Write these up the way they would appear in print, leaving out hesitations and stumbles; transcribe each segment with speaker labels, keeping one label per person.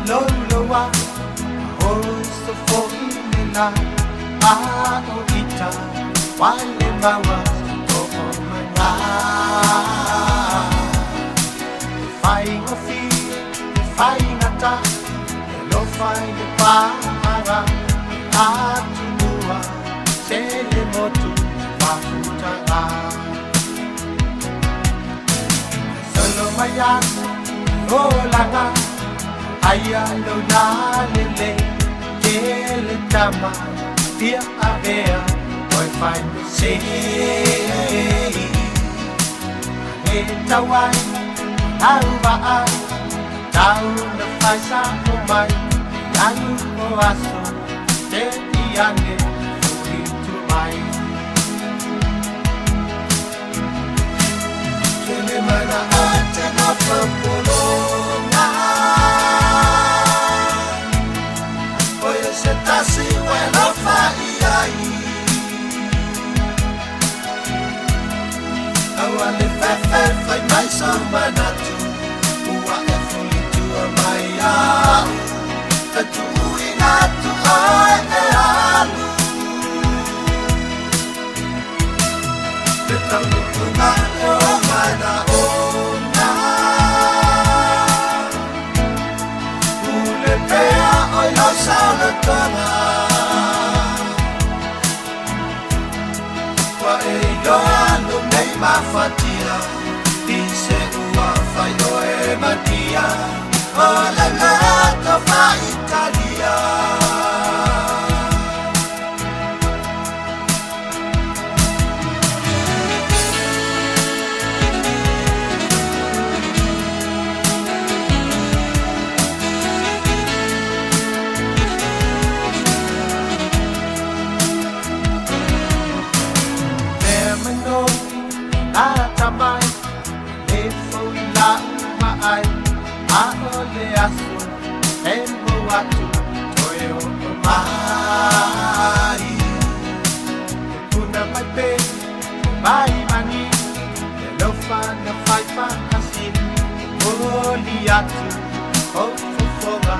Speaker 1: Louloua o sofo'i le la a o ita wale maua to'omaga. E faigofie e faigata e alofa i le paga atunua se le motu mafutaga. Solo mai aso olaga aia lona lelei tele tama fia avea oe fai mesei e tauai au vaai tau na fai sa'o mai alu o aso te iane fulitu mai. Tele mana ate na popolonga Oye se tasi wena fa iai Aua le fefe fai mai sa manatu Ua e fulitua mai au E tuuina atu oe e alu Le taunuuga o manaoga Pule pea oi lau saolotoga Ua e iloa lou nei mafatia I se ua fai oe matia O le loto faaitalia. Mea mano atamai e fou i lau vaai a o le aso e mo atu toe oo mai. E puna mai pe mai mani le alofa na fai faasini moli atu o fofoga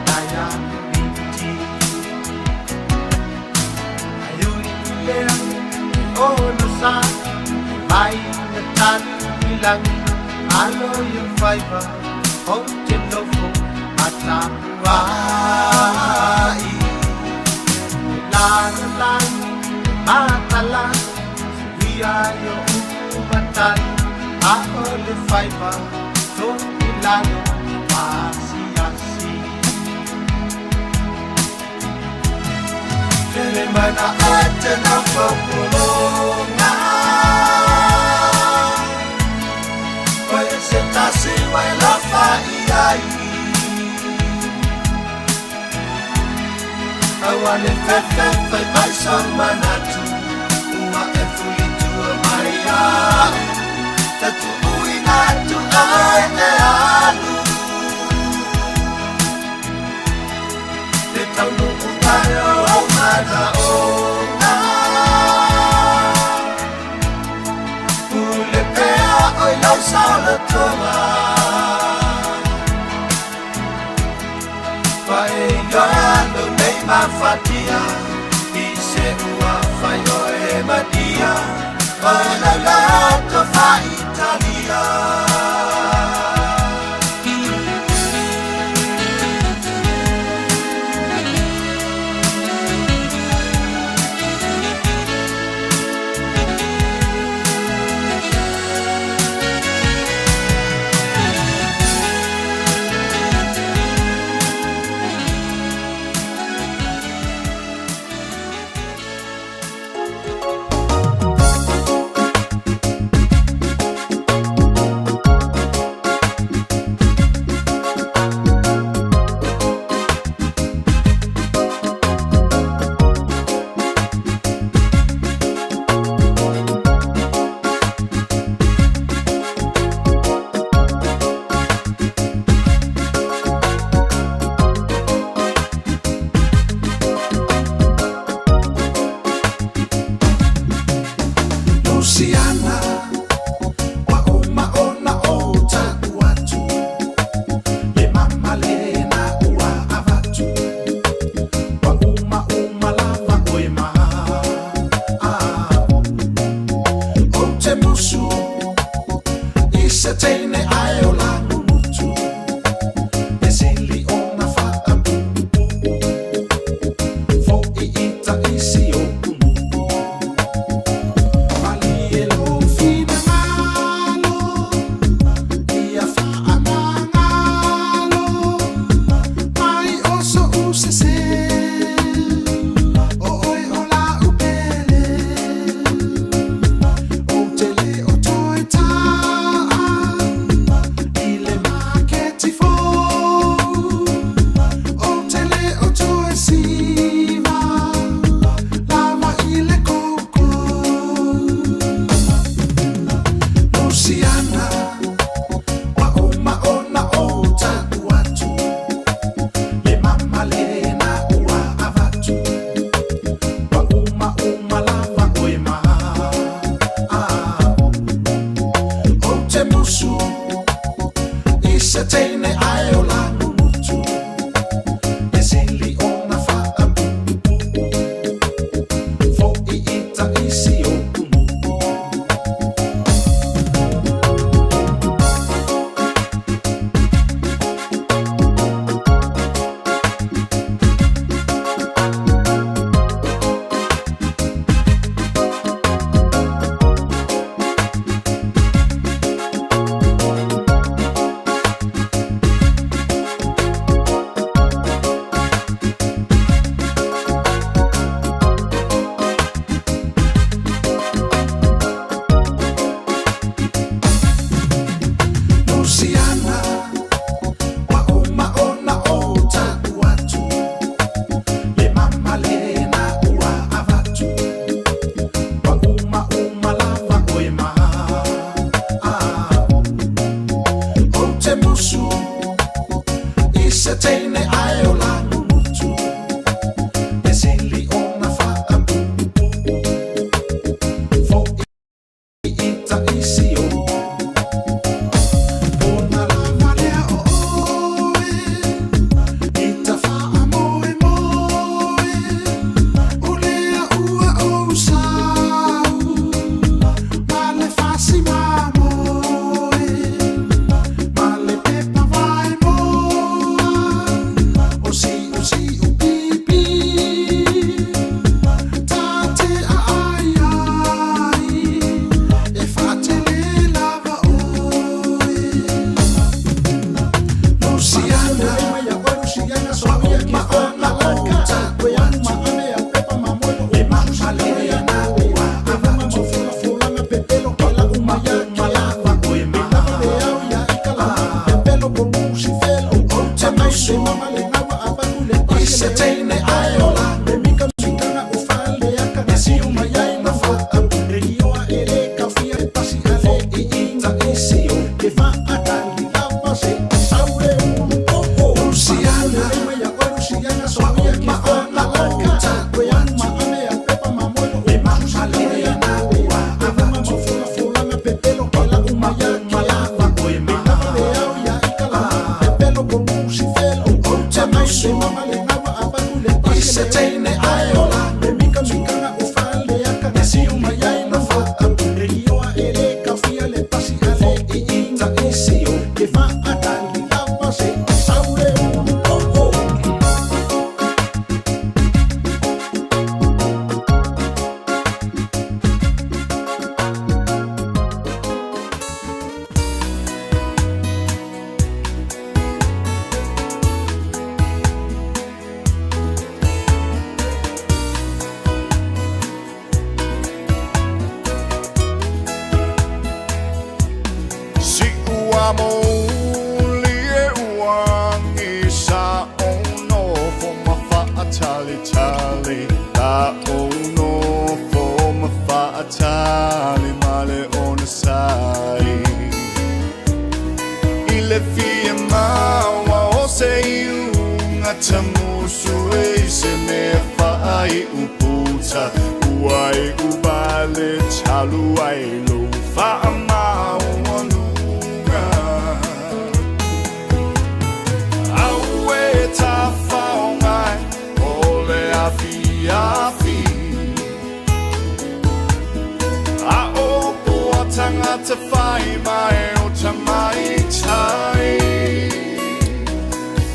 Speaker 1: nai a Komiti. Ae ui i lea ono sa mai na tali i lagi alo i o faiva ou te nofo matapua'i. Lalolagi matala suia i o upu matali a o le faiva to'ilalo maasiasi. Tele mana ate na popolonga Oye se tasi wa alofa iai Aua le fefe fai mai sa manatu Ua e fulitua mai au Tatuuina atu oe e alu Le taunuuga o manaoga Pule pea oi lau saolotoga Ua e iloa lou nei mafatia I se ua fai oe matia O lau loto faaitalia. teine ae o lagugutu e sili ona faapuupuu foʻi i taisi o punuu. Luciana, ua uma ona ou taʻu atu, le mama lena ua avatu, ua umauma lava oe ma au. Ou te musu i se teine ae o lagugutu e sili ona faapuupuu foʻi i taisi o ona lava lea o oe i ta faamoemoe o lea ua ou sau ma le fasi mamoe ma le pepa vaemoa o siusiu pipi ta te aai ai e faatele lava oe. Luciana, ua uma ona ou taʻu atu, le mama lena ua avatu, ua umauma lava oe ma au. Ou te musu i se teine ae o lagugutu e sili ona faapuupuu foʻi i taisi o Luciana, ua uma ona ou taʻu atu, le mama lena ua avatu, ua umauma lava oe ma au. Ou te musu i se teine ae o lagugutu e sili ona faapuupuu foʻi i taisi o.
Speaker 2: Siʻu a mouli e uagi sa ou nofo ma faatalitali la ou nofo ma faatali ma le onosai i le fia maua o se iuga tamusu e i se mea faaiuputa ua iu vale talu ai lou faamaualuga. Aue tafaogai o le afiafi a o poa tagata fai mai o tamaitai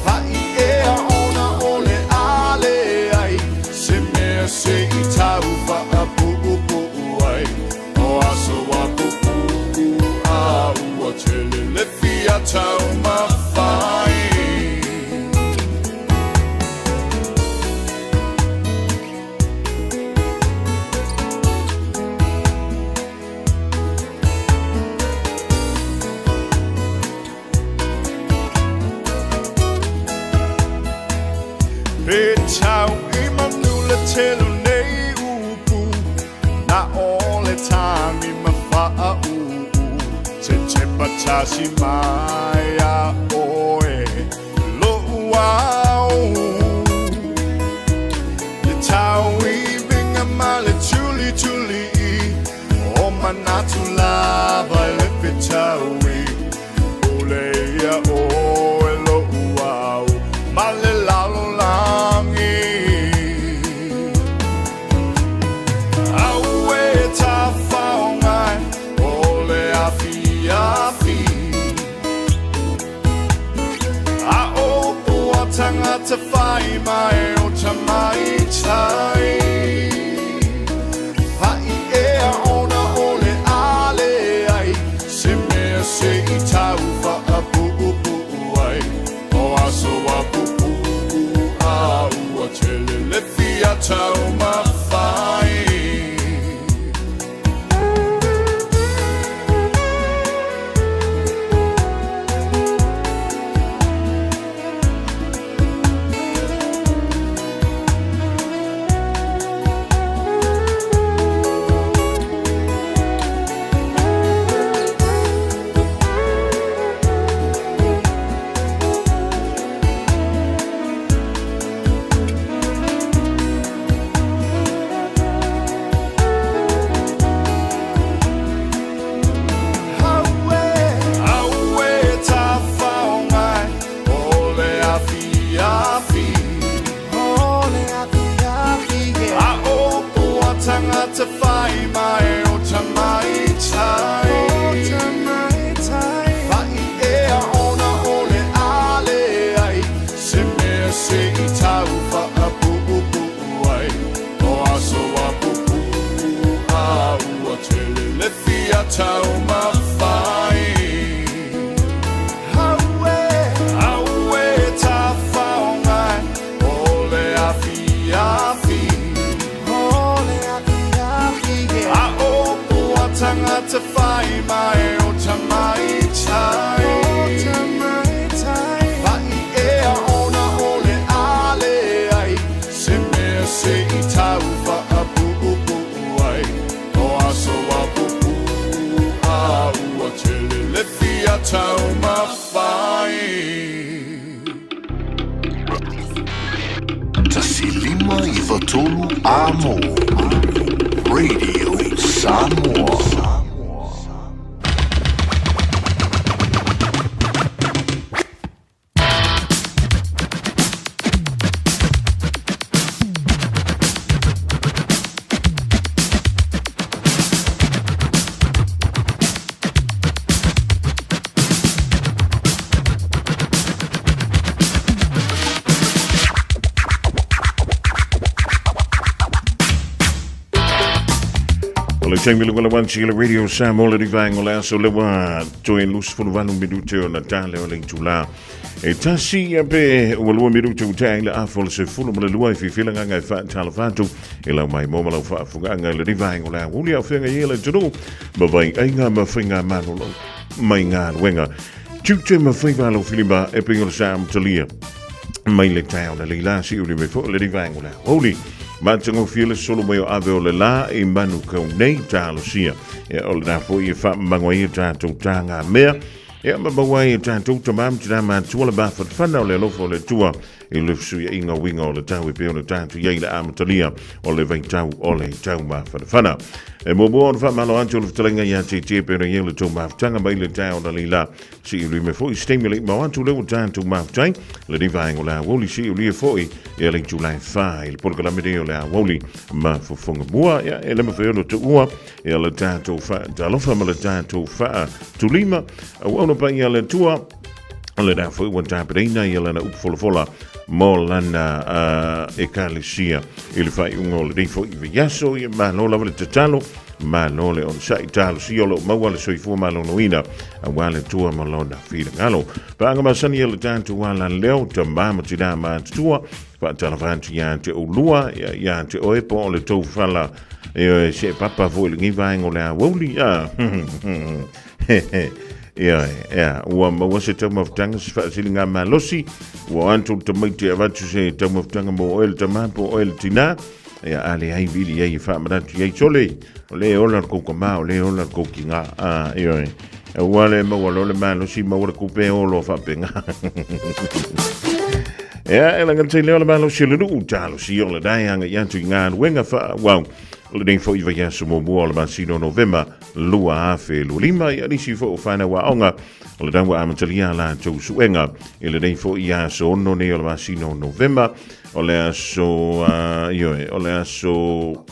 Speaker 2: Fa'i ea ona o le a leai se mea se i tau faapuupuu ai o aso a pupuu a ua tele le fia taumafai. Pe tau i manu le tele o nei upu na o le tagi ma faauu se tepa tasi mai a oe lo'u ao le tauiviga ma le tulitulii o manatu lava i le fetaui o le ia oe. tagata fai mai o tamaitai. Paʻi ea ona o le a leai se mea se i tau faapuupuu ai. O aso a pupuu a ua tele le fia taumafai. Auē tafaoga e, o le afiafi. O le afiafi, yeah. A upu a tagata fai mai o tamaitai. O tamaitai. Paʻi ea ona o le a leai se mea se i tau faapuupuu ai. O aso a pupuu a ua tele le fia taumafai. Auē tafaoga e, o le afiafi. O le afiafi, yeah. A upu a tagata fai mai o tamaitai. O tamaitai. Paʻi ea ona o le a leai se mea se i tau faapuupuu ai. O aso a pupuu a ua tele le fia taumafai.
Speaker 3: 1 5 93 Amo Radio Samoa.
Speaker 4: O le taimi le wala wansi le Radio Samoa le rivaenga o le aso le wā toe 28 minute o na tale o le itula. E tasi ia pe ua lua minute u tae le afo le 12 e fifila nganga e whaatala whatu e lau mai mo malau whaafunganga le rivaenga o le auli au whenga i le tunu ma vai ainga ma whainga manolo mai ngā luenga. Tiute ma whaiva lau filima e pinga le sa amatalia mai le taeo le leila si uli me fo le rivaenga o le auli. Matagofie le solo mai o ave o le la i manu kau nei talosia. Ia o le na foi e whamango ai e tātou tāngā mea. Ia ma maua ai e tātou tamā ma tinā mātua le mafanafana o le alofa o le Atua i le fesuiaiga uiga o le tau e pei ona tātou i ai le amatalia o le vaitau o le tau mafanafana. E muamua ona faamalo atu o le fetalaiga ia te te pei ona i ai le tou mafutaga mai le taeao na leila si i me foi se taimi le mau atu le ua tātou mafutai le nei vaega o le aoauli si i lia foi ia le itula e 4 i le polokalame nei o le aoauli ma fofoga mua ia e le mawhai ono tuua ia le tātou whaatalofa ma le tātou whaatulima au auna pa ia le tua o le rā foi ua tāpereina ia lana upu folafola mo lana ekalesia i le faaiuga o lenei foi vaiaso. Ia malo lava le tatalo, malo le onosai, talosia o loo maua le soifua maloloina auā le Atua ma lona finagalo. Paaga masani ia le tatou ala leo, tamā ma tinā matutua, faatalofa atu iā te oulua, ia te oe po o le tou fala e se papa foi lenei vaega o le aoauli. Ia, ia, ua maua se taumafataga, se faasiliga malosi, ua o atu le tamaiti e avatu se taumafataga mo oe le tamā po o oe le tinā. Ia, a leai vili ai e faamanatu i ai sole, o le ola le kou kamā, o le ola le kou kingā. A, ioe, ua le maua loa le malosi, maua le kupe o loa faapena. Ia, e laga te leo le malosi o le nuu, talosi o le dae anga i atu i ngā luenga whaawau. O lenei foi vaiaso muamua o le masina o Novema 2025, ia nisi foi o whanau aoga o le ua amatalia a latou suega i lenei foi aso 6 nei o le masina o Novema, o le aso, ioe, o le aso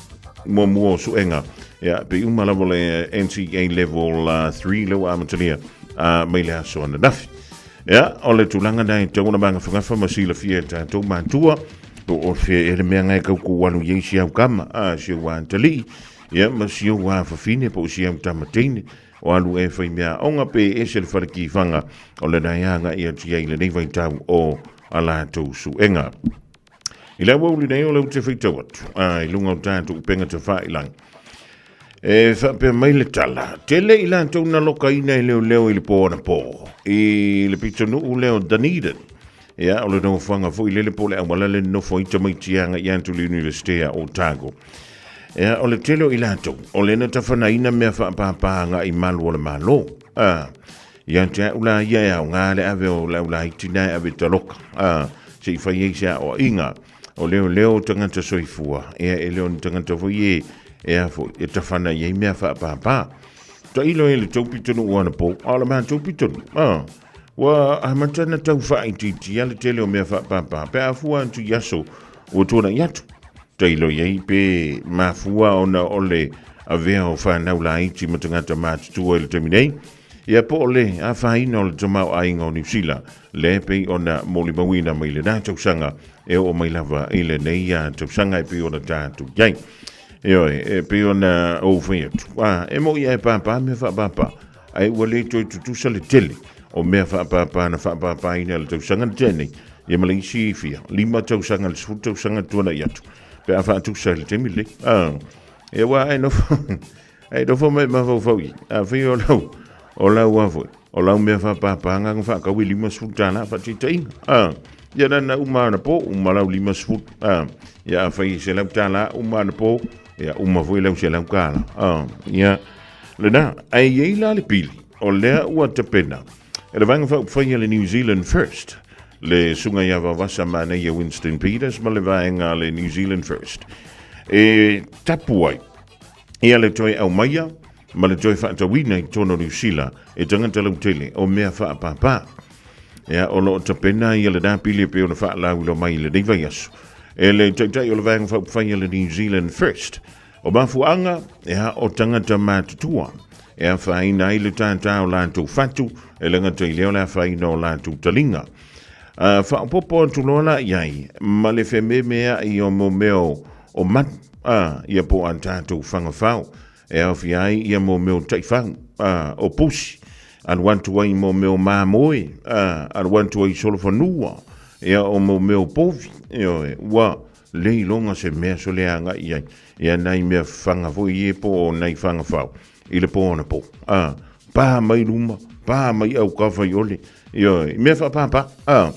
Speaker 4: muamua o suega. Ia, pe uma lava le NCEA Level 3 lea ua amatalia mai le aso ananafi. Ia, o le tulaga na e tatau ona magafagafa ma silafia e tatou matua, po o fea ea le mea na e tau tuualu i ai si au tama, a, si ou atalii, ia, ma si ou afafine po o si au tama teine, o alu e fai meaaoga pe ese le fale tifaga o lena e agai atu i ai i lenei vaitau o a latou suega. I le aoauli nei o lea ou te faitau atu, a, i luga o tatou upega tafailagi, E faapea mai le tala, tele i latou na lokaina e leoleo i le po anapo i le pitonuu lea o Dunedin. Ia, o le nofoaga foi lele po o le auala le nonofo ai tamaiti e agai atu i le Iunivesite a Otago. Ia, o le tele o i latou, o lea na tafanaina mea faapāpā agai i malu o le Malo. A, ia te au la ia e aoga le ave o le aulaiti na e ave taloka, a, se i fai ai se aoaiga. O leoleo o tagata soifua, ia e le o ni tagata foi e, e a foi, e tafana i ai mea faapāpā. Tailo e le tou pitonuu anapo, a o le matou pitonuu, a, ua amata na tau faaitiitia le tele o mea faapāpā, pe a fua atu i aso ua tuanai atu. Tailo i ai pe mafua ona o le avea o fanau laiti ma tagata matutua i le taimi nei, Ia po o le afaina o le tamaoaiga o Niu Sila, lea e pei ona molimauina mai lena tausaga e oo mai lava i lenei tausaga e pei ona tatou i ai. Ioe, e pei ona ou fai atu, a, e moi e pāpā mea faapāpā, ae ua le toe tutusa le tele o mea faapāpā na faapāpāina i le tausaga na tea nei, ia ma le isi fia, 5 tausaga, le 10 tausaga tuanai atu, pe a faatusa i le taimi lenei. A, ia ua ae nofo, Hei nofo mai mafaufau i, a fai o lau, o lau a foi, o lau mea faapāpāga na whaakau i $50 whaatitainga. A, ia na na uma ana pō, uma lau 50. A, ia a fai se lau tālā, uma ana pō, ia uma foi lau se lau kāla. A, ia, lena, ai iei la le pili, o lea ua tapena, e le vaega faaupufai a le New Zealand First, le susuga ia Vavasa Manaia Winston Peters ma le vaega a le New Zealand First, e tapu ai, Ia le toe aumaia ma le toe faatauina i totonu o Niu Sila e tagata lautele o mea faapāpā. Ia, o lo o tapena ia lena pili e pei ona faalauiloa mai i lenei vaiaso e le Taitai o le Vaega Faaupufai a le New Zealand First. O mafuaaga, ia, o tagata matutua e afaina ai le tātā o latou fatu, e le gata i lea o le afaina o latou taliga. A faaopoopo atu loa la i ai ma le fememeai o mo mea o manu, a, ia po o a tatou fagafao, e aofia ai ia mo mea o taifau, a, o pusi, alu atu ai mo mea o mamoe, a, alu atu ai solofanua, ia o mo mea o povi, ioe, ua le iloga se mea sole agai i ai, ia nai mea faga foi ia po o nai fagafao i le po anapo, a, pa mai luma, pa mai autafa i ole, Ioe, i mea faapāpā, a,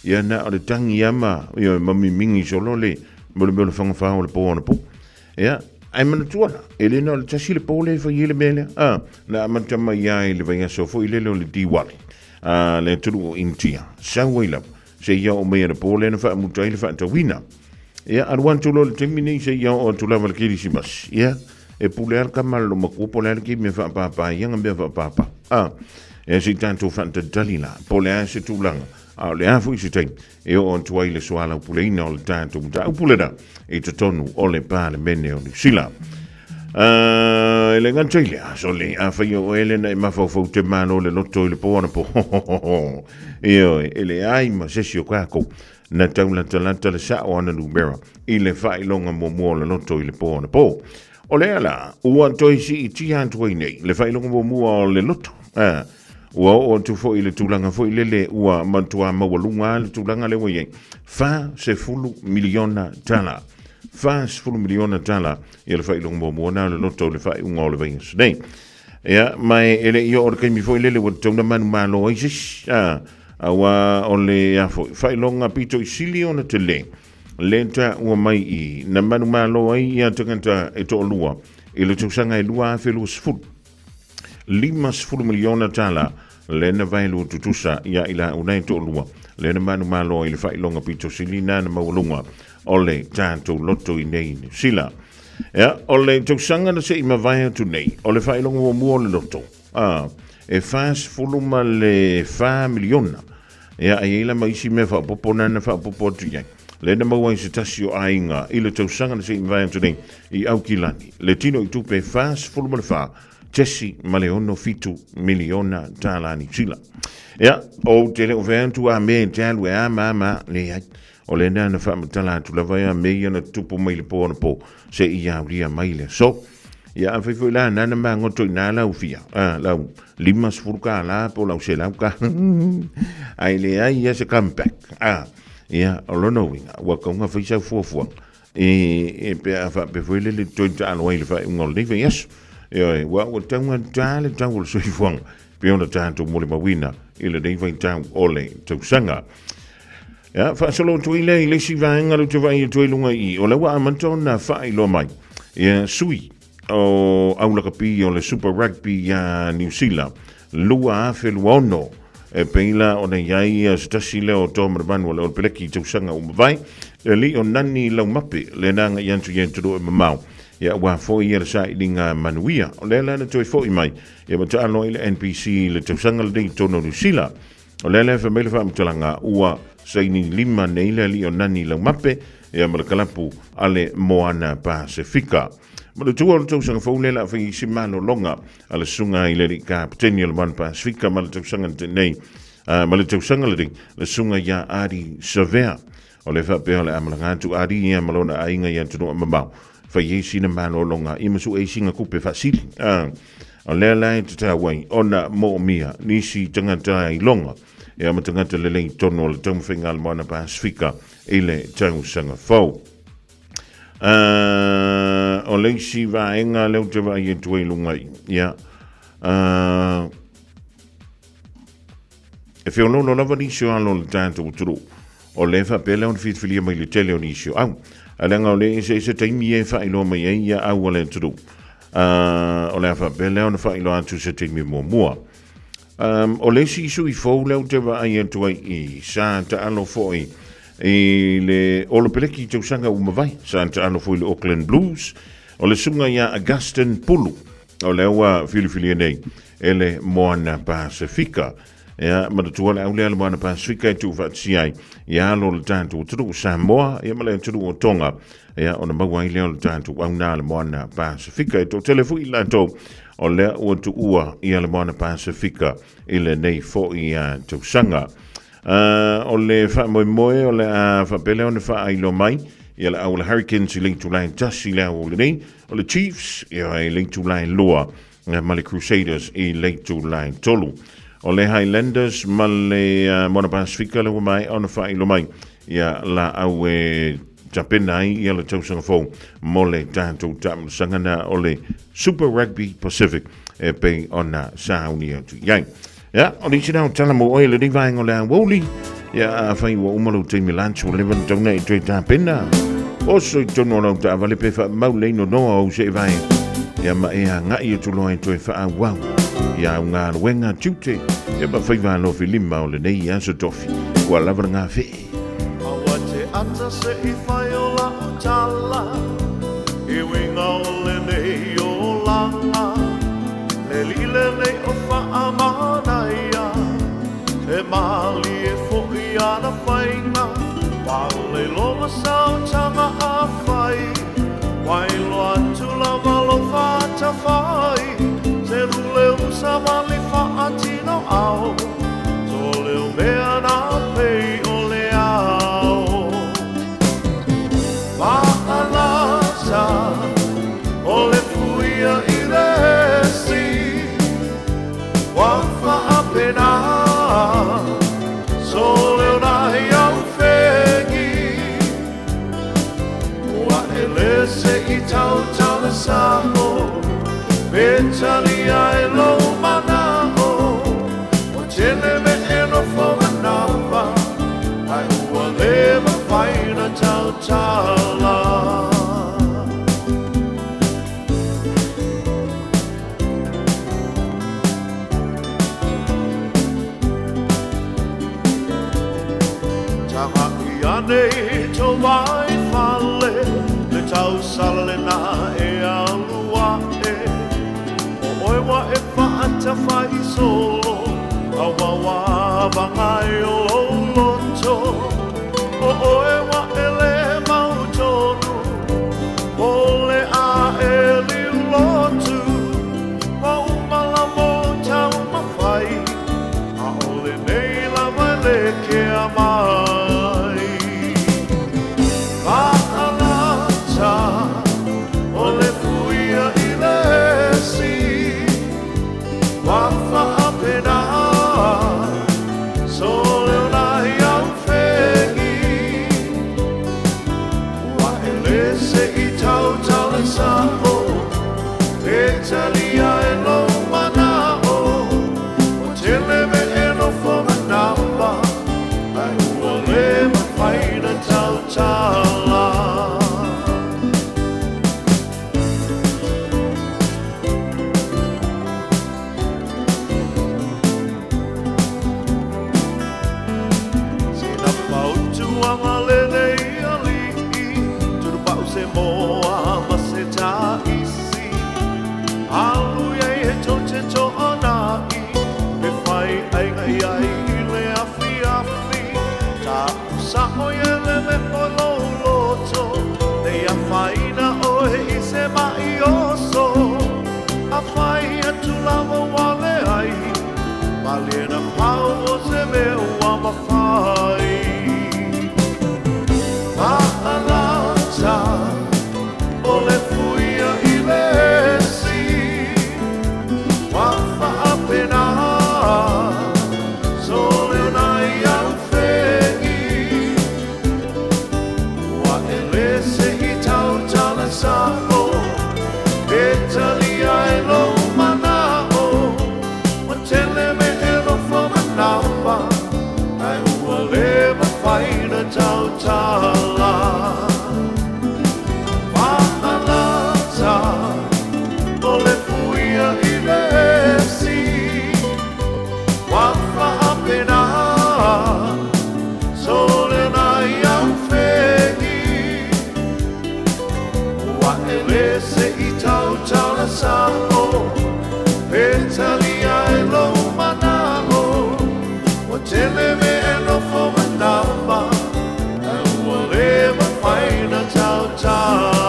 Speaker 4: ia na o le tangi ia ma, ioe, ma mimingi solo le, mo le mea o le whangawhā o le pō ana pō. Ia, ai manatua la, e le na o le tasi le pō le whai ele mea lea, a, na amata mai ai le vaiaso foi lele o le Diwali, a, le atunuu o Intia, sau ai lava, se ia o mai ana pō lea na whaamuta ai le whaatauina. Ia, alu atu loa le taimi nei se ia oo atu lava le Kerisimasi. Ia, e pule a le tama le matua po o le a le ki mea faapāpā ia nga mea faapāpā. A, e se i tatou faatalitali la, po o le a se tulaga, a o le a foi se taimi e oo atu ai le soalaupuleina o le tatou mataupu lena i totonu o le Palemene o Niu Sila. E le gata i lea, sole, afai o oe lena e mafaufau te malo le loto i le po anapo. Ioe, e leai ma se isi o kākou na taulatalata le sao o ana numera i le faailoga muamua o le loto i le po anapo. O lea la, ua toe siitia atu ai nei le faailoga muamua o le loto. A, ua oo atu foi i le tulaga foi lele ua matuā maualuga le tulaga lea ua i ai. $40 miliona. $40 miliona ia le faailoga muamua na o le loto i le faaiuga o le vaiaso nei. Ia, ma e le i oo le taimi foi lele ua tatau na manumalo ai se isi, a, auā o le a foi, faailoga pito i sili ona tele, le taua mai i na manumalo ai ia tagata e toalua i le tausaga e 2020. $50 miliona le na vaelua tutusa ia i lau na e toalua, le na manumalo ai le faailoga pito sili na na maualuga o le tatou loto i nei Niu Sila. Ia, o le tausaga na se i mavae atu nei, o le faailoga muamua o le loto, a, e $44 miliona. Ia, e i ai la ma isi mea faaopoopo na na faaopoopo atu i ai. Lea na maua ai se tasi o aiga i le tausaga na se i mavae atu nei i Aukilani, le tino i tupe 44. tesi ma le ono fitu miliona tālā Niu Sila. Ia, ou te le o fai atu a me te alu e a ma ma, leai. O lena na faamatala atu lava ia me ia na tupu mai le po anapo se i aulia mai le aso. Ia afai foi la nana magoto i nā lau fia, a, lau 50 kālā po o lau 100 kālā. Ae leai ia se comeback. A, ia, o lona uiga, ua kauga fai sau fuafuaga e, e pe a faapea foi lele toe taalo ai i le faaiuga o lenei vaiaso. Ioe, ua ua taugata le tau o le soifuaga pei ona tatou molimauina i lenei vaitau o le tausaga. Ia, faasolo atu ai lea i le isi vaega lea ou te vaai atu ai i luga i i, o lea ua amata ona faailoa mai ia sui o au lakapi o le Super Rugby ia Niu Sila 2026 e pei la ona i ai se tasi lea o toa manumanu o le All Peleki i tausaga ua mavae, le alii o Nani Laumape, lena agai atu i atunuu e mamao, ia aua foi ia le sailiga manuia. O lea la na toe foi mai ia ma taalo ai le NPC i le tausaga lenei i totonu o Niu Sila. O lea la e fai mai le faamatalaga, ua saini lima nei le alii o Nani Laumape ia ma le kalapu a le Moana Pasefika. Ma le tua o le tausaga fou lea la fai ai se malologa a le susuga i le alii kapeteni o le Moana Pasefika ma le tausaga nei, ma le tausaga lenei, le susuga ia Adi Savea. O le faapea o le a malaga atu Adi ia ma lona aiga i atunuu mamao, fai ai sina malologa ia ma sue ai sina kupe faasili. O lea la e tatau ai ona moomia nisi tagata iloga ia ma tagata lelei i totonu o le taumafaiga a le Moana Pasefika i le tausaga fou. O le isi vaega lea ou te vaai atu ai i luga i, ia, e feoloolo lava nisi o alo o le tatou atunuu. O lea e faapea lea ona filifilia mai le tele o nisi o au. Ae leaga o lea e eseese taimi e faailoa mai ai ia au a le atunuu. O le a faapea lea ona faailoa atu se taimi muamua. O le isi sui fou lea ou te vaai atu ai i sa taalo foi i le Olopeleki tausaga ua mavae, sa taalo foi i le Auckland Blues, o le susuga ia Augustin Pulu, o lea ua filifilia nei e le Moana Pasefika. Ia, manatua le au lea le Moana Pasefika e tuufaatasia ai ia alo o le tatou atunuu Samoa, ia ma le atunuu o Tonga, ia ona maua ai lea o le tatou au na le Moana Pasefika. E toatele foi i latou o lea ua tuua ia le Moana Pasefika i lenei foi tausaga. O le faamoemoe o le a faapea lea ona faailoa mai ia le au o le Hurricanes i le itula e 1 i le aoauli nei, o le Chiefs ia i le itula e 2 ma le Crusaders i le itula e 3. O le Highlanders ma le Moana Pasefika lea ua maea ona faailoa mai ia laau e tapena ai ia le tausaga fou mo le tatou taamilosaga na o le Super Rugby Pacific e pei ona sauni atu i ai. Ia, o nisi na o tala mo oe lenei vaega o le aoauli. Ia, afai ua uma lou taimi lunch, ua leva na tauna e toe tapena. Oso i totonu o lau taavale pe faamau lei nonoa ou seevae. Ia, ma e agai atu loa e toe faaauau ia au galuega tiute. Ia, ma faiva alofi lima o lenei aso tofi. Ua lava le gafee.
Speaker 1: Aua te ata se i whai o lau tala, I uiga o lenei olaga, Le lile nei o whaamanaia, E malie fo'i ana whainga, Wale loa sau tanga a whai, Wailoa atu lava lo whaatawhai, Te lule usa wali whaatino ao, To leo mea nā pei o le ao. Whaalata o le puia i le si, Wa whaapena, so leo nai au whengi. Ua ele se i tau tau le saho, Me tali ai lou manao, Ua tele me e nofo manawa, Ai ua le mawhai na tautala. Taga ia nei to mai fale, Le tausala lena e alu ae, O oe wa e whaatawhai solo, A wawa i o lou loto, O oe wa e le mau tonu, O le a e liu lotu, Ma A ua sa'o i le me o lou loto, Ne i afaina oe i se ma'i oso. Afai atu lava ua leai, Malie na pau o se mea ua mafai. Fa'alata o le fuia i le esi, Ua fa'apena sole o nai au fegi. Ua e le se i tautala sa'o, E talia ai lou mana'o. Ua tele mea e nofo manava, Ae ua le mafai ona tautala. Fa'alata o le fuia i le esi, Ua fa'apena sole o nai au fegi. Ua e le se i tautala sa'o, E talia ai lou mana'o. Ua tele mea e nofo manava, Ae ua le mafai ona tautala.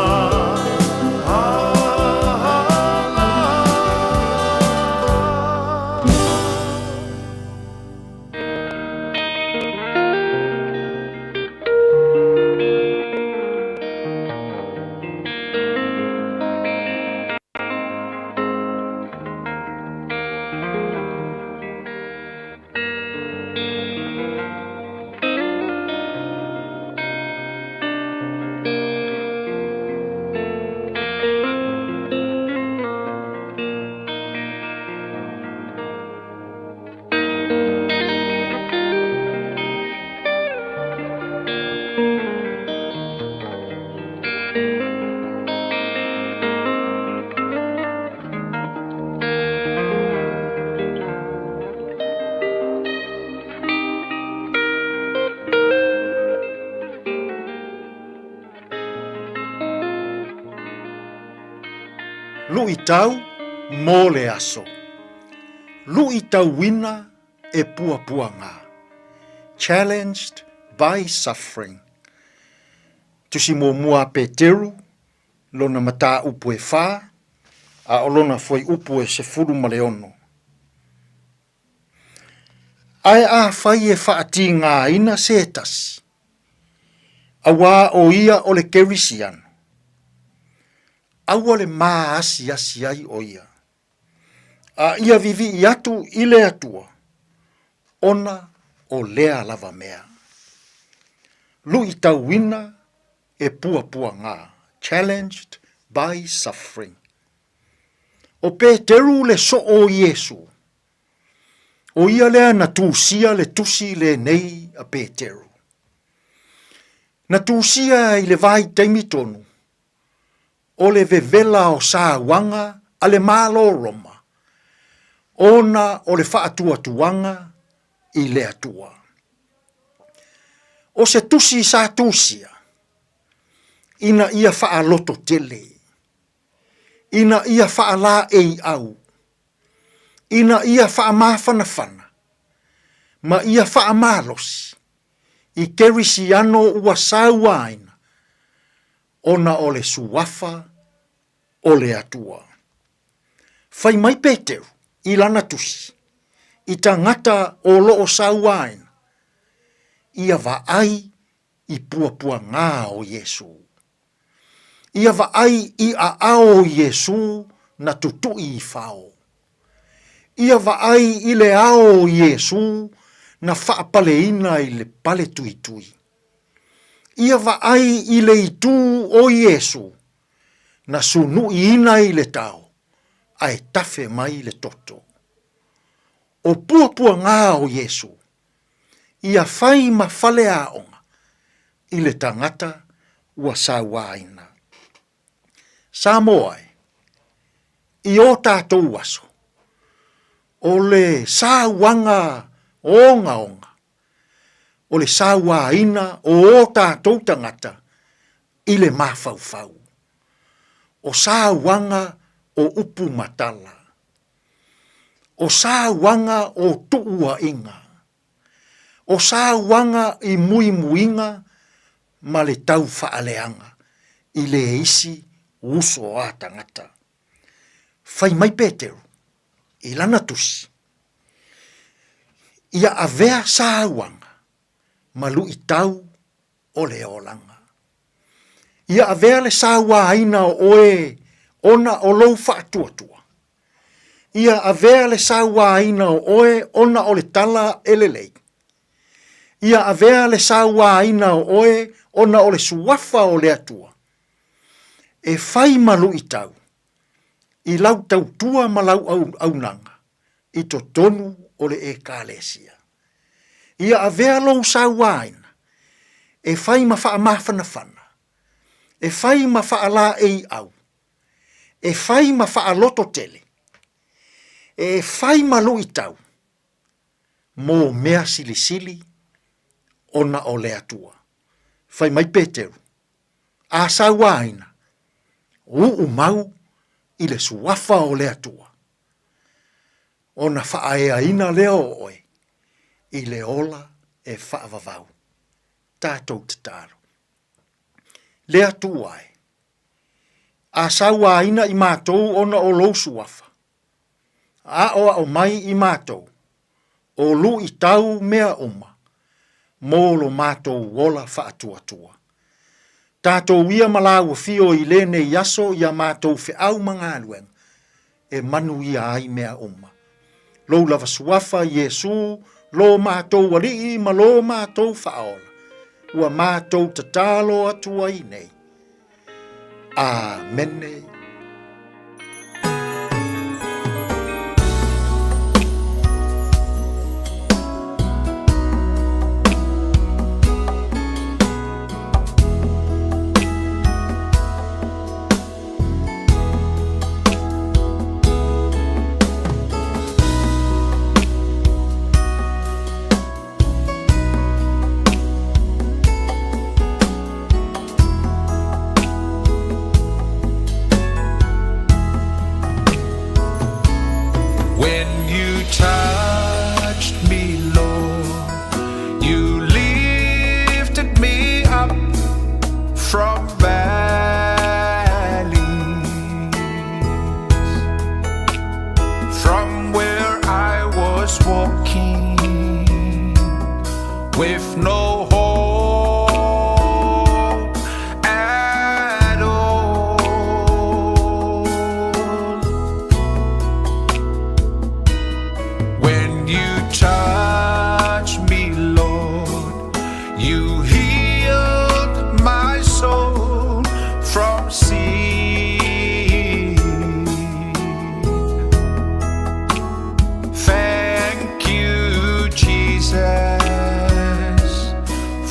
Speaker 5: Luʻitau mo le aso. Luʻitauina e puapuaga. Challenged by suffering. Tusi muamua a Peteru, lona mataupu e fa, a o lona fuaiupu e 16. Ae afai e faatigāina se tasi, auā o ia o le Kerisiano, aua le maasiasi ai o ia, a ia vivii atu i le Atua, ona o lea lava mea. Luitauina e puapuagā, challenged by suffering. O Peteru le soo o Iesu. O ia lea na tusia le tusi lenei a Peteru. Na tusia i le vaitaimi tonu o le vevela o sauaga a le Malo o Roma ona o le faatuatuaga i le Atua. O se tusi sa tusia ina ia faalototele, ina ia faalaeiau, ina ia faamafanafana ma ia faamalosi i Kerisiano ua sauaina ona o le suafa o le Atua. Fai mai Peteru i lana tusi i tagata o lo o sauaina, ia vaai i puapuagā o Iesū. Ia vaai i aao o Iesū na tutuʻi i fao. Ia vaai i le ao o Iesū na faapaleina i le pale tuitui. Ia vaai i le itū o Iesū na sunuʻiina i le tao ae tafe mai le toto. O puapuagā o Iesū, ia fai ma faleaoga i le tagata ua sauaina. Samoa e, i o tatou aso, o le sauaga ogaoga, o le sauaina o o tatou tagata i le mafaufau. O sauaga o upu ma tala. O sauaga o tuuaiga. O sauaga i muimuiga ma le tau faaleaga i le isi uso a tagata. Fai mai Peteru i lana tusi, Ia avea sauaga ma luitau o le olaga. Ia avea le sauaina o oe ona o lou faatuatua. Ia avea le sauaina o oe ona o le tala e lelei. Ia avea le sauaina o oe ona o le suafa o le Atua. E fai ma luitau i lau tautua ma lau auaunaga i totonu o le Ekalesia. Ia avea lou sauaina e fai ma faamafanafana, e fai ma faalaeiau, e fai ma faalototele, e fai ma luitau mo mea silisili ona o le Atua. Fai mai Peteru, a sauaina, uu mau i le suafa o le Atua, ona faaeaina lea o oe i le ola e faavavau. Tatou tatalo. Le Atua e, a sauaina i matou ona o lou suafa, aʻoaʻo mai i matou, o luitau mea uma mo lo matou ola faatuatua. Tatou ia ma lāua fio i lenei aso ia matou feau ma galuega e manuia ai mea uma. Lou lava suafa Iesu, lo matou Alii ma lo matou Faaola, ua matou tatalo atu ai nei. Amene.
Speaker 6: When you touched me, Lord, you lifted me up from valleys, from where I was walking with no hope at all. When you touch me, Lord, you healed my soul from sin. Thank you, Jesus,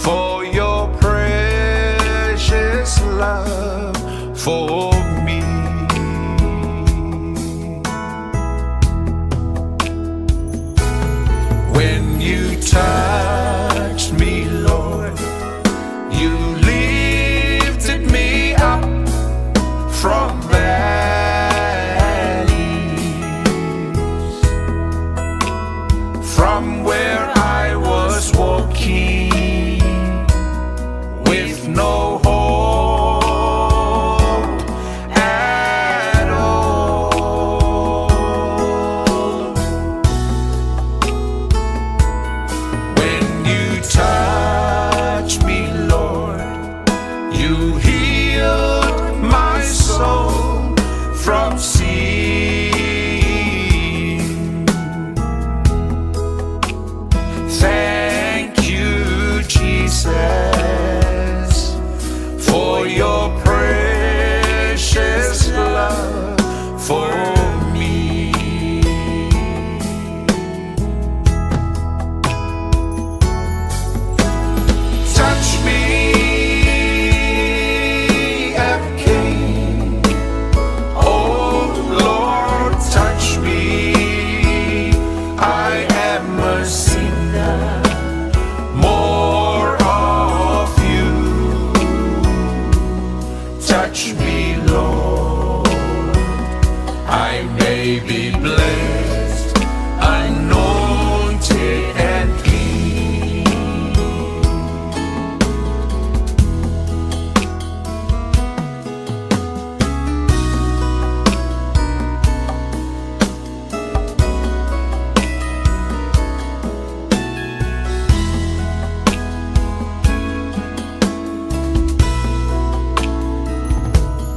Speaker 6: for your precious love for me. When you touched me, Lord, you lifted me up from valleys, from where I was walking with no hope.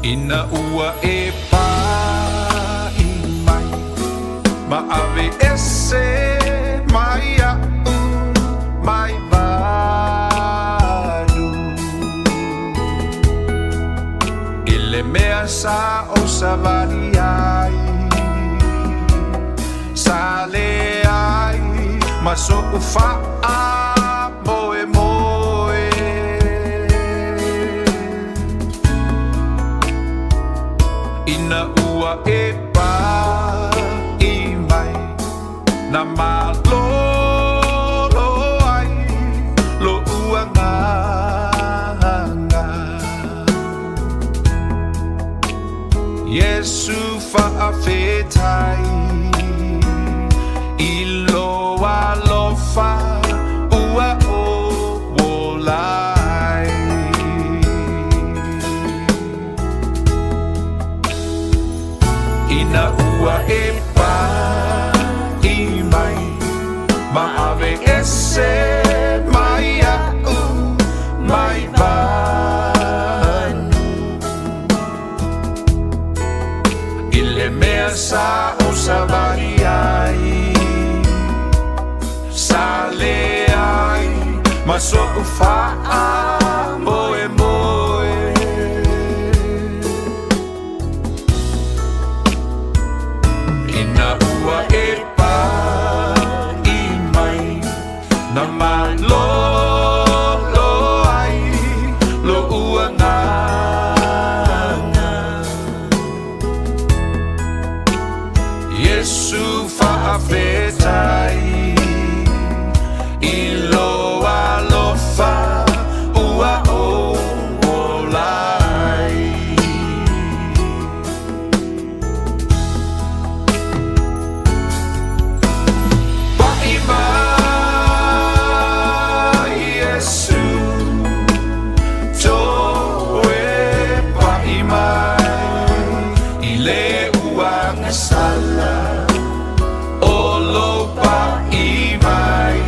Speaker 6: Ina ua e paʻi mai ma ave ese mai iaʻu mai manu I le mea sa ou savali ai Sa leai ma soʻu faamoemoe. Ina ua e paʻi mai na malolo ai loʻu agaga. Iesu faafetai i lou alofa ua ou ola ai. Ina ua e paʻi mai ma ave ese mai iaʻu mai manu I le mea sa ou savali ai Sa leai ma soʻu faamoemoe. Ina ua e paʻi mai na malolo ai loʻu agaga. Iesu faafetai i lou alofa ua ou ola ai. Paʻi mai Iesu toe paʻi mai i le uagasala o lou paʻi mai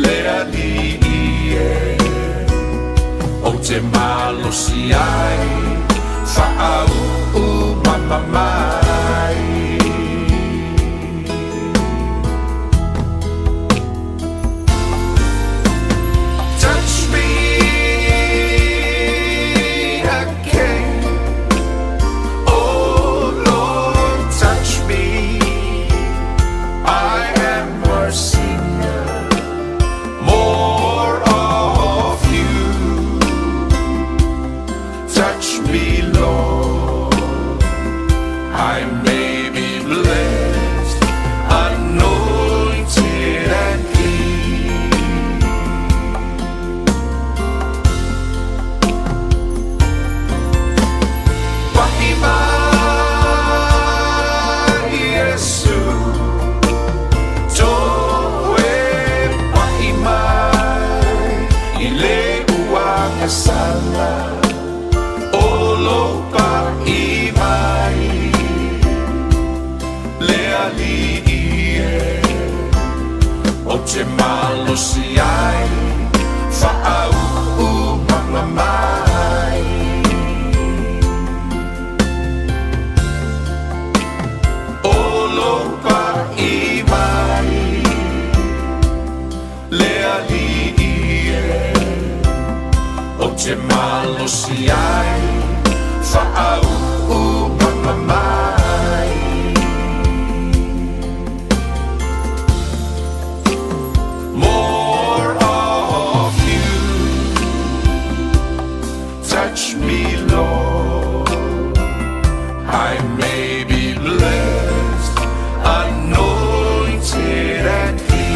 Speaker 6: le Alii e ou te malosi ai faauu mama mai. Touch me again. Oh Lord, touch me. I am a sinner. More of you. Touch me, Lord. I may be blessed, anointed and clean. Paʻi mai Iesu toe paʻi mai i le uagasala o lou paʻi mai le Alii e ou te malosi ai faauu mama mai. O lou paʻi mai le Alii e ou te malosi ai faauu mama mai. More of you. Touch me, Lord. I may be blessed, anointed and clean.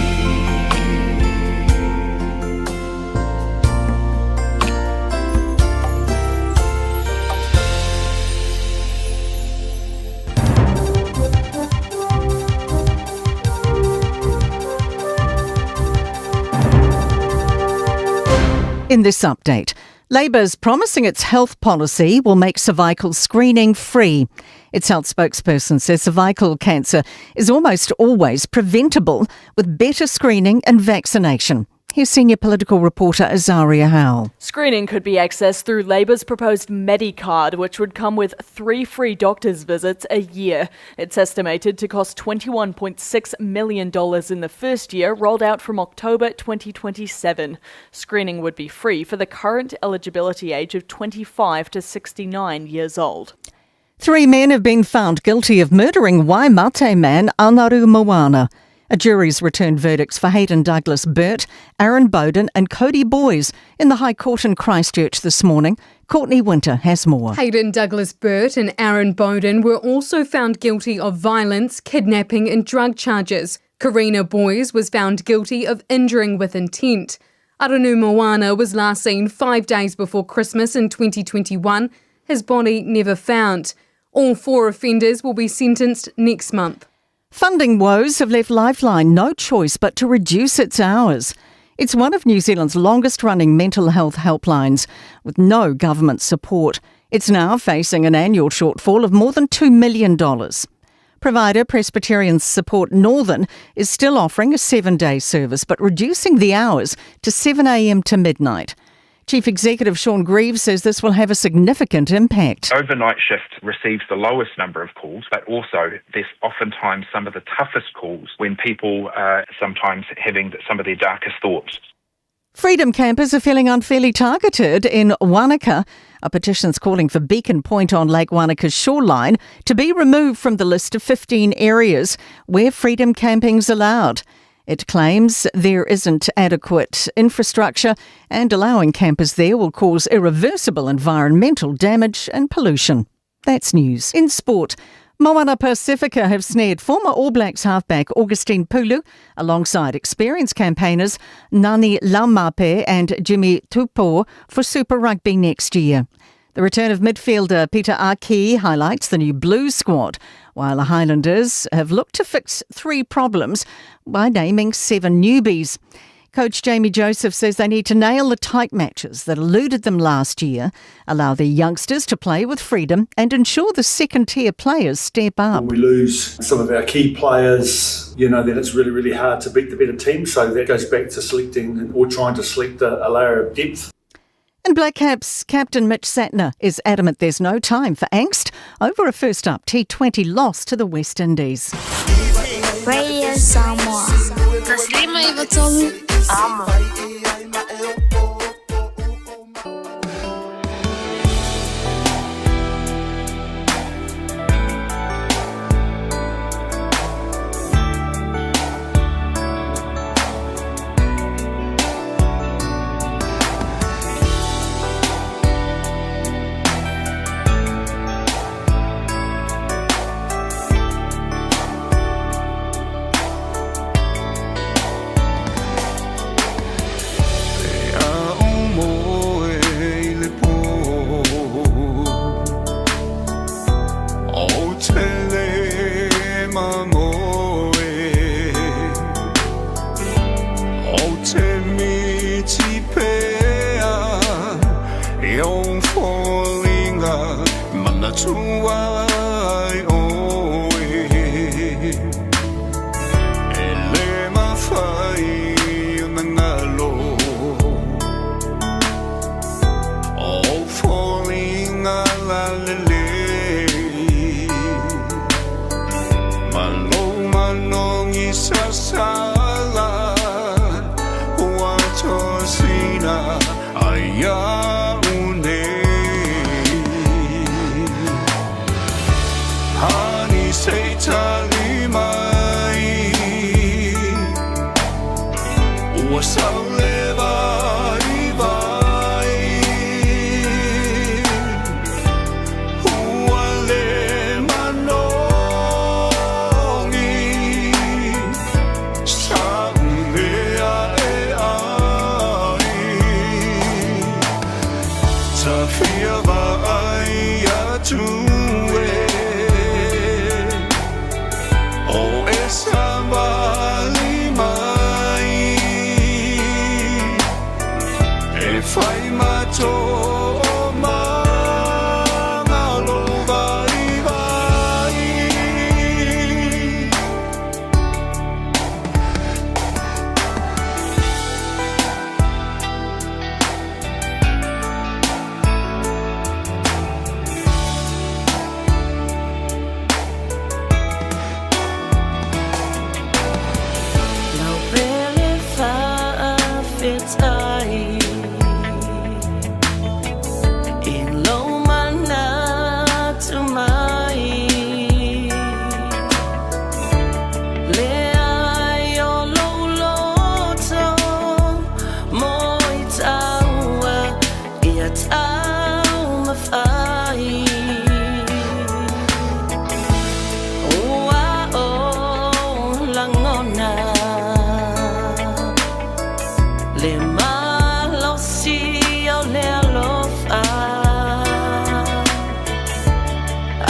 Speaker 7: In this update, Labor's promising its health policy will make cervical screening free. Its health spokesperson says cervical cancer is almost always preventable with better screening and vaccination. Here's senior political reporter Azaria Howell.
Speaker 8: Screening could be accessed through Labour's proposed Medicard, which would come with 3 free doctor's visits a year. It's estimated to cost $21.6 million in the first year, rolled out from October 2027. Screening would be free for the current eligibility age of 25 to 69 years old.
Speaker 7: 3 men have been found guilty of murdering Waimate man Anaru Moana. A jury's returned verdicts for Hayden Douglas Burt, Aaron Bowden and Cody Boys in the High Court in Christchurch this morning. Courtney Winter has more.
Speaker 9: Hayden Douglas Burt and Aaron Bowden were also found guilty of violence, kidnapping and drug charges. Karina Boys was found guilty of injuring with intent. Aranu Moana was last seen 5 days before Christmas in 2021. His body never found. All 4 offenders will be sentenced next month.
Speaker 7: Funding woes have left Lifeline no choice but to reduce its hours. It's one of New Zealand's longest-running mental health helplines, with no government support. It's now facing an annual shortfall of more than $2 million. Provider Presbyterian Support Northern is still offering a 7-day service, but reducing the hours to 7 a.m. to midnight. Chief Executive Sean Greaves says this will have a significant impact.
Speaker 10: Overnight shift receives the lowest number of calls, but also there's oftentimes some of the toughest calls when people are sometimes having some of their darkest thoughts.
Speaker 7: Freedom campers are feeling unfairly targeted in Wanaka. A petition's calling for Beacon Point on Lake Wanaka's shoreline to be removed from the list of 15 areas where freedom camping's allowed. It claims there isn't adequate infrastructure and allowing campers there will cause irreversible environmental damage and pollution. That's news. In sport, Moana Pacifica have snared former All Blacks halfback Augustine Pulu alongside experienced campaigners Nani Laumape and Jimmy Tupou for Super Rugby next year. The return of midfielder Peter Aki highlights the new Blue squad, while the Highlanders have looked to fix 3 problems by naming 7 newbies. Coach Jamie Joseph says they need to nail the tight matches that eluded them last year, allow their youngsters to play with freedom and ensure the second-tier players step up.
Speaker 11: When we lose some of our key players, then it's really, really hard to beat the better team. So that goes back to selecting or trying to select a layer of depth.
Speaker 7: And Black Caps captain Mitch Santner is adamant there's no time for angst over a first-up T20 loss to the West Indies.
Speaker 12: Radio Samoa. Amo.
Speaker 13: tai I lou manatu mai Leai o lou loto moe taua ia taumafai Ua o lagona le malosi o le alofa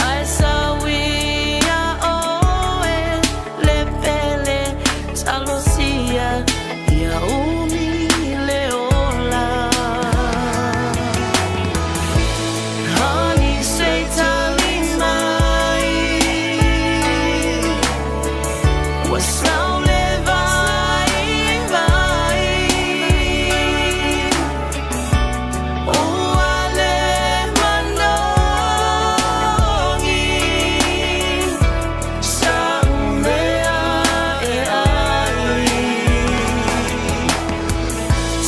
Speaker 13: Ae sau ia oe le pele talosia ia umi le ola Honey, say tali mai Ua sau le vaivai Ua le manogi Sa mea e ai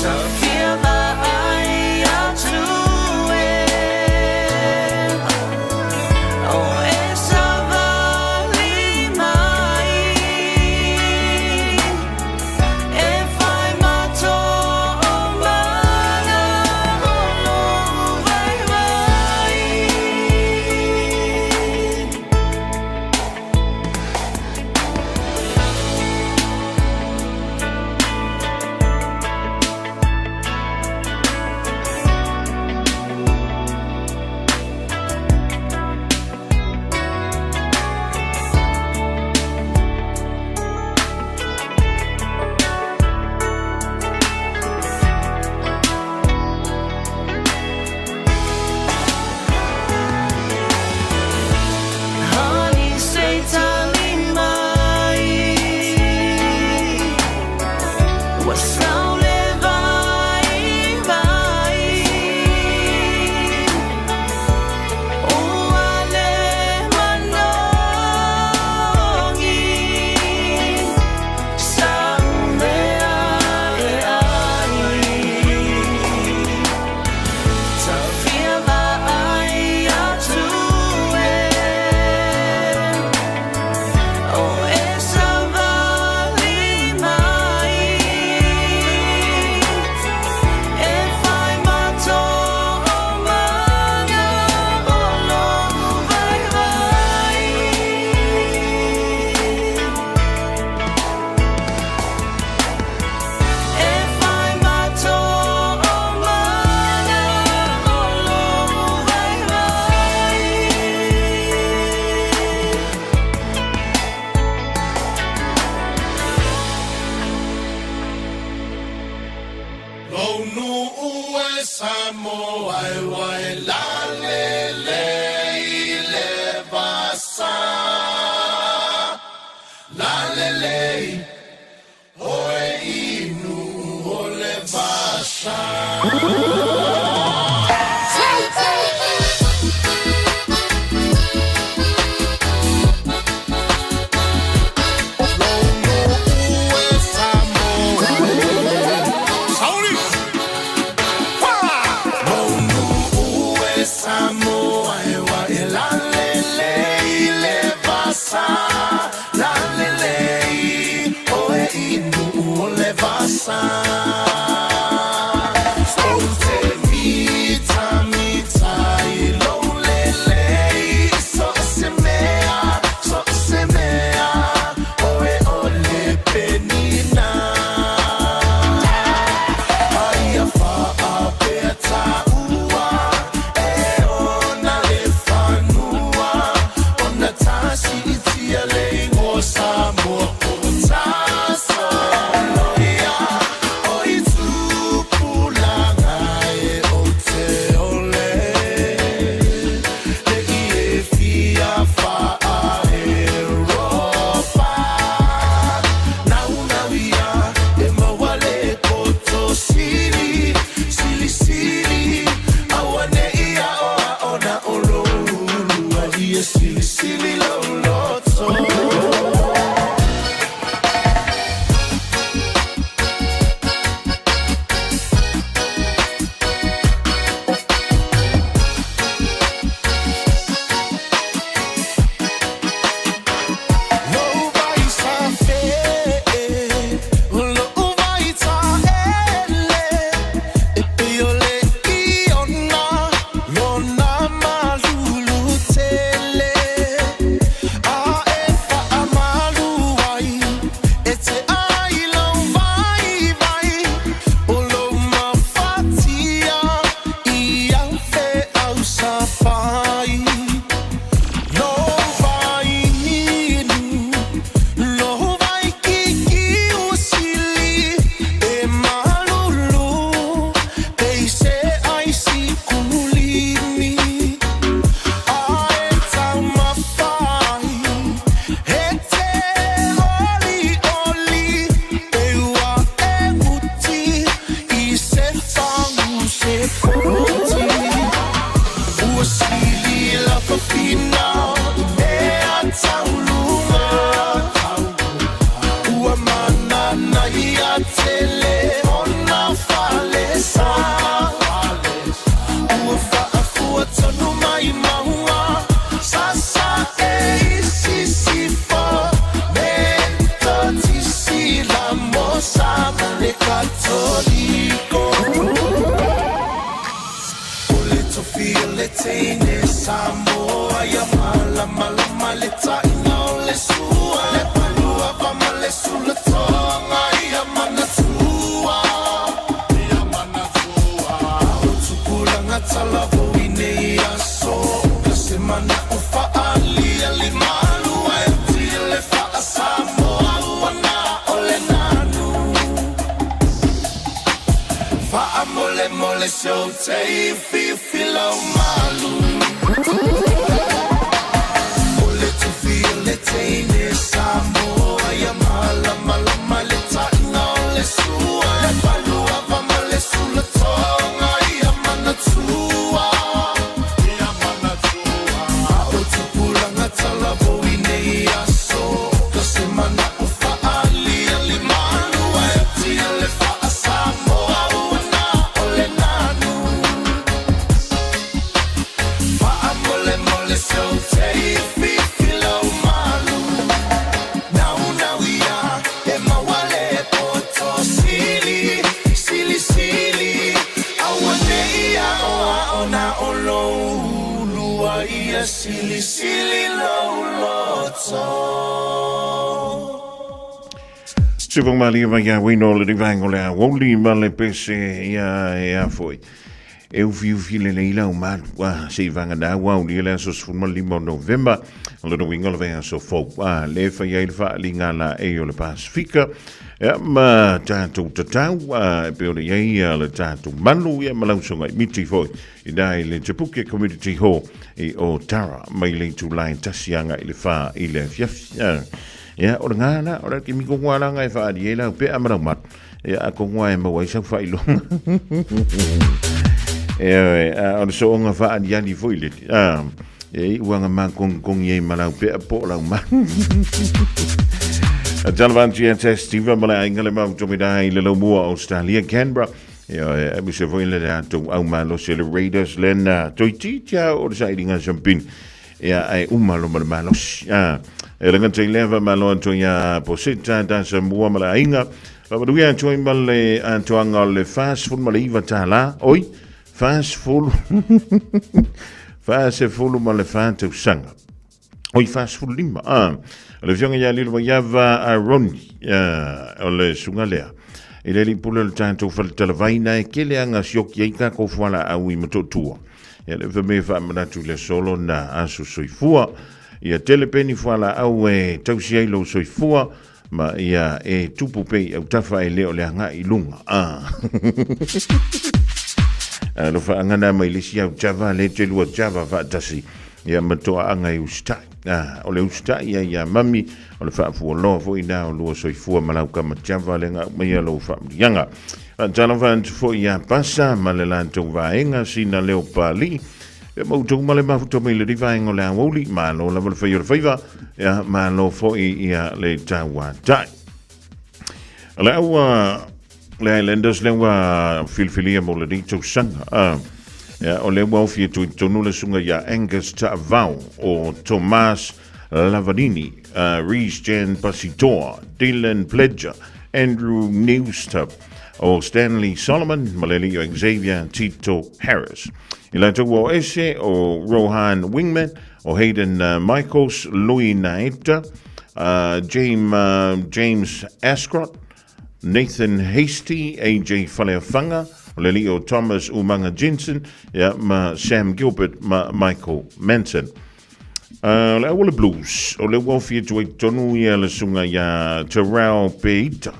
Speaker 13: Ta fia vaai atu e O e savali mai E fai ma toomaga o lou vaivai. Honey, say tali mai Ua sau le vaivai Ua le manogi Sa mea e ai Ta fia vaai atu e O e savali mai E fai ma toomaga o lou vaivai. E fai ma toomaga o lou vaivai.
Speaker 2: Lou nuu e Samoa e uai lalelei le vasa. Lalelei, oe inu o le vasa. Lou nuu e Samoa Sauli! Lou nuu e Samoa e uai lalelei le vasa. Lalelei, oe inu o le vasa. Ou te
Speaker 13: teine Samoa ia malamalama le taʻina o le sua le paluava ma le sulatoga ia manatua ia manatua o tupulaga talavou i nei aso ka se manaʻo faaliali malu ae tia le faa-Samoa ua na o le nanu Faamolemole se ou te fifi lau malu O le tufi o le teine Samoa ia malamalama le taʻina o le sua Le paluava ma le sulatoga ia manatua Ia manatua A o tupulaga talavou i nei aso Ka se manaʻo faaliali malu ae tia le faa-Samoa ua na o le nanu Faamolemole se ou te fifi lau malu Naunau ia e maua le poto sili Silisili aua ne i aoao na o lou ulua ia Silisili lou loto.
Speaker 4: Tupou malie mai ia uino le rivaenga o le aoauli ma le pese ia e a foi. E ufiufi lelei lau malu a se i vagana ua aulia le aso 15 o Novema o lona uiga o le vaiaso fou a le fai ai le faaaliga la ei o le Pasifika ia ma tatou tatau a e pei ona i ai ia le tatou malu ia ma lausoga i miti foi i na i le Te Puke Community Hall i Otara mai le itula e 1 agai i le 4 i le afiafi. Ia, o le ngā la, o le kimi ko ngā langa e whaari e lau pea ma lau mat. Ia, a ko ngā e maua i sau whailonga. Ia, a o le soonga whaari ali foi le. A, e i uanga mā kongi kongi e ma lau pea po lau mat. A Talavanti a Testiva ma le ainga le mau tomina i le laumua Australia, Canberra. Ia, e mise foi le le atu au malosi le Raiders le na toititia o le sailiga sampini. Ia, ae uma lo ma le malosi. A, e le gata i lea faamalo atu ia Poseta ta Samua ma le aiga. Faamanuia atu ai ma le atoaga o le 49 tālā. Oi, 40, 44 tausaga. Oi, 45. A, o le afioga ia Lilo Vaiava a Ronnie, o le suga lea. I le alii pule o le tatou fale talavaina e kele anga sioki ai kākou fualaau i Motootua. Ia le fa me faamanatu i le aso lona aso soifua. Ia tele peni fualaau e tausi ai lou soifua ma ia e tupu pe i autafa e le o le agai i luga. Ah. Lo whaangana mai le isi au java le te lua java faatasi ia ma toaaga e usitai. Ah, o le usitai ia ia mami o le faafualoa foi na o lua soifua ma lau kama java le ngau mai ia lou faamuliaga. Faatalofa atu foi ia Pasa ma le latou vaega sina leo pali. Ia ma outou ma le mafuta mai le vaega o le aoauli, malo lava le fai o le faiva, ia malo foi ia le tauatai. Le aua le Islanders le ua filifilia mo lenei tausaga. Ia, o le ua ofi e tui tonu le suga ia Angus Ta'avao o Tomas Lavanini, Reece Jan Pasitoa, Dylan Pledger, Andrew Newstup, o Stanley Solomon, ma le alii o Xavier Tito Harris. I latou ua o ese o Rohan Wingman, o Hayden Michaels, Louis Naeta, James, James Ascrot, Nathan Hastie, AJ Faleafanga, o le alii o Thomas Umanga Jensen, ia, ma Sam Gilbert ma Michael Manson. O le au o le Blues, o le ua ofi atu ai tonu ia le suga ia Terrell Peita,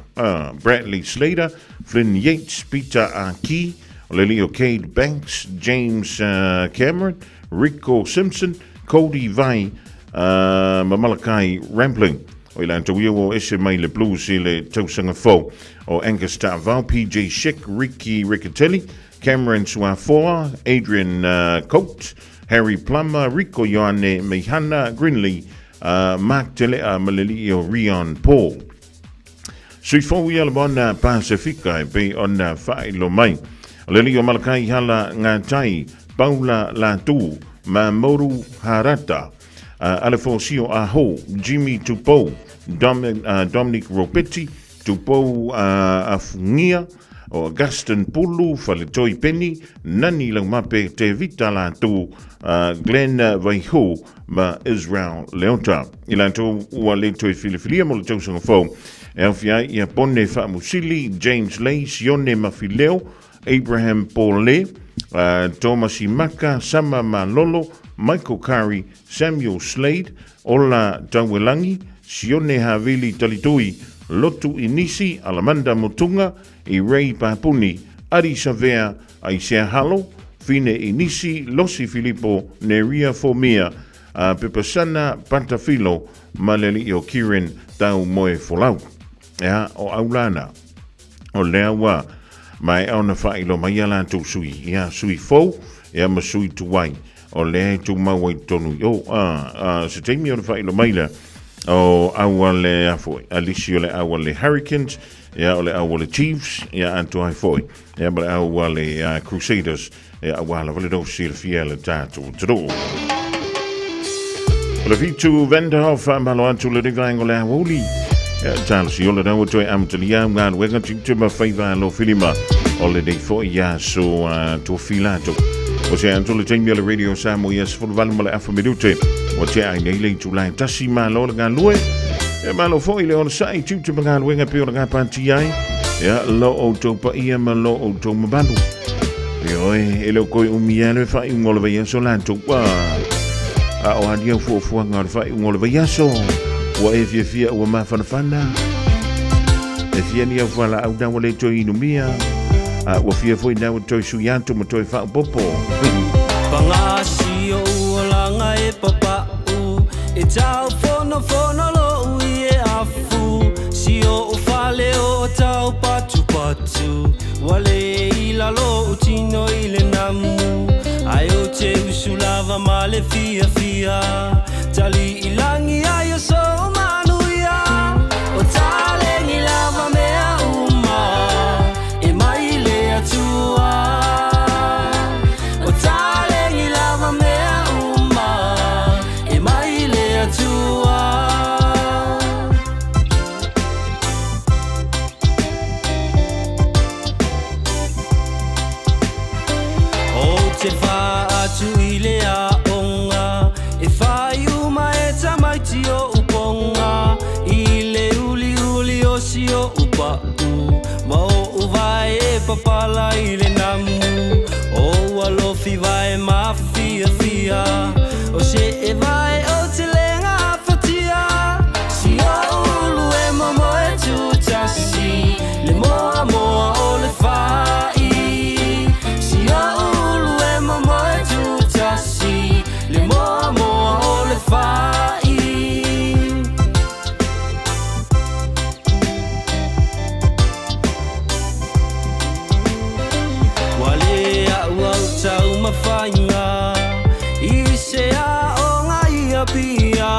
Speaker 4: Bradley Slater, Flynn Yates, Peter Aki, o le alii o Cade Banks, James Cameron, Rico Simpson, Cody Vai, ma Malakai Rampling. O i latou ia ua ese mai le Blues i le tausaga fou. O Angus Ta'avao, PJ Schick, Ricky Riccitelli, Cameron Suafoa, Adrian Coate, Harry Plummer, Rico Ioane Meihana, Grinley, Mark Tele'a ma le alii o Rion Paul. Sui fou ia le moana Pasifika e pei ona faailo mai. O le alii o Malakai Hala Ngatai, Paula Latu, Mamoru Harata, Alefosio Aho, Jimmy Tupou, Dominic Ropetti, Tupou Afungia, o Augustin Pulu, Faletoi Peni, Nani Laumape, Tevita Latu, Glenn Vaihu ma Israel Leota. I latou ua le toe filifilia mo le tausaga fou, e aofia ai ia Pone Faamusili, James Lei, Sione Mafileo, Abraham Pole, Tomasi Maka, Sama Malolo, Michael Kari, Samuel Slade, Ola Tauelangi, Sione Havili Talitui, Lotu Inisi, Alamanda Motunga, i Ray Papuni, Ari Savea, Aisea Halo, Fine Inisi, Losi Filipo, Neria Fomia, Pepasana Patafilo ma le alii o Kieran Tau Moe Folau. Ea, o Aulana. O lea ua maea ona faailoa mai a latou sui, ia sui fou, ia ma sui tuai. O lea e tumau ai totonu i o, a, a, se taimi ona faailoa mai lea, o au a le a foi, a lisi o le au a le Hurricanes, ia o le au a le Chiefs, ia atoa ai foi, ia ma le au a le Crusaders, ia aua lava le no silafia le tatou atunuu. O le 7 Vanderhoff faamalo atu le vaega o le aoauli. Ia, talosi ola na ua toe amatalia au galuega tiute ma faiva alofilima o lenei foi aso tofila atu. O se atu le taimi o le Radio Samoa ia 18 ma le afa minute. Ua tea ai nei le itula e tasi malo le galue. Ia malo foi le onosai tiute ma galuega pe o le gapatia ai. Ia lo outou paia ma lo outou mamalu. Ioe, e le o koe umi ia le faaiuga o le vaiaso latou. Ua, a o a ni au fuafuaga o le faaiuga o le vaiaso? Ua e fiafia ua mafanafana? E fia ni au fualaau na ua le toe inumia? A ua fia foi na ua toe sui atu ma toe faaopoopo?
Speaker 14: Pagasi o uolaga e papau E tau fonofono lou i e afu Si o fale o tau patupatu Ua le i lalo ou tino i le namu Ae ou te usu lava ma le fiafia Tali i lagi ai o sou manuia O taleni lava mea uma E mai le Atua O taleni lava mea uma E mai le Atua. Ou te whaatu i le aonga E whai uma e tamaiti o uponga I le uliuli o si o upa'u Ma o uvae e papala i le namu O ua lofi vae mafiafia O se e vae o te lenga afatia Si o ulu e momo e tutasi Le moa moa o le fai Si o ulu e momo e tutasi Le moa moa o le fai Ua le au au taumafaiga I se aoga i Apia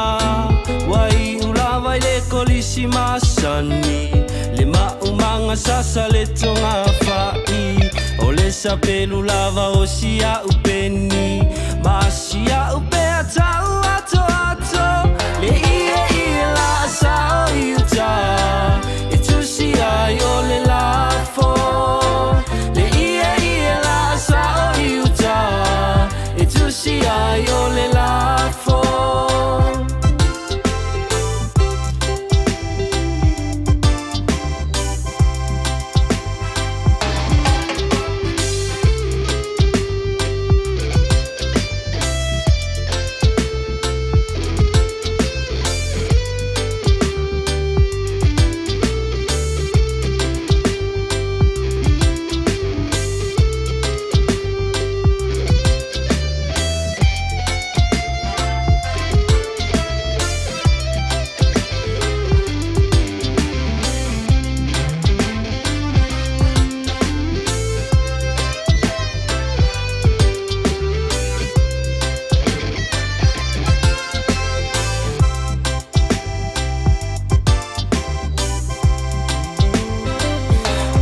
Speaker 14: Ua iu lava i le kolisi masani Le maumaga sasa le togafai O le sapelu lava o si a'u peni Ma si a'u pea tau atoato Le ie ie la sao i uta E tusi ai o le lafo Le ie ie la sao i uta E tusi ai o le lafo.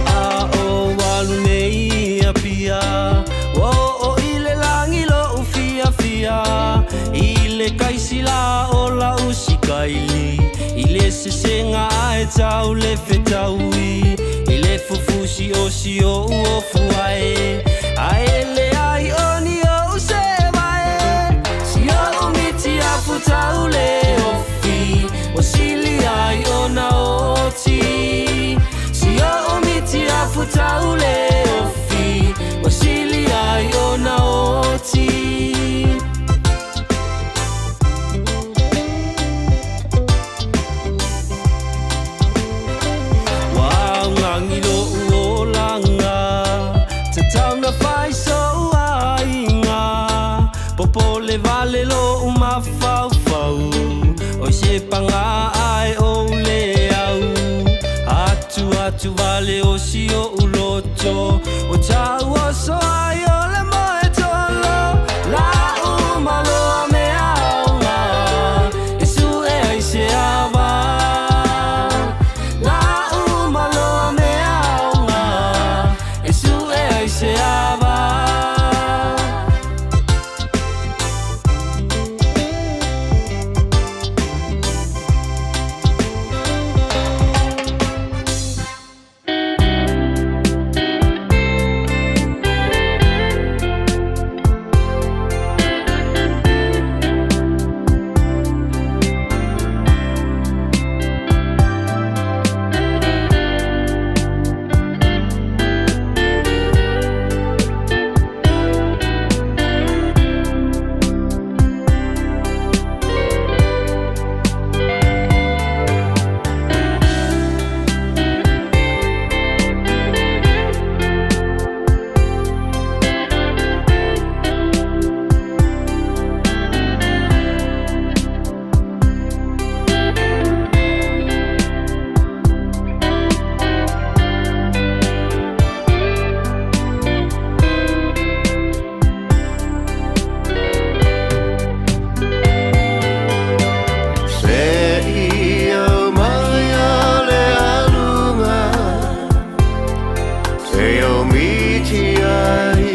Speaker 14: A o alu nei i Apia Ua oo i le lagi lo'u fiafia I le kaisila o la'u sikaili I le sesega ae tau le fetaui I le fufu si o u ofu ai Ae le ai o ni o u se vae Si o u miti a futau le ofi O sili ai o na oti Si o u miti a futau le ofi O sili ai o na oti. Ua augagi lo'u olaga Tatau na fai so'u aiga Popole vale lo'u mafaufau Oi se paga ae ou le au Atu atu vale o si o'u loto Ua tauoso ai o le moe tolo La'u maloa mea aoga E su'e ai se ava La'u maloa mea aoga E su'e ai se ava.
Speaker 1: Se i au mai a le aluga Se o miti ai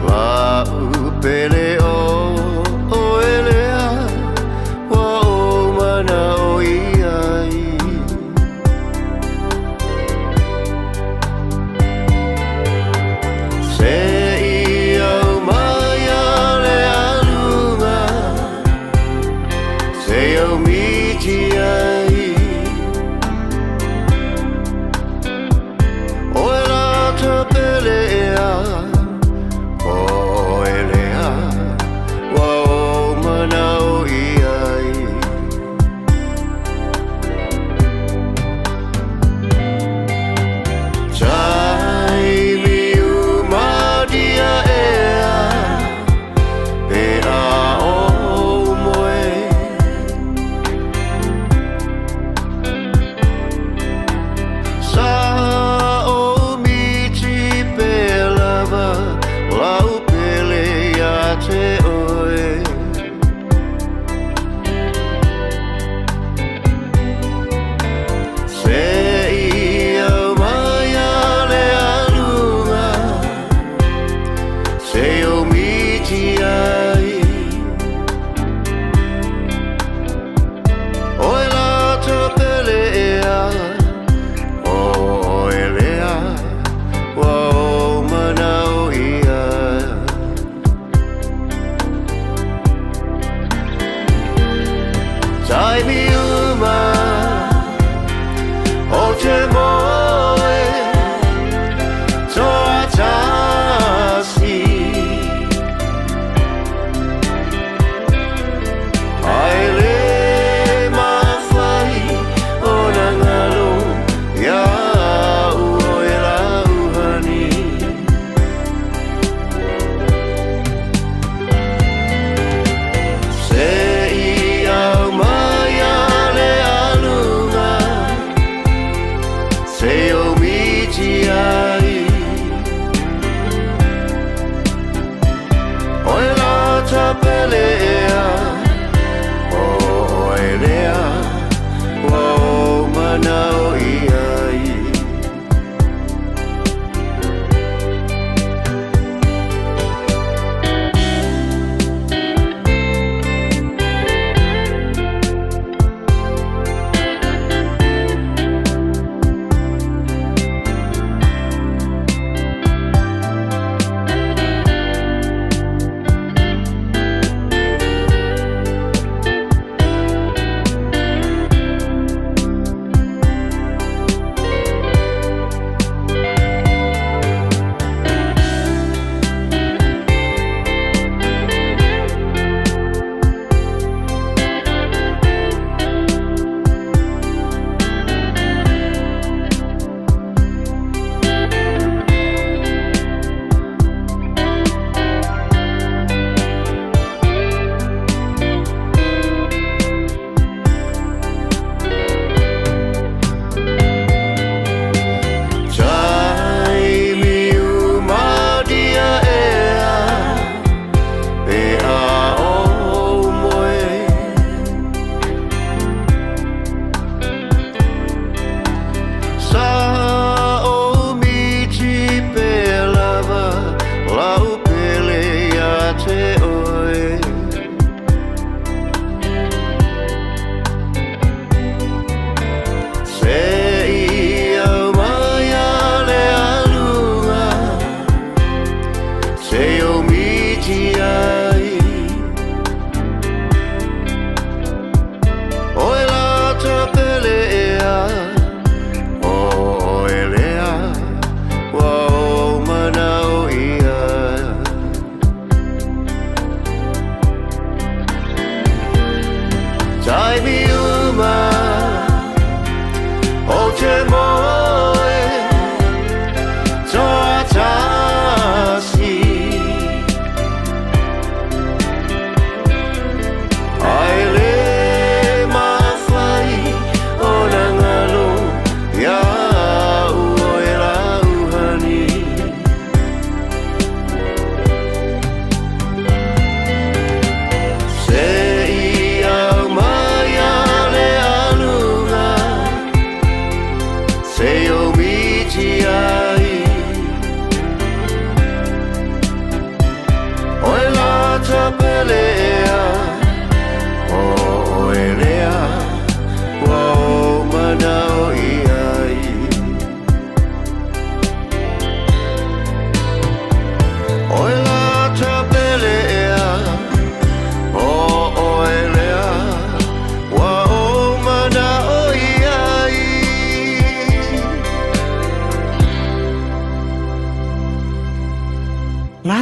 Speaker 1: La'u pele o oe lea Ua ou mana'o i ai Se i au mai a le aluga Se o miti ai Oe la ta pele ea Oe lea Ua ou mana'o i ai Taimi uma dia ea Pe a ou moe Sa ou miti pe lava Lau pele ia te oe Se i au mai a le aluga Se o miti ai Oe la ta pele ea Oe lea Ua ou mana'o i ai Taimi uma O te moe Toatasi Ae le mafai ona galo Ia a'u oe la'u honey Se i au mai a le aluga Se o miti ai Oe la ta pele ea Oe lea Ua ou mana'o i ai.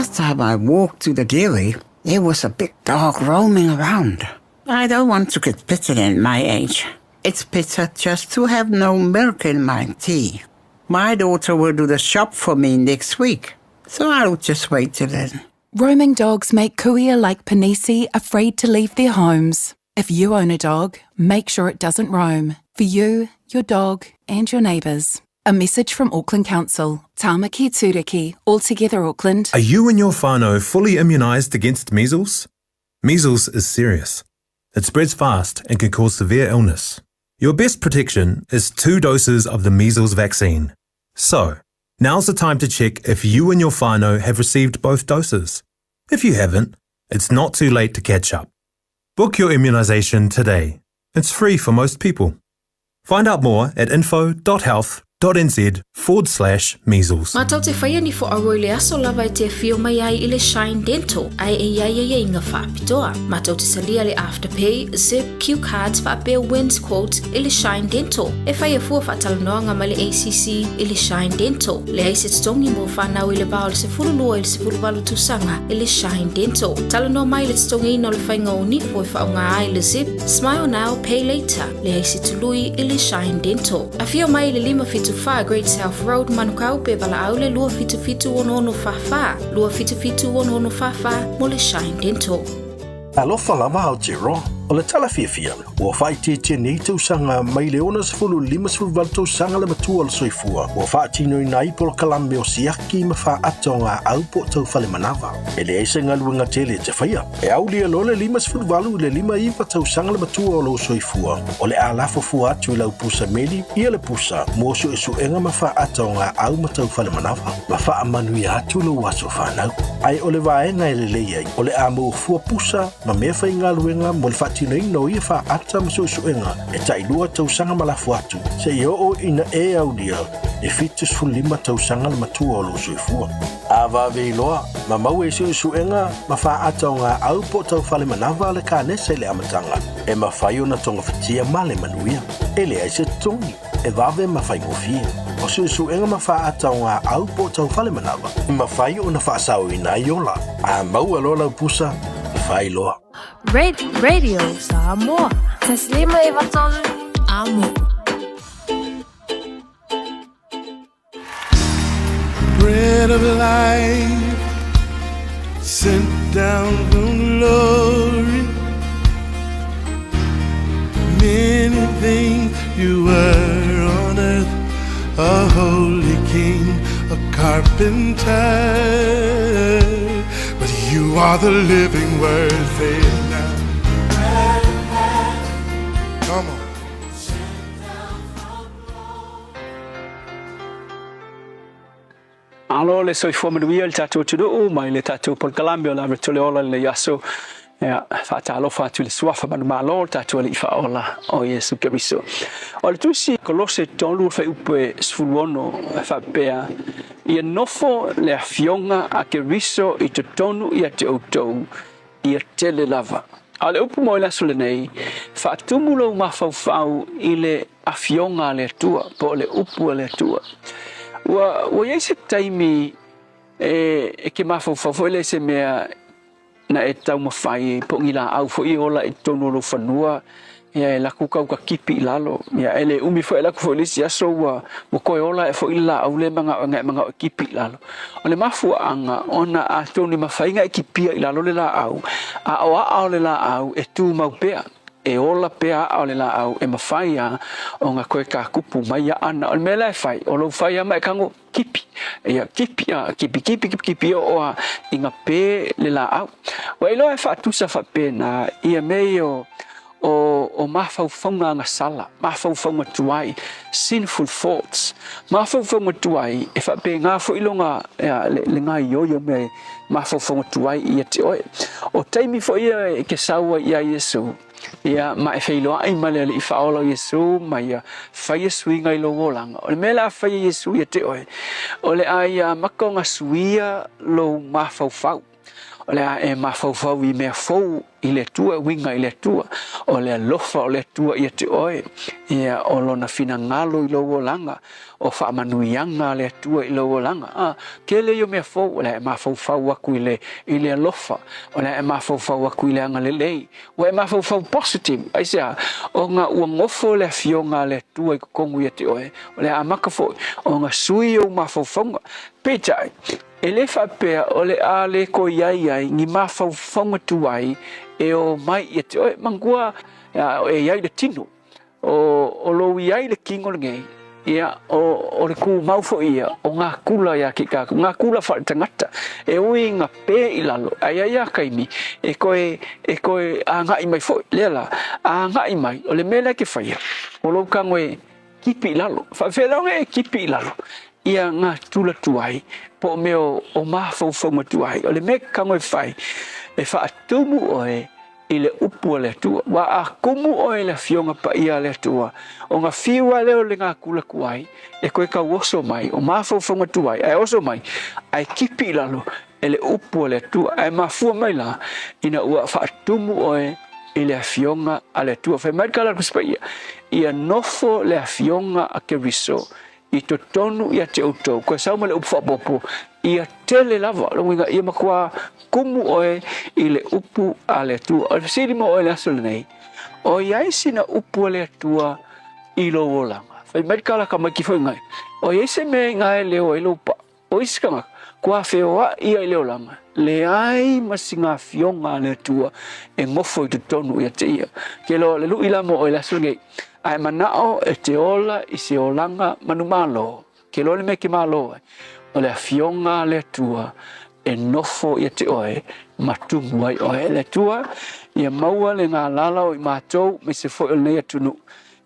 Speaker 15: Last time I walked to the dairy, there was a big dog roaming around. I don't want to get bitten at my age. It's better just to have no milk in my tea. My daughter will do the shop for me next week, so I'll just wait till then.
Speaker 16: Roaming dogs make kuia like Panisi afraid to leave their homes. If you own a dog, make sure it doesn't roam. For you, your dog, and your neighbours. A message from Auckland Council. Tamaki Turiki, all together Auckland.
Speaker 17: Are you and your whānau fully immunised against measles? Measles is serious. It spreads fast and can cause severe illness. Your best protection is two doses of the measles vaccine. So, now's the time to check if you and your whānau have received both doses. If you haven't, it's not too late to catch up. Book your immunisation today. It's free for most people. Find out more at info.health.nz forward slash measles.
Speaker 18: Mātou te whaia ni whoaroa i le aso lava e te awhio mai ai i le Shine Dental ai e iai ai inga whaapitoa. Mātou te salia le Afterpay, Zip, Q Cards whaapea Wins Quote i le Shine Dental. E whaia fua whaatalanoanga mai le ACC i le Shine Dental. Le ai se totogi mo whanau i le vao le 12 i le 18 tausaga i le Shine Dental. Talanoa mai le totogiina o le faiga o nifo e faaaoga ai le Zip, Smile Now, Pay Later, leai se tului i le Shine Dental. Afio mai i le 574 Great South Road, Manukau, pe valaau le 277 6644, 277 6644 mo le Shine Dental.
Speaker 19: Alofa lava Aotearoa. O le tala fiafia, ua faaitiitia nei tausaga mai le 60 i le 58 tausaga le matua o le soifua, ua faatinoina ai polokalame o siaki ma faaata o gaau po o taufale manava. E leai se galuega tele e te faia. E aulia loa le 58 i le 59 tausaga le matua o lou soifua, o le a lafo fua atu i lau pusa meli ia le pusa mo suesuega ma faaata o gaau ma taufale manava, ma faamanuia atu lou aso fanau. Ae o le vaega e lelei ai, o le a maua fua pusa ma mea faigaluega mo le faatinoina o ia faaata ma suesuega e tailua tausaga ma lafo atu, seia oo ina e aulia le 75 tausaga le matua o lou soifua. A vave iloa, ma maua i suesuega ma faaata o gaau po o taufale manava le kanesa i le amataga, e mafai ona togafitia ma le manuia. E leai se totogi, e vave ma faigofie. O suesuega ma faaata o gaau po o taufale manava, e mafai ona faasaoina ai ola. A maua loa lau pusa, fai loa.
Speaker 12: Red Radio Samoa. Taslima 93 Amo.
Speaker 6: Bread of life sent down from glory. Many things you were on earth, a holy king, a carpenter. But you are the living word, say it now. Come on.
Speaker 20: Malo le soifua manuia i le tatou atunuu mai le tatou polokalame o le Ave le Ola i lenei aso. Ia, faatalofa atu i le suafa manumalo o le tatou Alii Faaola o Iesu Keriso. O le tusi Kolose 3 fuaiupu e 16 e faapea, Ia nofo le afioga a Keriso i totonu ia te outou, ia tele lava. A o le upu mo i le aso lenei, faatumu lou mafaufau i le Afioga a le Atua, po o le upu a le Atua. Ua, ua i ai se taimi e, e ke mafaufau foi lea i se mea na e taumafai po o ni laau foi e ola i totonu o lou fanua, ia e laku kau ka kipi i lalo. Ia e le umi foi e laku foi i le isi aso ua, ua toe ola ae foi le laau lea manao e manao e kipi i lalo. O le mafuaaga ona atonu e mafai ona e kipia i lalo le laau, a o aa o le laau e tumau pea. E ola pea aa o le laau e mafai a ona toe kākupu mai aa na. O le mea la e fai, o lou fai a ma e kago kipi. Ia kipi a, kipi kipi kipi kipi oo a i nga pē le laau. Ua iloa e faatusa faapena ia mea ia o o, o mafaufauga agasala, mafaufauga tuai, sinful thoughts. Mafaufauga tuai e faapena foi loga ia, le, le gaoioi o mea mafaufauga tuai ia te oe. O taimi foi ia e ke sau ai ia Iesu, ia ma e feiloai ma le Alii Faaola o Iesu ma ia faia suiga i lou olaga. O le mea la a fai e Iesu ia te oe, o le a ia amata ona suia lou mafaufau. O le a e mafaufau i mea fou i le Atua, e uiga i le Atua, o le alofa o le Atua ia te oe, ia, o Lona finagalo i lou olaga, o faamanuiaga a le Atua i lou olaga. A, tele ia o mea fou, o le a e mafaufau aku i le, i le alofa, o le a e mafaufau aku i le agalelei, ua e mafaufau positive, aisea? Ona ua nofo le Afioga a le Atua i totonu ia te oe, o le a amata foi ona sui ou mafaufauga. Peitai, E le faapea o le a le toe i ai ai ni mafaufauga tuai e ō mai ia te oe. Manatua e i ai le tino, o lou i ai le tino lenei, ia, o le tumau foi ia o ngā kula ia te tātou, ngā kula whaletangata, e ui ina pē i lalo, ae i ai a taimi e toe, e toe āngai mai foi. Lea la, āngai mai, o le mea lea e te whaia, o lou tango e Kipi i lalo. Faafefea ona e kipi i lalo ia ngā tula tuai po o mea o mafaufauga tuai. O le mea e kago e whai, e whaatumu oe i le upu a le Atua. Wa a kumu oe i le afioga paia a le Atua, o ngā whiu a leo le ngā kula tuai, e koe kau oso mai, o mafaufauga tuai, ae oso mai, ae kipi i lalo e le upu a le Atua, ae mafua mai la, ina ua faatumu oe i le afioga a le Atua. Fai mai le tala a le Tusi Paia, Ia nofo le afioga a Keriso i totonu ia te outou. Koe sau ma le upu faaopoopo, ia tele lava. O le uiga, ia matua kumu oe i le upu a le Atua. O le fesili mo oe i le aso lenei, o i ai sina upu a le Atua i lou olaga? Fai mai le tala a tamaiti foi ngai, o i ai se mea i na e leo ai lou paa? O isi tagata, kua feoai ia i le olaga, leai ma sina afioga a le Atua e nofo i totonu ia te ia. Ke loa le lui la mo oe le aso lenei, a e manao e te ola i se olaga manumalo, ke loa le mea e te malo ai, o le afioga a le Atua e nofo ia te oe ma tumu ai oe. E le Atua, ia maua le galala o i matou me se foi o lenei atunuu,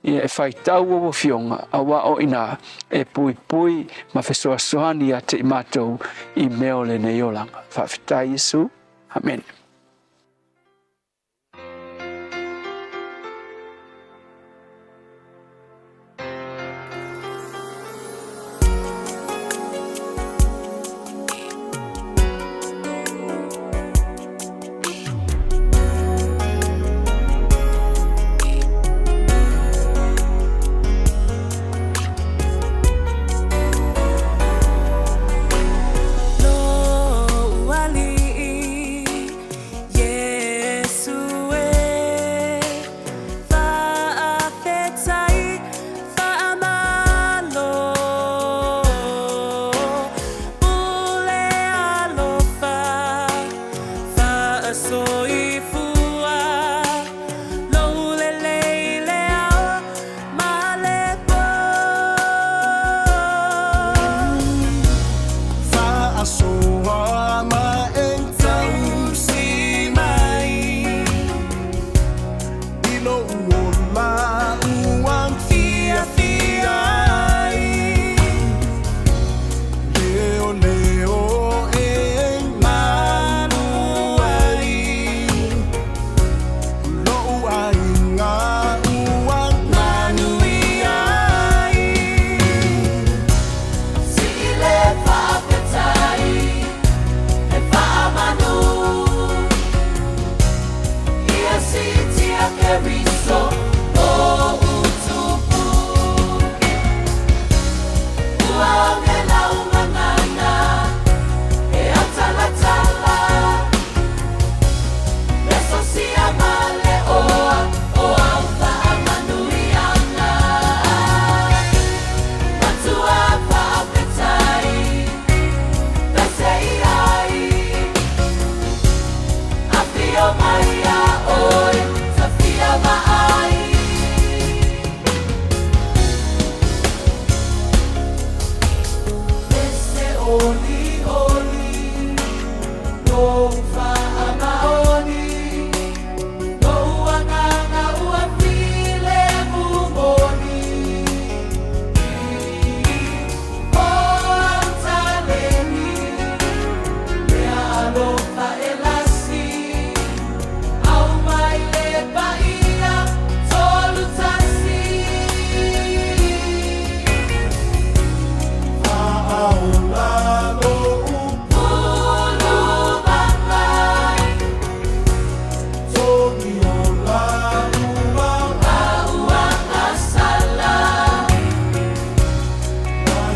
Speaker 20: Ia e faitau ou afioga, auā o inā e puipui ma fesoasoani ia te i matou i mea o lenei olaga. Faafetai Iesu. Amene.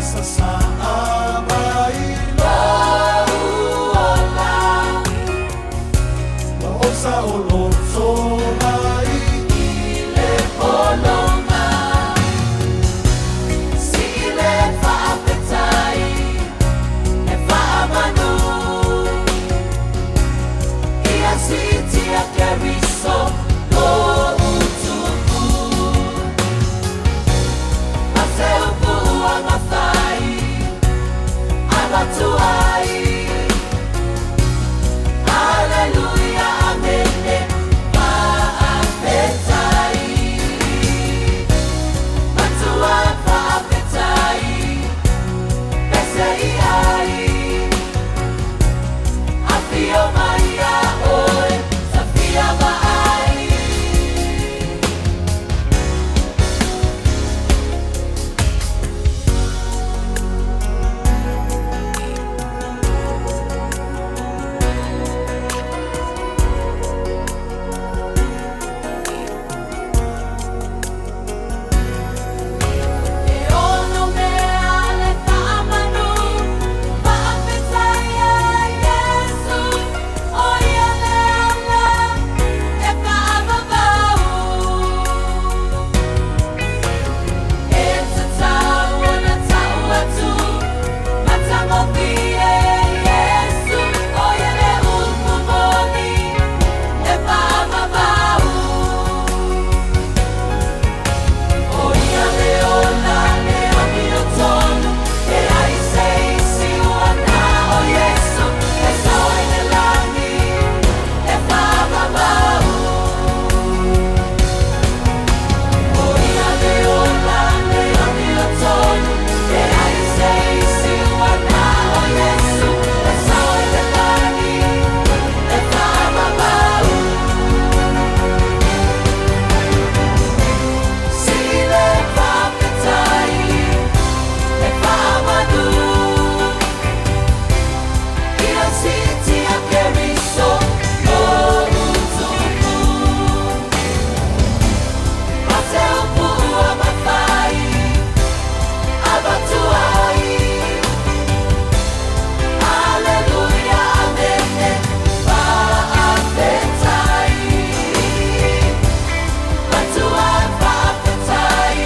Speaker 13: Sasaa mai lou ola Ma ou saoloto mai i le pologa Sii le faafetai e faamanu Ia siitia Keriso lou tupu Ma se upu ua mafai avatu ai Aleluia Amene Faafetai Matua faafetai Pese i ai Afio mai ia oe Ta fia vaai. E ono mea le faamanu, faafetai ia Iesu, o ia le ala e faavavau. E tatau ona tau atu, matagofie Iesu, o ia le upu moni e faavavau. O ia le ola le amiotonu, e leai se isi ua na o Iesu, e sao ai le lagi e faavavau. O ia le ola le amiotonu, e leai se isi ua na o Iesu, e sao ai le lagi e faavavau. Sii le faafetai e faamanu, ia siitia Keriso lou tupu. Ma se upu ua mafai avatu ai, Aleluia Amene faafetai. Matua faafetai,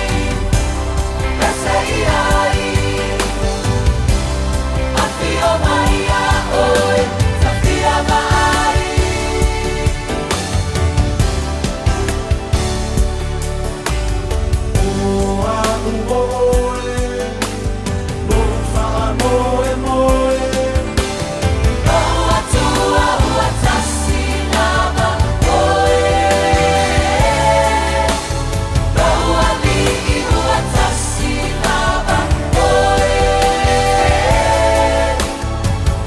Speaker 13: pese i ai, Afio mai ia oe, ta fia vaai. O a'u oe, lou faamoemoe. Lou Atua ua tasi lava oe. Lou Alii ua tasi lava oe.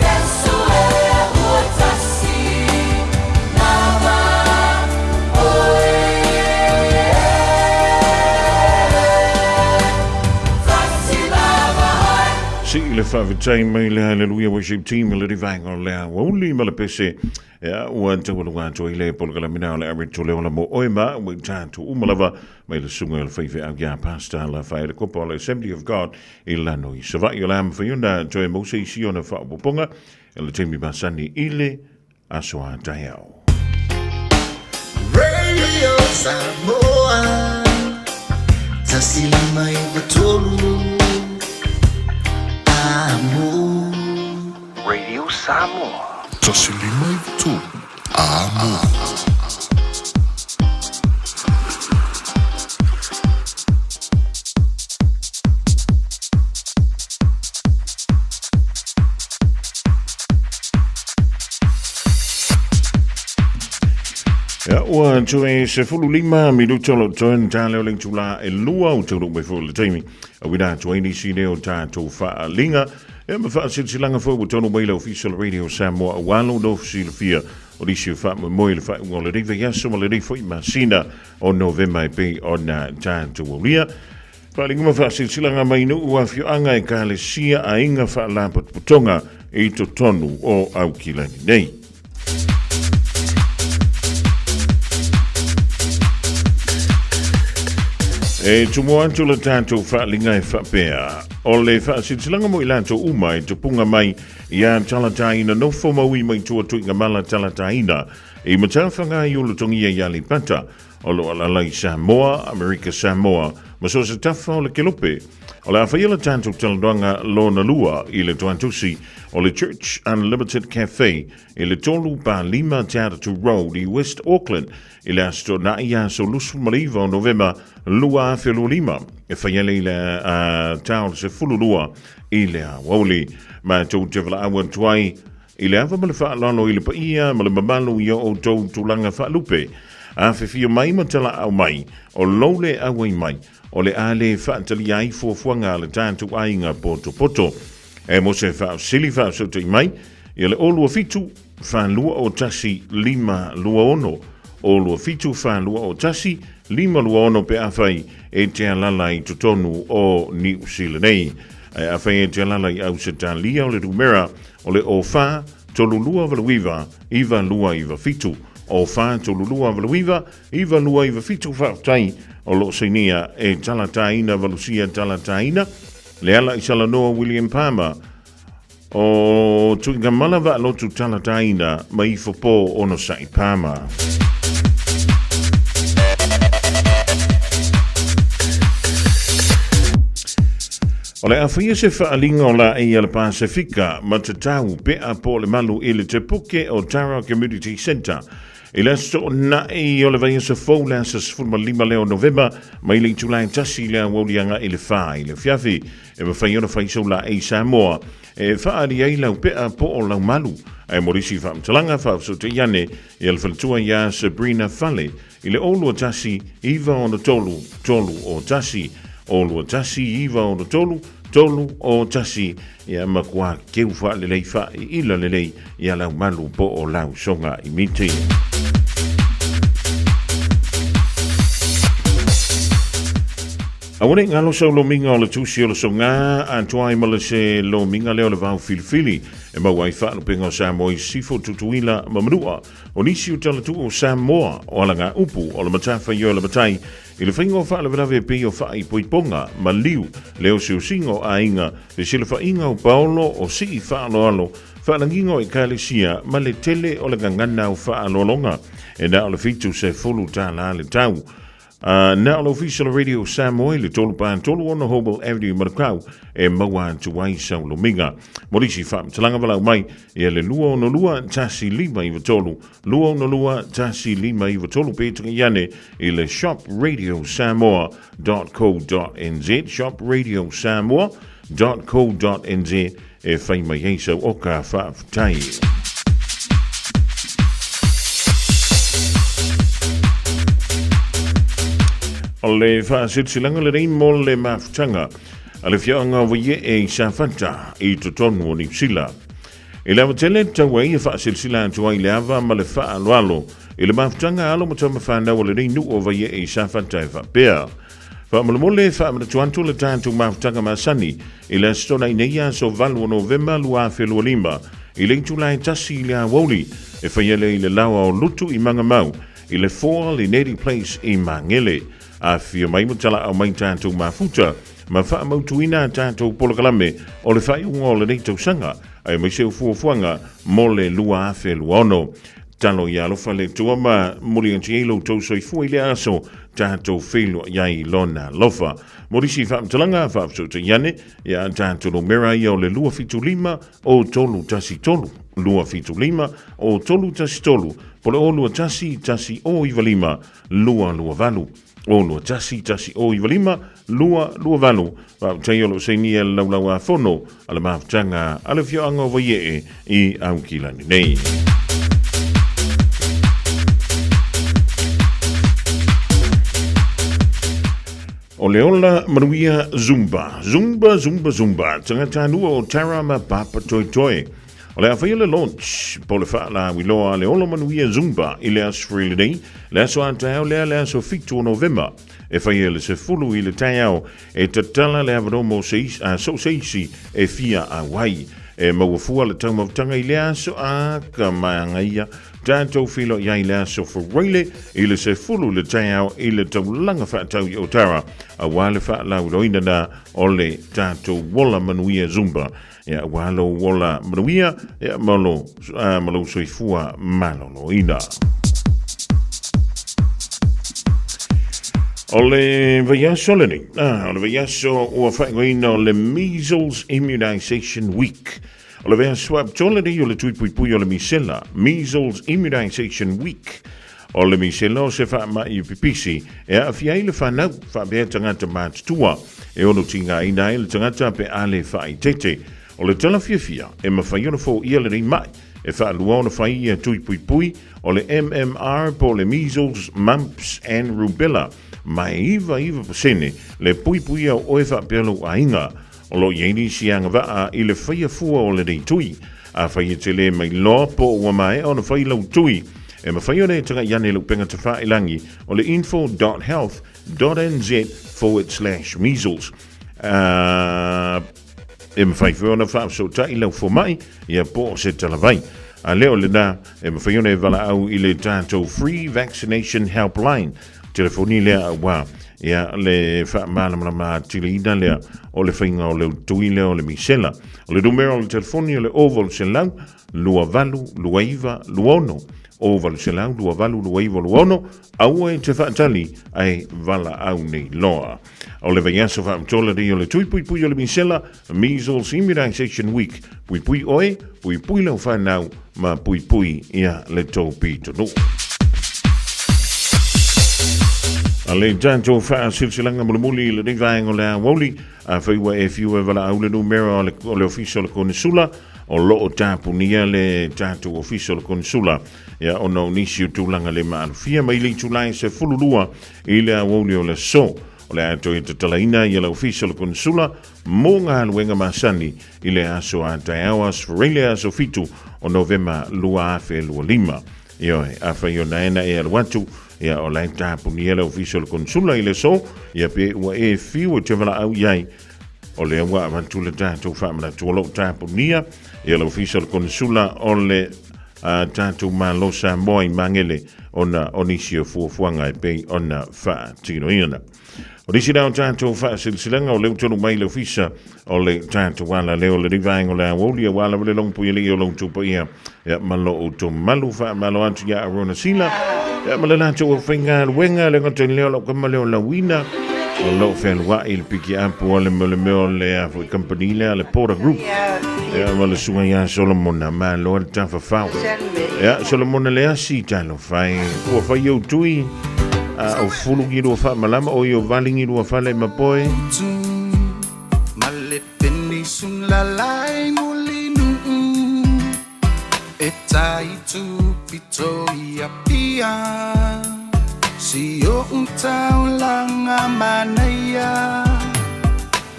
Speaker 13: Iesu e ua tasi lava oe. Tasi lava oe.
Speaker 4: Sii le faafetai mai le Hallelujah Worship Team i le rivaega o le aoauli ma le pese ea ua taualuga atu ai le polokalaminao o le Aret o le Ola mo oe ma ua i tatou uma lava mai le susuga i le faifeau ia Pastor Lafaele Kopa o le Assembly of God i Lano i Savaii. O le a mafai ona toe maua se isi ona faaopoopoga i le taimi masani i le aso a taeao.
Speaker 13: Radio Samoa 153 Amo.
Speaker 3: Radio Samoa. 153 Amo.
Speaker 4: Ia, ua toe 15 minuta o lo toe na tā leo le itulā e lua o taunuu mai foi le taimi. Auina atu ai nisi nei o tātou faaaliga. Ia ma faasilasilaga foi ua taunuu mai le Ofisa o le Radio Samoa aua lou nofo silafia o nisi o faamoemoe i le faaiuga o lenei vaiaso ma lenei foi masina o Novema e pei ona tātou aulia. Faaaliga ma faasilasilaga mai nuu, afioaga, ekalesia, aiga, faalapotopotoga i totonu o Aukilani nei. E tumu atu le tatou faaaliga e faapea, o le faasilasilaga mo i latou uma e tupuga mai ia talataina nofo ma ui mai tua tuigamala talataina i Matafagā i Ulutogia i Aleipata, o lo o alaala i Samoa, Amerika Samoa, ma so o se tafa o le kelope. O le a faia le tatou talanoaga lona lua i le toatusi o le Church Unlimited Cafe i le 3 pa 5 Te Atatu Road i West Auckland i le Aso Toonai aso 29 o Novema 2025 e fai ai le tao o le 12 i le aoauli. Matou te valaau atu ai i le ava ma le faaaloalo i le paia ma le mamalu i o outou tulaga faalupe. Afifio mai ma talaau mai, o lou le auai mai, o le a le faatalia ai fuafuaga a le tatou aiga potopoto. E mo se faafesili faafesootai mai, ia le 027 421 526, 027 421 526 pe afai e te alala i totonu o Niu Sila nei. Ae afai e te alala i Ausetalia o le numera o le 04 3289 9297, 04 3289 9297. Faafetai o lo o sainia e Talataina Valusia Talataina le ala i Salanoa William Palmer o Tuigamala Vaalotu Talataina ma Ifopo Onosai Palmer. O le a faia se faaaliga o laei a le Pasefika ma tatau pea po o le malu i le Tepuke o Tara Community Centre I le aso Toonai o le vaiaso fou le aso 15 lea o Novema, mai le itula e 1 i le aoauli agai i le 4 i le afiafi, e mafai ona fai sau laei Samoa e faaali ai lau pea po o lau malu. Ae mo nisi faamatalaga, faafesootai ane i le faletua iā Sabrina Fale i le 021 963 301, 021 963 301, Ia matua keu faalelei faaiila lelei ia lau malu po o lau soga i miti. Aua ne i galo sau lomiga o le tusi o le soga a tuai ma le se lomiga lea o le vao filifili e maua ai faalupega o Samoa i Sisifo, Tutuila ma Manua. O nisi o talatuu o Samoa o alagaupu o le matafaioi o le matai I le faiga o faalavelave e pei o faaipoipoga, maliu, le osiosiga o aiga, fesilafaiga o paolo, o sii faaaloalo, faalagiga o ekalesia ma le tele o le gagana o faaaloaloga. E na o le $70 le tau. A na o le Ofisa o le Radio Samoa i le 3 pa 3 6 Hobel Avenue i Manukau e maua atu ai sau lomiga. Mo nisi faamatalaga valaau mai ia le 262 1593 262 1593 pe tuki ane i le shopradiosamoa.co.nz shopradiosamoa.co.nz e whai mai ai sau oka faafetai. O le faasilasilaga lenei mo le mafutaga a le afioaga o Vaiee i Safata i totonu o Niu Sila. I le ava tele tatau ai e faasilasila atu ai le ava ma le faaaloalo i le mafutaga a alo ma tama fanau a lenei nuu o Vaiee i Safata e faapea, Faamolemole e faamanatu atu le tatou mafutaga masani i le Aso Toonai nei aso 8 o Novema 2025 i le itula e 1 i le aoauli e faia lea i le laoa o Lutu i Magamau i le 4 Lineti Place i Magele. Afifio mai ma talaau mai tatou mafuta ma faamautuina a tatou polokalame o le faaiuga o lenei tausaga aemaise o fuafuaga mo le 2026. Talo ia alofa le Atua ma muli atu ai lo outou soifua i lea aso tatou feiloai ai i Lona alofa. Mo nisi faamatalaga, faafesootai ane ia tatou numera ia o le 275 o 313, 275 o 313, po le 021 1 0 95 228. 0 1 1 0 9 5 2 2 8. Faafetai o lo o sainia le Laulau-a-Fono a le Mafutaga a le Afioaga o Vaiee i Aukilani nei. O le ola manuia Zumba, Zumba, Zumba, Zumba, tagatanua o Tara ma Papa Toetoe. O le a faia le launch po le faalauiloa a le Ola Manuia Zumba i le Aso Faraile nei, le aso a taeao lea le aso 7 o Novema. E faia le 10 i le taeao e tatala le avanoa mo se isi, so o se isi e fia auai. E maua fua le taumautaga i lea aso a ka maagaia tatou feiloai ai i le aso Faraile i le 10 i le taeao i le taulaga faatau i Otara aua le faalauiloaina na o le tatou ola manuia Zumba. Ia, aua lou ola manuia ia, ma lo, ma lou soifua maloloina. O le vaiaso lenei, o le vaiaso ua faaigoaina o le Measles Immunization Week. O le vaiaso atoa lenei o le tuipuipui o le misela, Measles Immunization Week. O le misela o se faamai pipisi e aafia ai le fanau faapea tagata matutua e ono tigaina ai le tagata pe a le faaeteete. O le tala fiafia e mafai ona foia lenei mai e faalua ona fai ia tui puipui o le MMR po o le Measles, Mumps and Rubella ma e 99% le puipuia o oe faapea lou aiga. O lo o i ai nisi agavaa i le faia fua o lenei tui. Afai e te le mailoa po ua maea ona fai lau tui, e mafai ona e tagai ane i le upega tafailagi o le info dot health dot nz forward slash measles. E mafai foi ona faafesootai lau fomai ia po o se talavai. A lea o lena, e mafai ona e valaau i le tatou Free Vaccination Helpline. Telefoni lea aua ia le faamalamalama atiliina lea o le faiga o le tui lea o le misela. O le numera o le telefoni o le 0800 28 29 26. 0800 28 29 26. Aua e te faatali ae valaau nei loa. O le vaiaso faamatola nei o le tui puipui o le misela, Measles Immunization Week. Puipui oe, puipui lau whanau, ma puipui ia le tō pitonuu. A le tatou faasilasilaga mulimuli i lenei vaega o le aoauli, afai ua e fiu e valaau le numera o le, o le ofisa o le konesula, o lo o tapunia le tatou ofisa o le konesula, ia ona o nisi o tulaga le maalofia mai le itula e 12 i le aoauli o le aso. O le a toe tatalaina ia le ofisa o le konesula mo galuega masani i le aso a taeao aso Faraile aso 7 o Novema 2025. Ioe, afai o naena e alu atu, ia o la e tapunia le ofisa o le konesula i le aso, ia pe ua e fiu e te valaau i ai, o lea ua avatu le tatou faamanatu o lo o tapunia ia le ofisa o le konesula o le tatou Malo Samoa i Magele ona o nisi o fuafuaga e pei ona faatinoina. O nisi la o tatou faasilasilaga o lea ua tonu mai le ofisa o le tatou ala lea o lenei vaega o le aoauli aua lava le logopui alii o lo outou paia ia, ma lo outou malu faamalo atu ia Arona Sila ia, ma le latou aufaigaluega le gata i lea o lau kama lea o Lauina o lo o fealuai i le piki apu a le mea o le mea o le a foi kamupani lea le Porter Group ia, ma le susuga ia Solomona malo le tafafao ia, Solomona Leasi talofa e ua fai ou tui a o fulu ki lua faamalama o i o valingi lua fale ma poe.
Speaker 13: Ma le penisun lalai mulinuu E tai tupito i Apia Si o'u taulaga manaia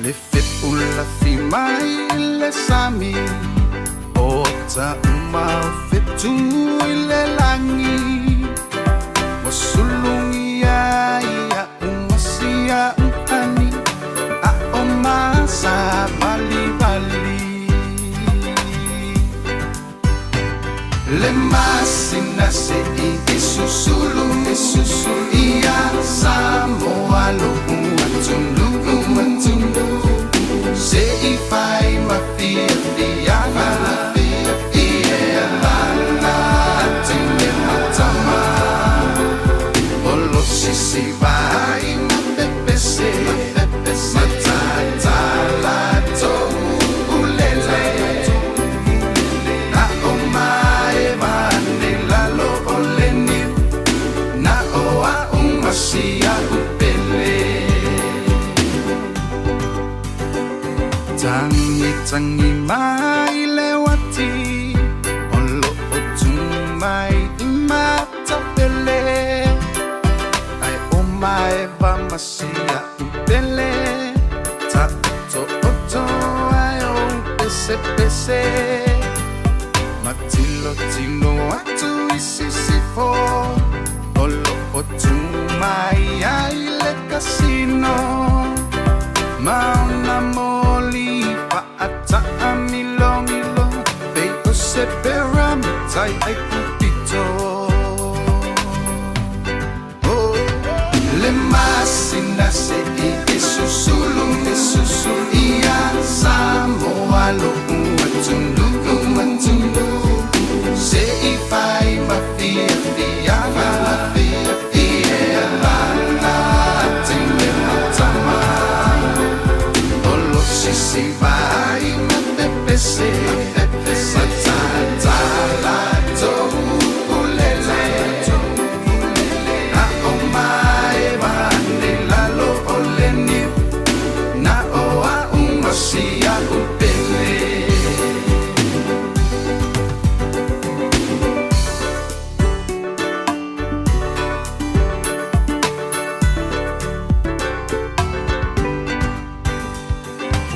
Speaker 13: Le fepu lafi mai i le sami O ta uma o fetu i le lagi Ua sulugia ia umasia uhani A o masa valivali Le masina se i isusulu isusulu Ia Samoa lo'u atunuu atunuu Se i fai ma fiafiaga Ia lala tine ma tama Olo sisi vai ma pepese Matatala tou ulele Na o mae vane lalo o le niu Na o a'u masia upele Tangi tangi mai le uati O lo o tu mai i matapele Ai o mae va masia upele Ta oto oto ai o pese pese Matilotilo atu i sisifo O lo o tu mai ai le kasino Ma ona moli fa'ata'a milomilo. lo'u atunu'u atunu'u se'i fai ma fiafiaga ia lala teine ma tama o lo sisi vai ma te pese matatala to'ulele na o mae vane lalo o le niu na o a'u ma si a'u pele.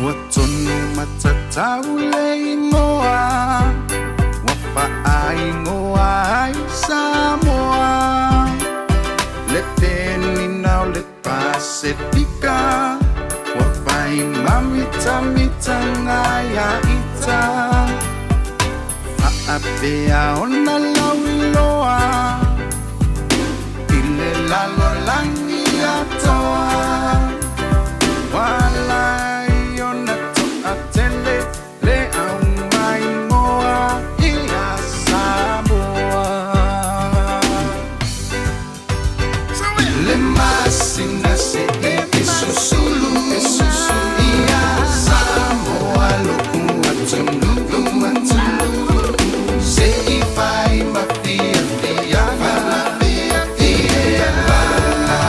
Speaker 13: Ua tonu matatau le igoa ua faaigoa ai Samoa le penina o le Pasefika ua fai mamitamitaga ia ita faapea ona lauiloa i le lalolagi atoa Walai ona to'atele le aumaimoa ia Samoa. Le masina se'i e susulu ia Samoa lo'u atunu'u atunu'u se'i fai ma fiafiaga ia lala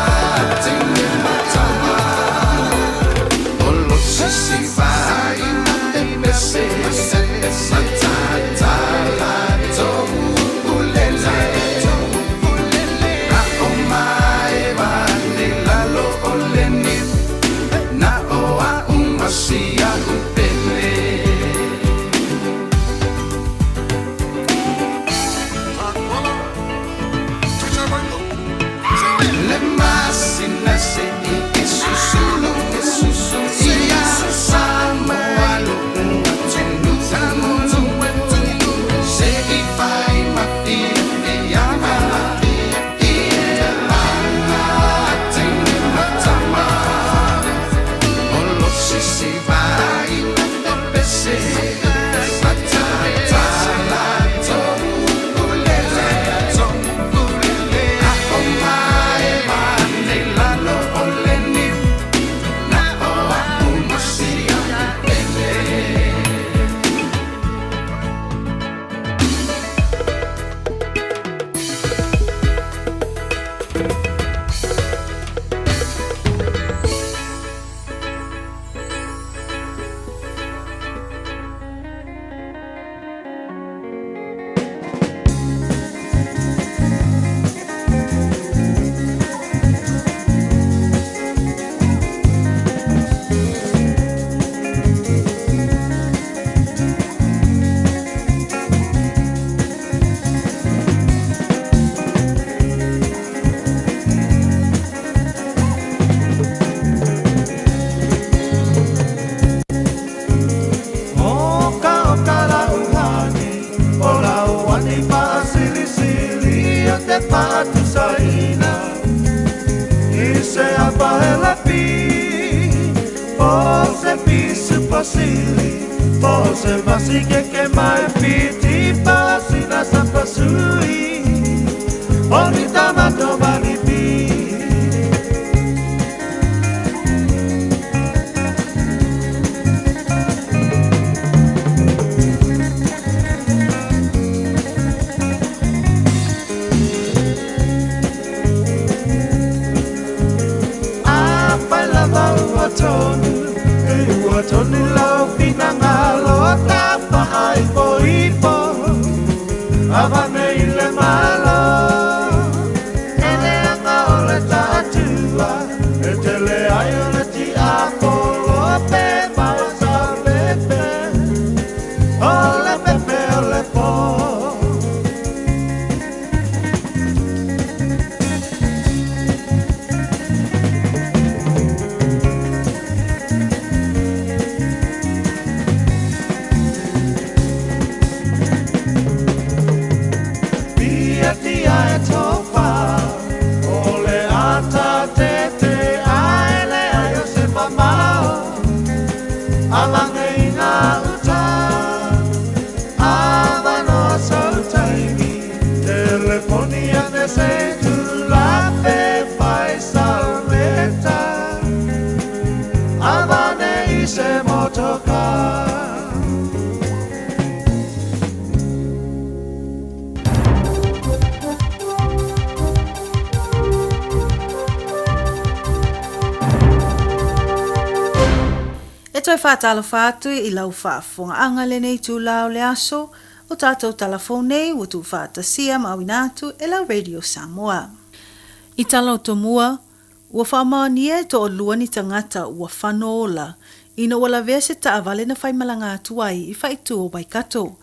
Speaker 13: teine ma tama o lo sisi vai ma te pese matatala to'ulele na o mae vane lalo o le niu na o a'u ma si a'u pele. Le masina se'i e susulu ia Samoa lo'u atunu'u se'i fai ma fiafiaga ia lala teine ma tama o lo sisi vai ma te pese matatala to'ulele na o mae vane lalo o le niu na o a'u ma si a'u pele.
Speaker 1: Oka o ka la uhane, o la uani faasilisili o te faatusaina. I se apa e lapi, po se pisu pasili, po se vasikeke mai piti pasina sa pasui. O ni tamato manipi. Afai lava ua tonu, e ua tonu lau finagalo tafa'aipoipo, avane i le Malo. E
Speaker 21: toe faatalofa atu i lau faafofogaaga lenei itula o le aso, o tatou tala fou nei ua tuufaatasia ma auina atu e lau Radio Samoa. I tala o tomua, ua faamaonia e toalua ni tagata ua fano ola ina ua lavea se taavale na faimalaga atu ai i faaitu o Waikato.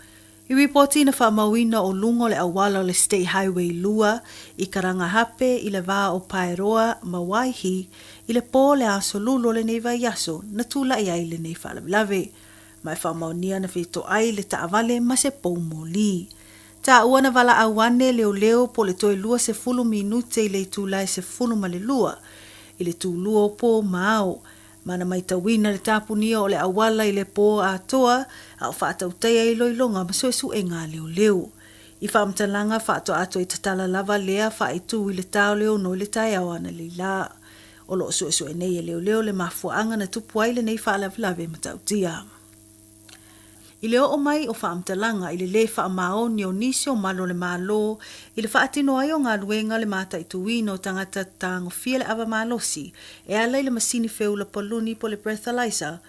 Speaker 21: I ripoti na faamauina o luga o le auala o le State Highway 2 i Karangahape i le va o Paeroa ma Waihi i le pō o le Aso Lulu o lenei vaiaso na tulai ai lenei faalavelave. Ma e faamaonia na fetoai le taavale ma se pou moli. Taua na valaau ane leoleo po o le toe 20 minute i le itula e 12 i le tulua o pō ma ao. Ma na maitauina le tapunia o le auala i le pō atoa a o faatautaia iloiloga ma suesuega a leoleo. I faamatalaga faatoatoa i tatala lava lea faaitu i le ta o le ono i le taeao analeila. O lo o suesue nei e leoleo le mafuaaga na tupu ai lenei faalavelave matautia. I le oo mai o faamatalaga i le lē faamaoni o nisi o malu o le Malo i le faatino ai o galuega o le mataituina o tagata tagofia le ava malosi e ala i le masini feula paluni po o le breathalyzer,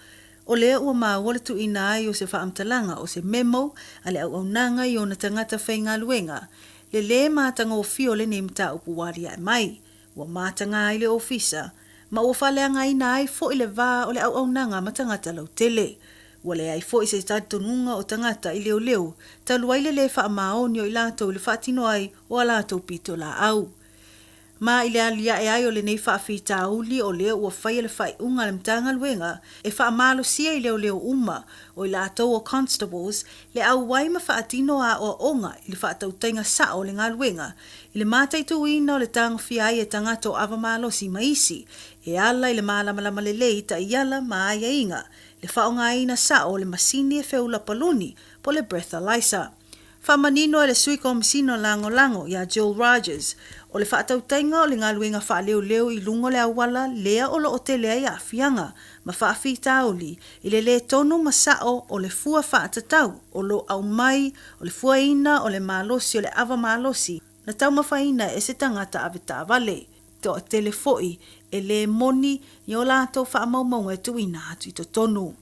Speaker 21: o lea ua maua le tuuina ai o se faamatalaga o se memo a le auaunaga i ona tagata faigaluega le lē matagofie o lenei mataupu ua aliae mai. Ua mataga ai le ofisa, ma ua faaleagaina ai foi le va o le auaunaga ma tagata lautele. Ua leai foi se talitonuga o tagata i leoleo talu ai le lē faamaoni o i latou i le faatino ai o a latou pitolaau. Ma i le aliae ai o lenei faafitauli o lea ua faia le faaiuga a le Matagaluega e faamalosia i leoleo uma o i latou o Constables le auai ma faatino aoaoga i le faatautaiga sao o le galuega i le mataituina o le tagofia ai e tagata o ava malosi ma isi e ala i le malamalama lelei i taiala ma aiaiga le faaaogaina sao o le masini e feula paluni po o le breathalyser. Faamanino e le Sui Komesina Lagolago ia Jill Rogers, o le faatautaiga o le galuega faaleoleo i luga o le auala lea o lo o tele ai aafiaga ma faafitauli i le lē tonu ma sao o le fua faatatau o lo o aumai o le fuaina o le malosi o le ava malosi na taumafaina e se tagata avetaavale toatele foi e lē moni i o latou faamaumauga e tuuina atu i totonu.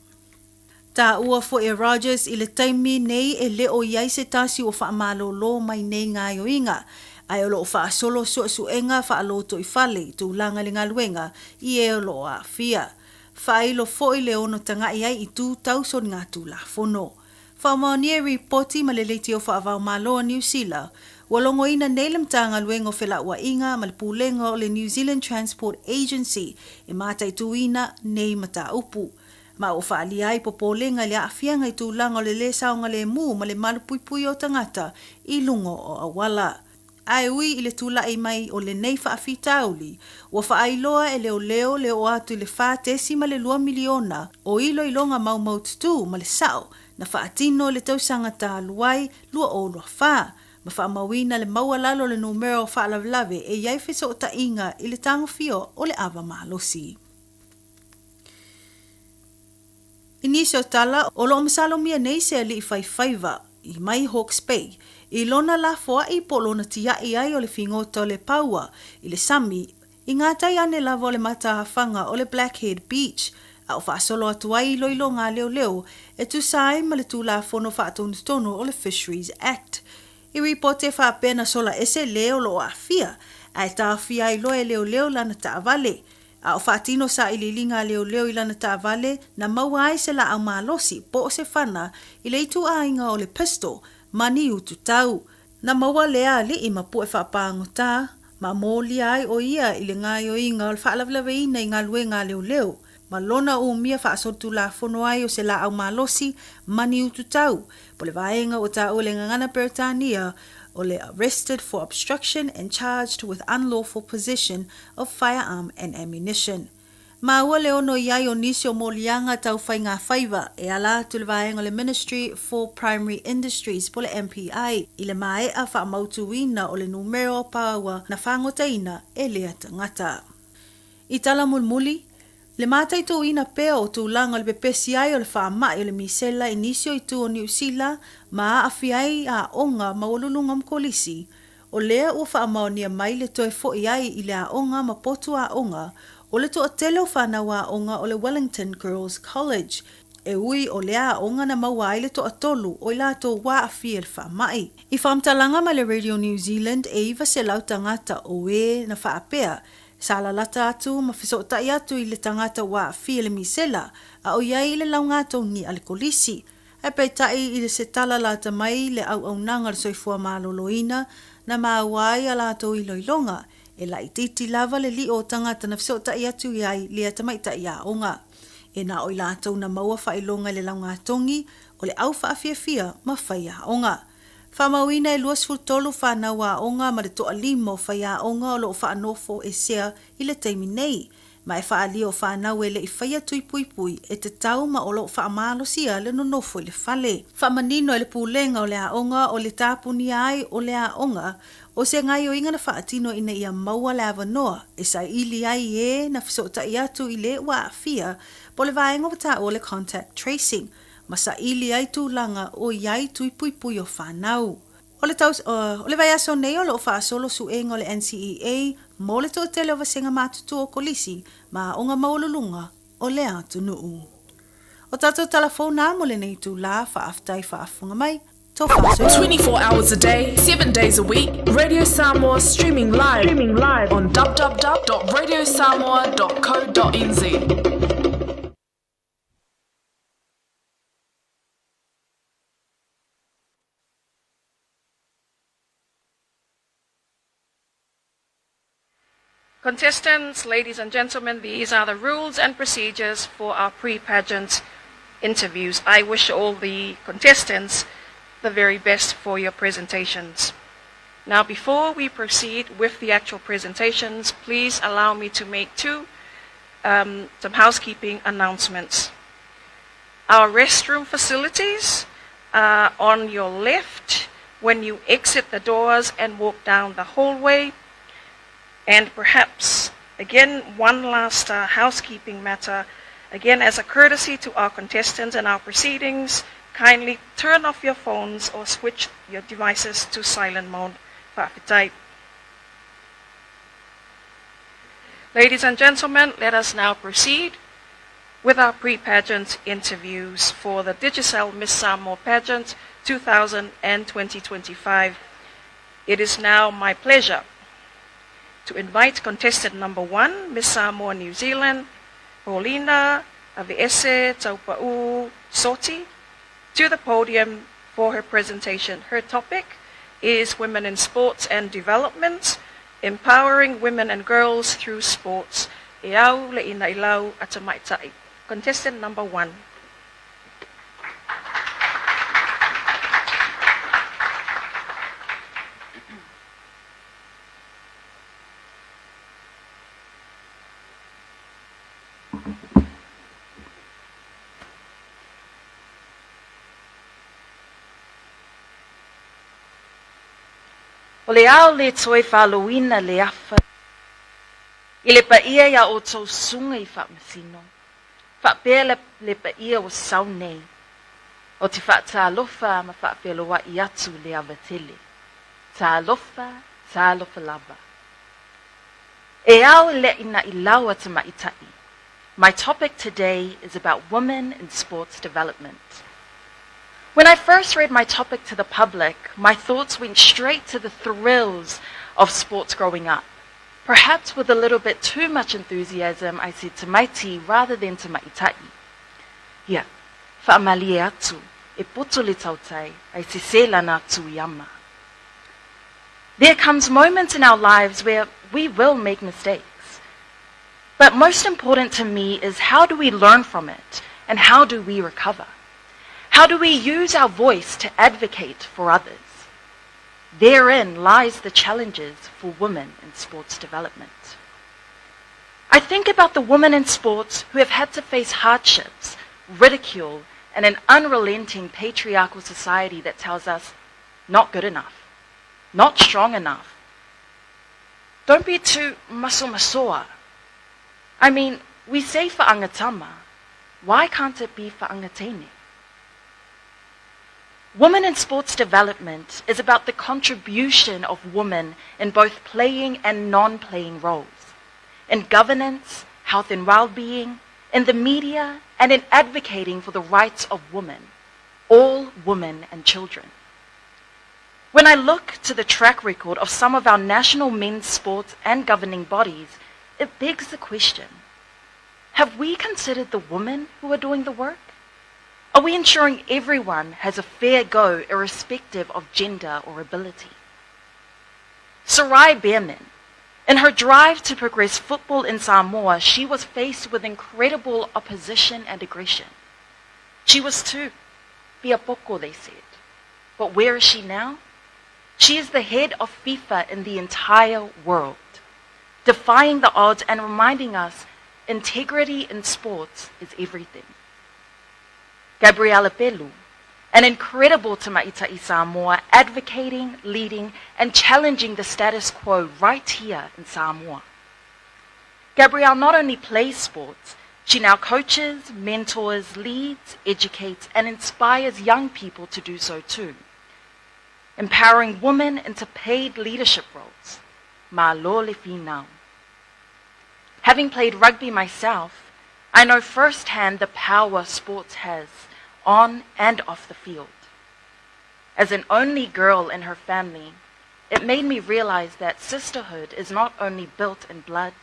Speaker 21: Taua foi e Rogers i le taimi nei e le o i ai se tasi ua faamalōlō mai nei gaoioiga, ae o lo o faasolo suesuega faalotoifale i tulaga i le galuega i e o lo o aafia. Faailo foi le ono taga'i ai i tū tau soligatulafono. Faamaonia i ripoti ma le leitio faavaomalo a Niu Sila, ua logoina nei le Matagaluega o Felauaiga ma le Pulega o le New Zealand Transport Agency e mataituina nei mataupu. Ma ua faaalia ai popolega i le aafiaga i tulaga o le lē saogalemu ma le malupuipuia o tagata i luga o auala. Ae ui i le tulai mai o lenei faafitauli, ua faailoa e leoleo le oo atu i le 4.2 miliona o iloiloga maumaututu ma le sao na faatino i le tausaga talu ai 2024, ma faamauina le maualalo o le numera o faalavelave e i ai fesootaiga i le tagofia o le ava malosi. I nisi o tala, o lo o masalomia nei se alii faifaiva i mai Hawke's Bay i lona lafoai po o lona tia'i ai o le figota o le paua i le sami i ngā tai ane lava o le matahafaga o le Blackhead Beach a o faasolo atu ai iloiloga a leoleo e tusa ai ma le Tulafono Faatonutonu o le Fisheries Act. I ripoti e faapea na sola ese lē o lo o aafia ae taofia ai loa e leoleo lana taavale A o faatino sailiiliga a leoleo i lana taavale na maua ai se laau malosi po o se fana i le ituaiga o le pistol ma ni utu tau. Na maua lea alii ma pue faapagota ma molia ai o ia i le gaoioiga o le faalavelaveina i galuega a leoleo ma lona umia faasolitulafono ai o se laau malosi ma ni utu tau po le vaega ua taua i le gagana Peretania o le arrested for obstruction and charged with unlawful possession of firearm and ammunition. Maua le ono i ai o nisi o moliaga tau faigāfaiva e ala atu i le vaega o le Ministry for Primary Industries po le MPI i le maea faamautuina o le numera o paua na fagotaina e lea tagata. I tala mulimuli, le mataituina pea o tulaga o le pepesi ai o le faamai o le misela i nisi o itu o Niu Sila ma aafia ai aoga maualuluga ma kolisi, O lea ua faamaonia mai le toe foi ai i le aoga ma potu aoga o le toatele o fanau aoga o le Wellington Girls College, e ui o lea aoga na maua ai le toatolu o i latou ua aafia i le faamai. I faamatalaga mai le Radio New Zealand e 900 tagata o e na faapea sa lalata atu ma fesootai atu i le tagata ua aafia i le misela a o i ai i le laugatogi a le kolisi. Ae peitai i le se tala lata mai le auaunaga o le soifua maloloina na maua ai a latou iloiloga, e laitiiti lava le lio o tagata na fesootai atu i ai lea tamaitai aoga. E na o i latou na maua faailoga i le laugatogi o le au faafiafia ma faiaoga. Faamauina e 23 fanau aoga ma le toalima o faiaoga o lo o faanofo esea i le taimi nei, ma e faaalia o fanau e le i faia tui puipui e tatau ma o lo o faamalosia le nonofo i le fale. Faamanino e le Pulega o le Aoga o le tapunia ai o le aoga o se gaioiga na faatino ina ia maua le avanoa e saili ai e na fesootai atu i le ua aafia po o le vaega ua taua o le contact tracing ma saili ai tulaga o i ai tui puipui o fanau. O le taus, o le vaiaso nei o lo o faasolo suega o le NCEA mo le toatele o vasega matutua o kolisi ma aoga maualuluga o le atunuu. O tatou tala fou nā mo lenei itulā, faafetai faafofoga mai, tofa soifua.
Speaker 5: 24 hours a day, 7 days a week, Radio Samoa streaming live, streaming live on www.radiosamoa.co.nz.
Speaker 22: Contestants, ladies and gentlemen, these are the rules and procedures for our pre-pageant interviews. I wish all the contestants the very best for your presentations. Now, before we proceed with the actual presentations, please allow me to make two um, some housekeeping announcements. Our restroom facilities are on your left when you exit the doors and walk down the hallway. And perhaps, again, one last housekeeping matter. Again, as a courtesy to our contestants and our proceedings, kindly turn off your phones or switch your devices to silent mode. Fa'afetai. Ladies and gentlemen, let us now proceed with our pre-pageant interviews for the Digicel Miss Samoa Pageant 2000 and 2025. It is now my pleasure to invite contestant number one, Miss Samoa New Zealand, Paulina Aviese Taupa'u Soti, to the podium for her presentation. Her topic is Women in Sports and Development, Empowering Women and Girls Through Sports. E au le ina ilau atamaitai. Contestant number one.
Speaker 23: O le ao le toe faaloina le afa i le paia iā outou susuga i Faamasino, faapea le, le paia ua sau nei. Ou te faatalofa ma faafeloai atu le ava tele. Talofa, talofa lava. E ao le ina i lau a tamaitai. My topic today is about women in sports development. When I first read my topic to the public, my thoughts went straight to the thrills of sports growing up. Perhaps with a little bit too much enthusiasm, I said tamaiti rather than tamaitai. Ia, faamalie atu, e poto le tautai, ai sese lana atu i ama. There comes moments in our lives where we will make mistakes. But most important to me is how do we learn from it and how do we recover? How do we use our voice to advocate for others? Therein lies the challenges for women in sports development. I think about the women in sports who have had to face hardships, ridicule, and an unrelenting patriarchal society that tells us not good enough, not strong enough. Don't be too masomasoa. I mean, we say wha'angatama. Why can't it be wha'angatene? Women in sports development is about the contribution of women in both playing and non-playing roles, in governance, health and well-being, in the media, and in advocating for the rights of women, all women and children. When I look to the track record of some of our national men's sports and governing bodies, it begs the question, have we considered the women who are doing the work? Are we ensuring everyone has a fair go irrespective of gender or ability? Sarai Bareman, in her drive to progress football in Samoa, she was faced with incredible opposition and aggression. She was too poko, they said. But where is she now? She is the head of FIFA in the entire world, defying the odds and reminding us integrity in sports is everything. Gabriella Pelu, an incredible Tamaita'i Samoa, advocating, leading, and challenging the status quo right here in Samoa. Gabrielle not only plays sports, she now coaches, mentors, leads, educates, and inspires young people to do so too. Empowering women into paid leadership roles. Ma lo le finau. Having played rugby myself, I know firsthand the power sports has on and off the field. As an only girl in her family, it made me realize that sisterhood is not only built in blood,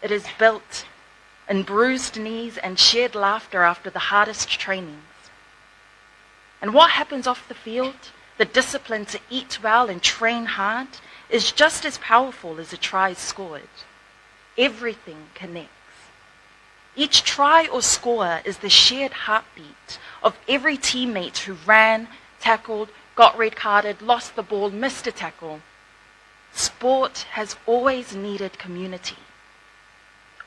Speaker 23: it is built in bruised knees and shared laughter after the hardest trainings. And what happens off the field, the discipline to eat well and train hard, is just as powerful as the tries scored. Everything connects. Each try or score is the shared heartbeat of every teammate who ran, tackled, got red carded, lost the ball, missed a tackle. Sport has always needed community,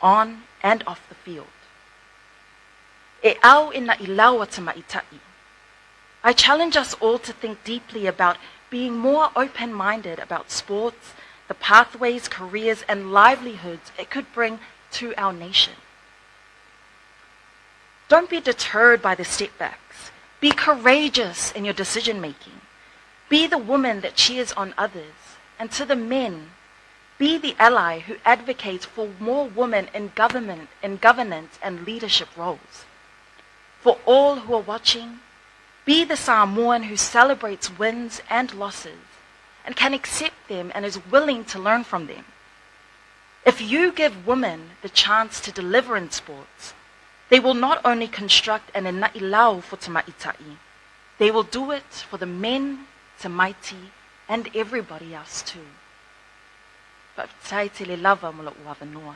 Speaker 23: on and off the field. E au ina ilaua tamaita'i. I challenge us all to think deeply about being more open-minded about sports, the pathways, careers, and livelihoods it could bring to our nation. Don't be deterred by the setbacks. Be courageous in your decision-making. Be the woman that cheers on others. And to the men, be the ally who advocates for more women in government, in governance and leadership roles. For all who are watching, be the Samoan who celebrates wins and losses and can accept them and is willing to learn from them. If you give women the chance to deliver in sports, they will not only construct an ina'ilau for tamaita'i, they will do it for the men, tamaiti, and everybody else too. Fa'afetai tele lava mo la'u avanoa.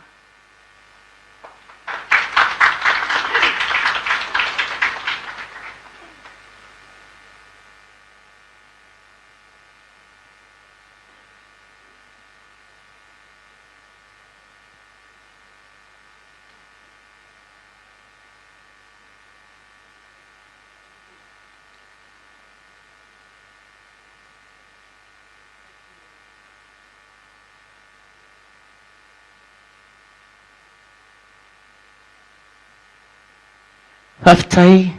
Speaker 8: Fa'afetai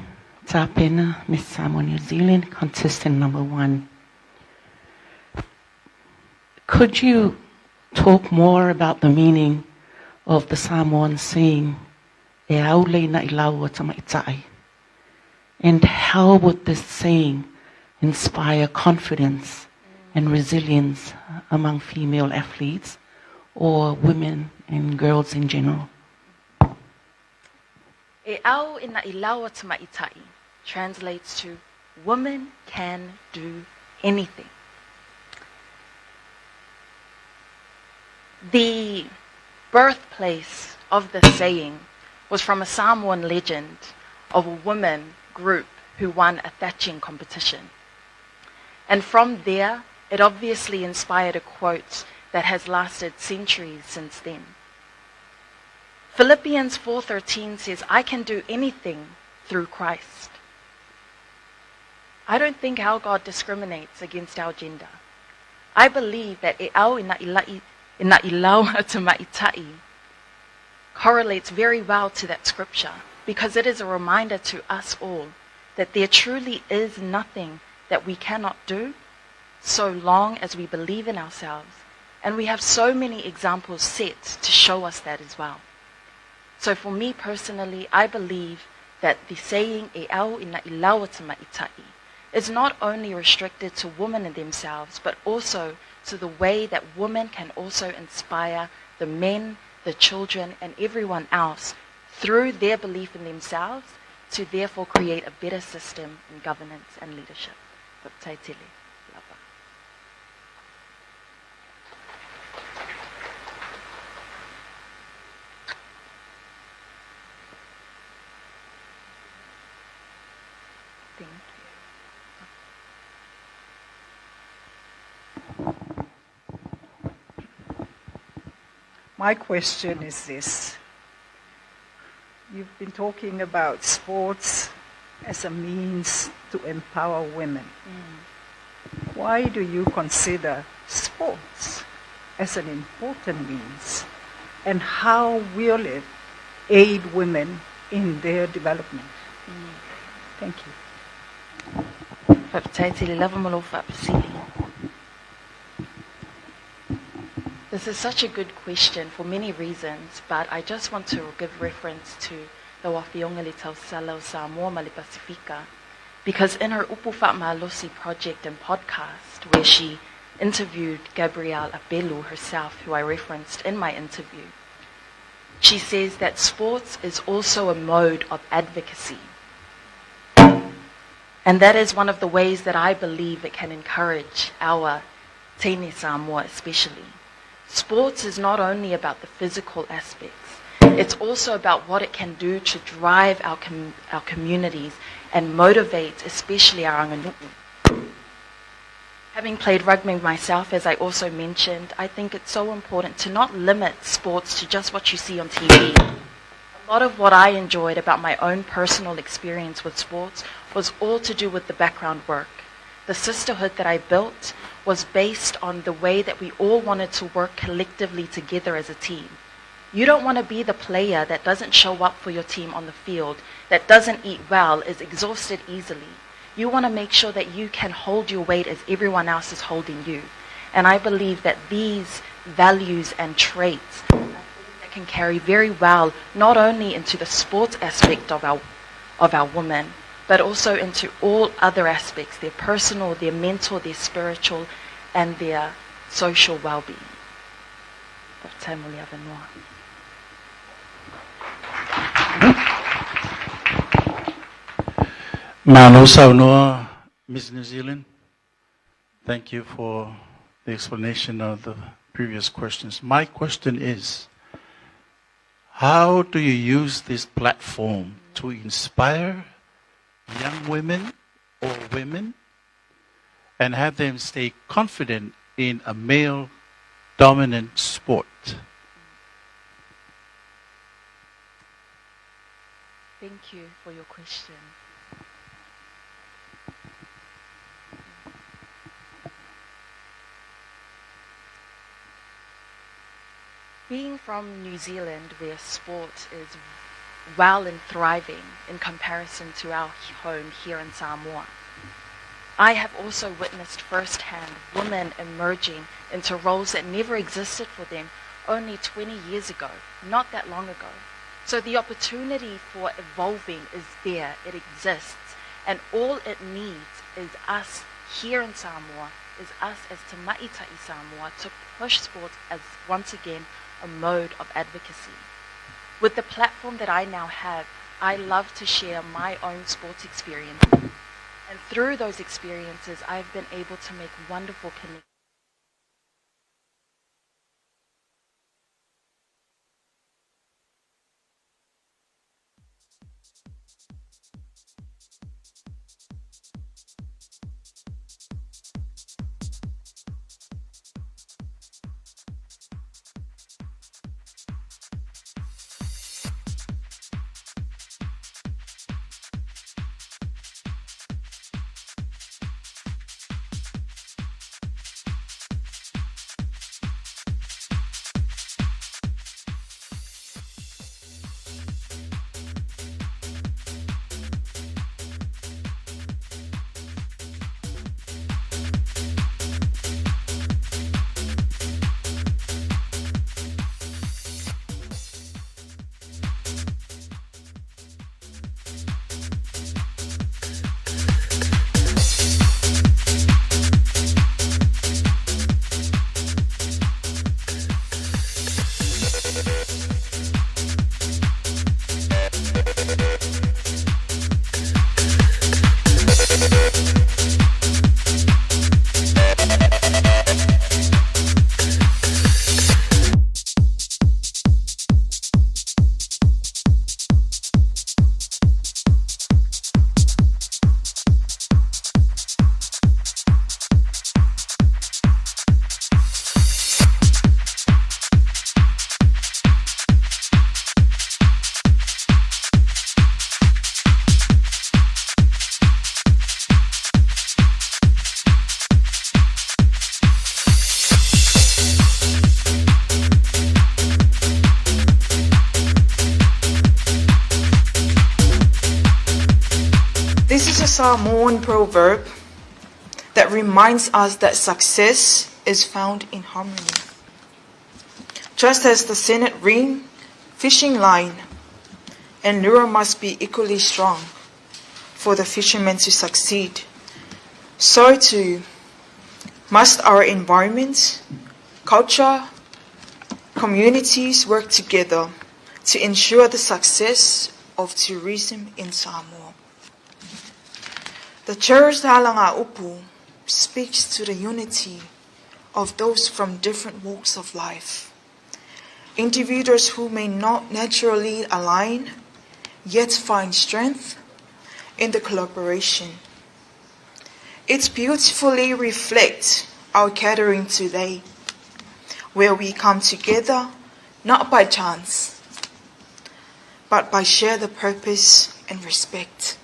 Speaker 8: Tapena, Miss Samoa New Zealand, contestant number 1. Could you talk more about the meaning of the Samoan saying, E aule na ilau o tamaita'i? And how would this saying inspire confidence and resilience among female athletes or women and girls in general?
Speaker 23: E au ina ilau o tamaita'i translates to women can do anything. The birthplace of the saying was from a Samoan legend of a woman group who won a thatching competition. And from there, it obviously inspired a quote that has lasted centuries since then. Philippians 4:13 says, I can do anything through Christ. I don't think our God discriminates against our gender. I believe that e au ina ila'i, ina ilau tamaita'i correlates very well to that scripture, because it is a reminder to us all that there truly is nothing that we cannot do so long as we believe in ourselves, and we have so many examples set to show us that as well. So for me personally, I believe that the saying e au ina i lau ta'i is not only restricted to women in themselves, but also to the way that women can also inspire the men, the children, and everyone else through their belief in themselves to therefore create a better system in governance and leadership. Thank you.
Speaker 9: My question is this. You've been talking about sports as a means to empower women.
Speaker 23: Mm.
Speaker 9: Why do you consider sports as an important means, and how will it aid women in their development?
Speaker 23: Mm.
Speaker 9: Thank you.
Speaker 23: This is such a good question for many reasons, but I just want to give reference to the Wafionga le Tausala o Samoa ma le Pasifika, because in her Upu Malosi project and podcast, where she interviewed Gabrielle Apelu herself, who I referenced in my interview, she says that sports is also a mode of advocacy. And that is one of the ways that I believe it can encourage our teine Samoa especially. Sports is not only about the physical aspects, it's also about what it can do to drive our, com- our communities and motivate, especially our anganu'u. Having played rugby myself, as I also mentioned, I think it's so important to not limit sports to just what you see on TV. A lot of what I enjoyed about my own personal experience with sports was all to do with the background work. The sisterhood that I built was based on the way that we all wanted to work collectively together as a team. You don't want to be the player that doesn't show up for your team on the field, that doesn't eat well, is exhausted easily. You want to make sure that you can hold your weight as everyone else is holding you. And I believe that these values and traits that can carry very well not only into the sports aspect of our, of our women, but also into all other aspects their personal, their mental, their spiritual, and their social well being.
Speaker 10: Malo Saunoa, Miss New Zealand. Thank you for the explanation of the previous questions. My question is how do you use this platform to inspire young women or women and have them stay confident in a male dominant sport?
Speaker 23: Thank you for your question. Being from New Zealand, where sport is well and thriving in comparison to our home here in Samoa, I have also witnessed firsthand women emerging into roles that never existed for them only 20 years ago, not that long ago. So the opportunity for evolving is there, it exists, and all it needs is us here in Samoa, is us as Tamaita'i Samoa to push sports as once again a mode of advocacy. With the platform that I now have, I love to share my own sports experience. And through those experiences, I've been able to make wonderful connections.
Speaker 2: Samoan proverb that reminds us that success is found in harmony. Just as the Senate ring, fishing line, and lure must be equally strong for the fishermen to succeed, so too must our environment, culture, communities work together to ensure the success of tourism in Samoa. The cherished Halanga Upu speaks to the unity of those from different walks of life. Individuals who may not naturally align, yet find strength in the collaboration. It beautifully reflects our gathering today, where we come together not by chance, but by share the purpose and respect.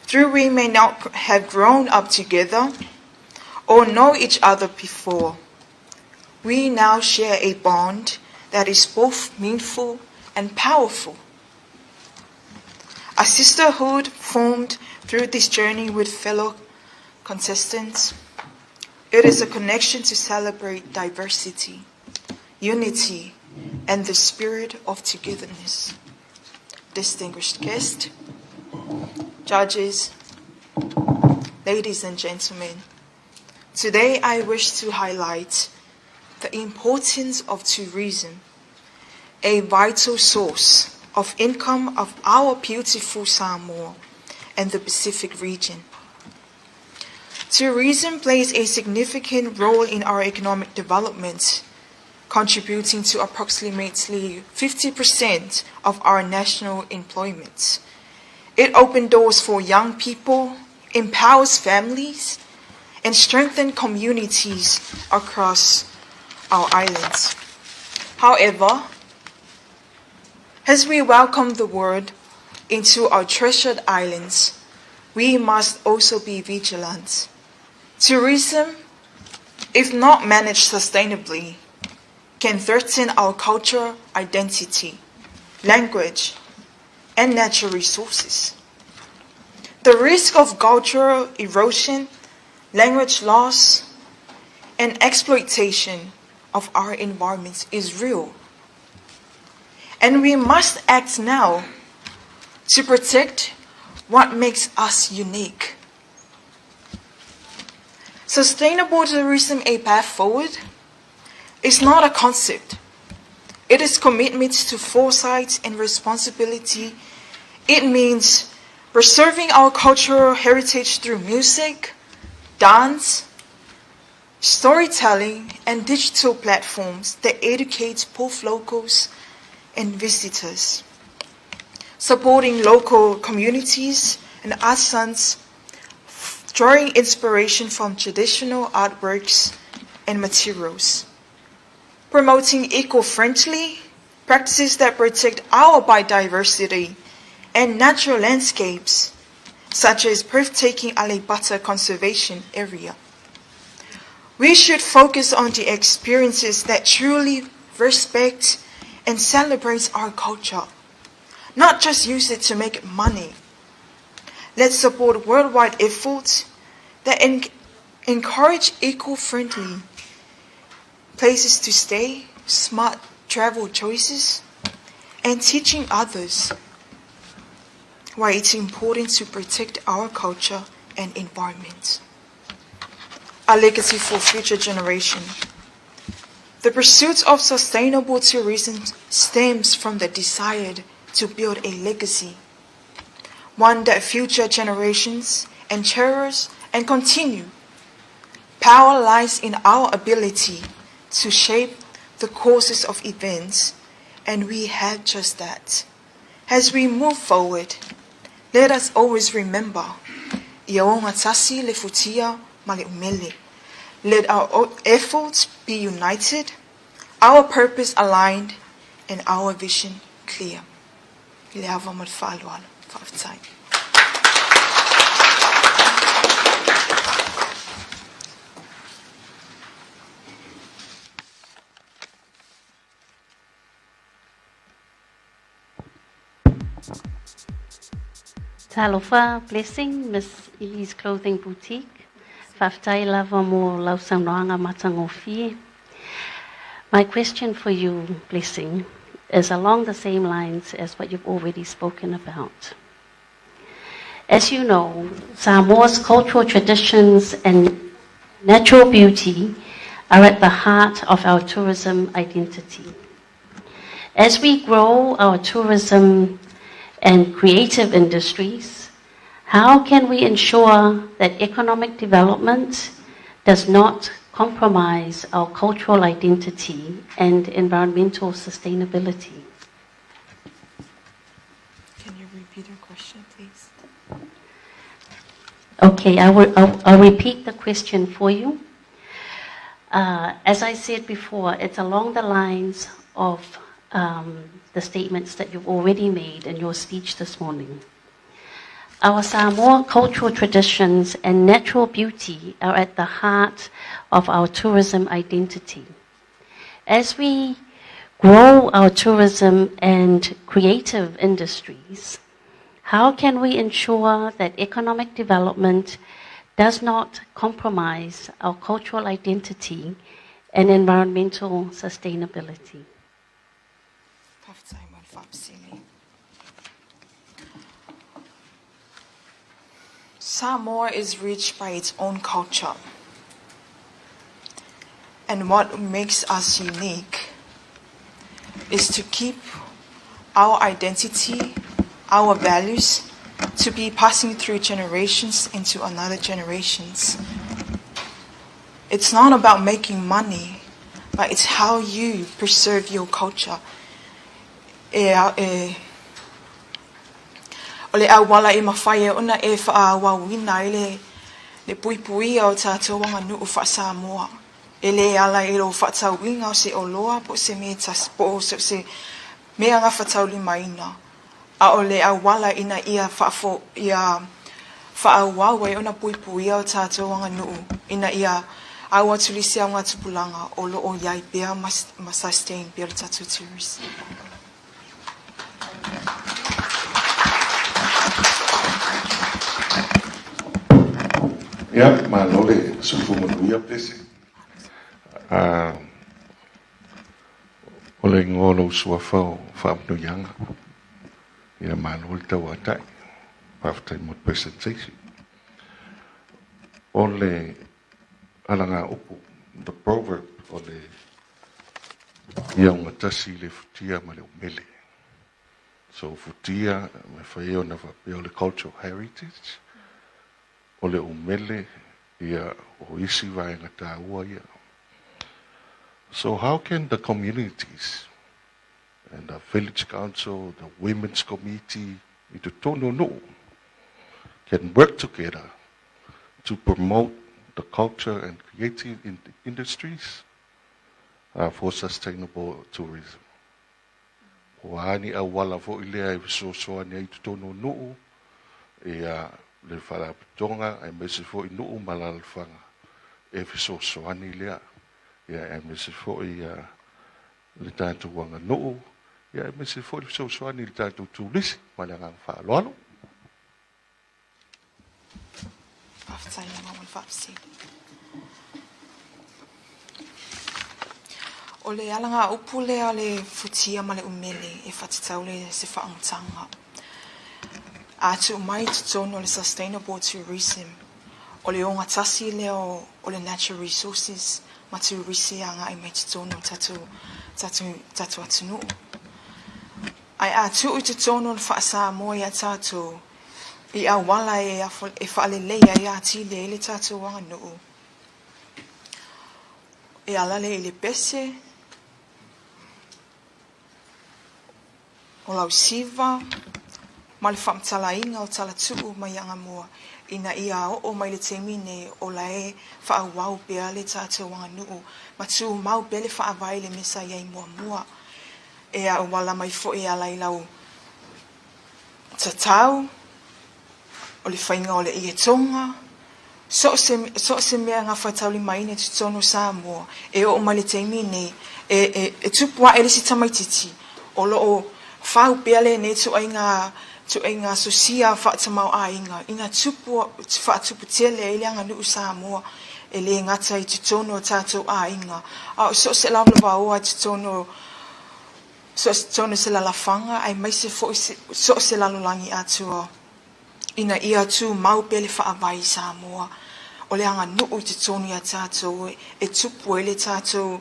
Speaker 2: Through we may not have grown up together or know each other before, we now share a bond that is both meaningful and powerful. A sisterhood formed through this journey with fellow contestants. It is a connection to celebrate diversity, unity, and the spirit of togetherness. Distinguished guests, judges, ladies and gentlemen, today I wish to highlight the importance of tourism, a vital source of income of our beautiful Samoa and the Pacific region. Tourism plays a significant role in our economic development, contributing to approximately 50% of our national employment. It opens doors for young people, empowers families, and strengthens communities across our islands. However, as we welcome the world into our treasured islands, we must also be vigilant. Tourism, if not managed sustainably, can threaten our culture, identity, language, and natural resources. The risk of cultural erosion, language loss, and exploitation of our environments is real. And we must act now to protect what makes us unique. Sustainable tourism, a path forward, is not a concept. It is commitment to foresight and responsibility. It means preserving our cultural heritage through music, dance, storytelling, and digital platforms that educate both locals and visitors. Supporting local communities and artisans, drawing inspiration from traditional artworks and materials. Promoting eco-friendly practices that protect our biodiversity and natural landscapes, such as breathtaking Aleipata Conservation Area. We should focus on the experiences that truly respect and celebrate our culture, not just use it to make money. Let's support worldwide efforts that encourage eco-friendly places to stay, smart travel choices, and teaching others why it's important to protect our culture and environment. A legacy for future generations. The pursuit of sustainable tourism stems from the desire to build a legacy, one that future generations and cherish and continue. Power lies in our ability to shape the courses of events, and we have just that. As we move forward, let us always remember, Ia ogatasi le futia ma le umele. Let our efforts be united, our purpose aligned, and our vision clear. I le ava ma le faaaloalo. Faafetai.
Speaker 8: Talofa, Blessing, Miss Ellie's Clothing Boutique. Faafetai lava mo lau saunoaga matagofie. My question for you, Blessing, is along the same lines as what you've already spoken about. As you know, Samoa's cultural traditions and natural beauty are at the heart of our tourism identity. As we grow our tourism and creative industries, how can we ensure that economic development does not compromise our cultural identity and environmental sustainability?
Speaker 2: Can you repeat your question, please?
Speaker 8: Okay, I will, I'll, I'll repeat the question for you. Uh, as I said before, it's along the lines of um, the statements that you've already made in your speech this morning. Our Samoa cultural traditions and natural beauty are at the heart of our tourism identity. As we grow our tourism and creative industries, how can we ensure that economic development does not compromise our cultural identity and environmental sustainability?
Speaker 2: Faafetai mo le faafesili. Samoa is rich by its own culture. And what makes us unique is to keep our identity, our values, to be passing through generations into another generations. It's not about making money, but it's how you preserve your culture. E, e, o le auala e mafai ai ona e faaauauina ai le, le puipuia o tatou aganuu faa-Samoa. E le ala i lou faatauina o se oloa po o se mea tasi po o se mea gafataulimaina, a o le auala ina ia faafo, ia faaauau ai ona puipuia o tatou aganuu ina ia au atu le isi augatupulaga o lo o i ai pea ma, ma sustain pea le tatou tourism.
Speaker 3: Ia, malo le soifua manuia Blessing. Uh, o le ingoa o lou suafa o Faamanuiaga. Ia, malo le tauatai. Faafetai mo le presentation. O le alagaupu, the proverb, o le ia ogatasi le futia ma le umele. So futia, e mafai ai ona faapea o le cultural heritage, o le umele, ia, o isi vaega taua ia. So how can the communities and the village council, the women's committee i totonu o nuu can work together to promote the culture and creative industries for sustainable tourism? Po o a ni auala foi lea e fesoasoani ai i totonu o nuu, ia, le faalapotopotoga aemaise foi nuu ma alaalafaga e fesoasoani lea, ia, aemaise foi ia le tatou aganuu, ia, aemaise foi le fesoasoani i le tatou turisi. Ma le agaga faaaloalo.
Speaker 2: Faafetai lava mo le faafesili. O le alagaupu lea o le futia ma le umele e faatatau le se faamatalaga. A tuu mai i totonu o le sustainable tourism, o le ogatasi lea o, o le natural resources ma turisi e agai mai totonu o tatou, tatou, tatou atunuu. Ae a tuu i totonu o le faa-Samoa ia tatou, i auala e, e faalelei ai atili ai le tatou aganuu, e ala lea i le pese, o lau siva, ma le faamatalaina o talatuu mai Agamua ina ia oo mai le taimi nei o la e faaauau pea le tatou aganuu ma tumau pea le faavae i le mea sa i ai muamua. E auala mai foi e ala i lau tatau, o le faiga o le ietoga, so o se, so o se mea gafataulimaina i totonu o Samoa, e oo mai le taimi nei, e, e, e tupu ae le isi tamaitiiti, o lo o fau pea lenei ituaiga Tuaiga sosia faatamao-aiga ina tupu faatupu tele ai le aganuu Samoa e lē gata i totonu o tatou aiga a o so o se lavalavaoa i totonu so o se totonu o se lalafaga aemaise foʻi so o se lalolagi atoa ina ia tumau pea le faavae i Samoa o le aganuu i totonu iā tatou e tupu ai le tatou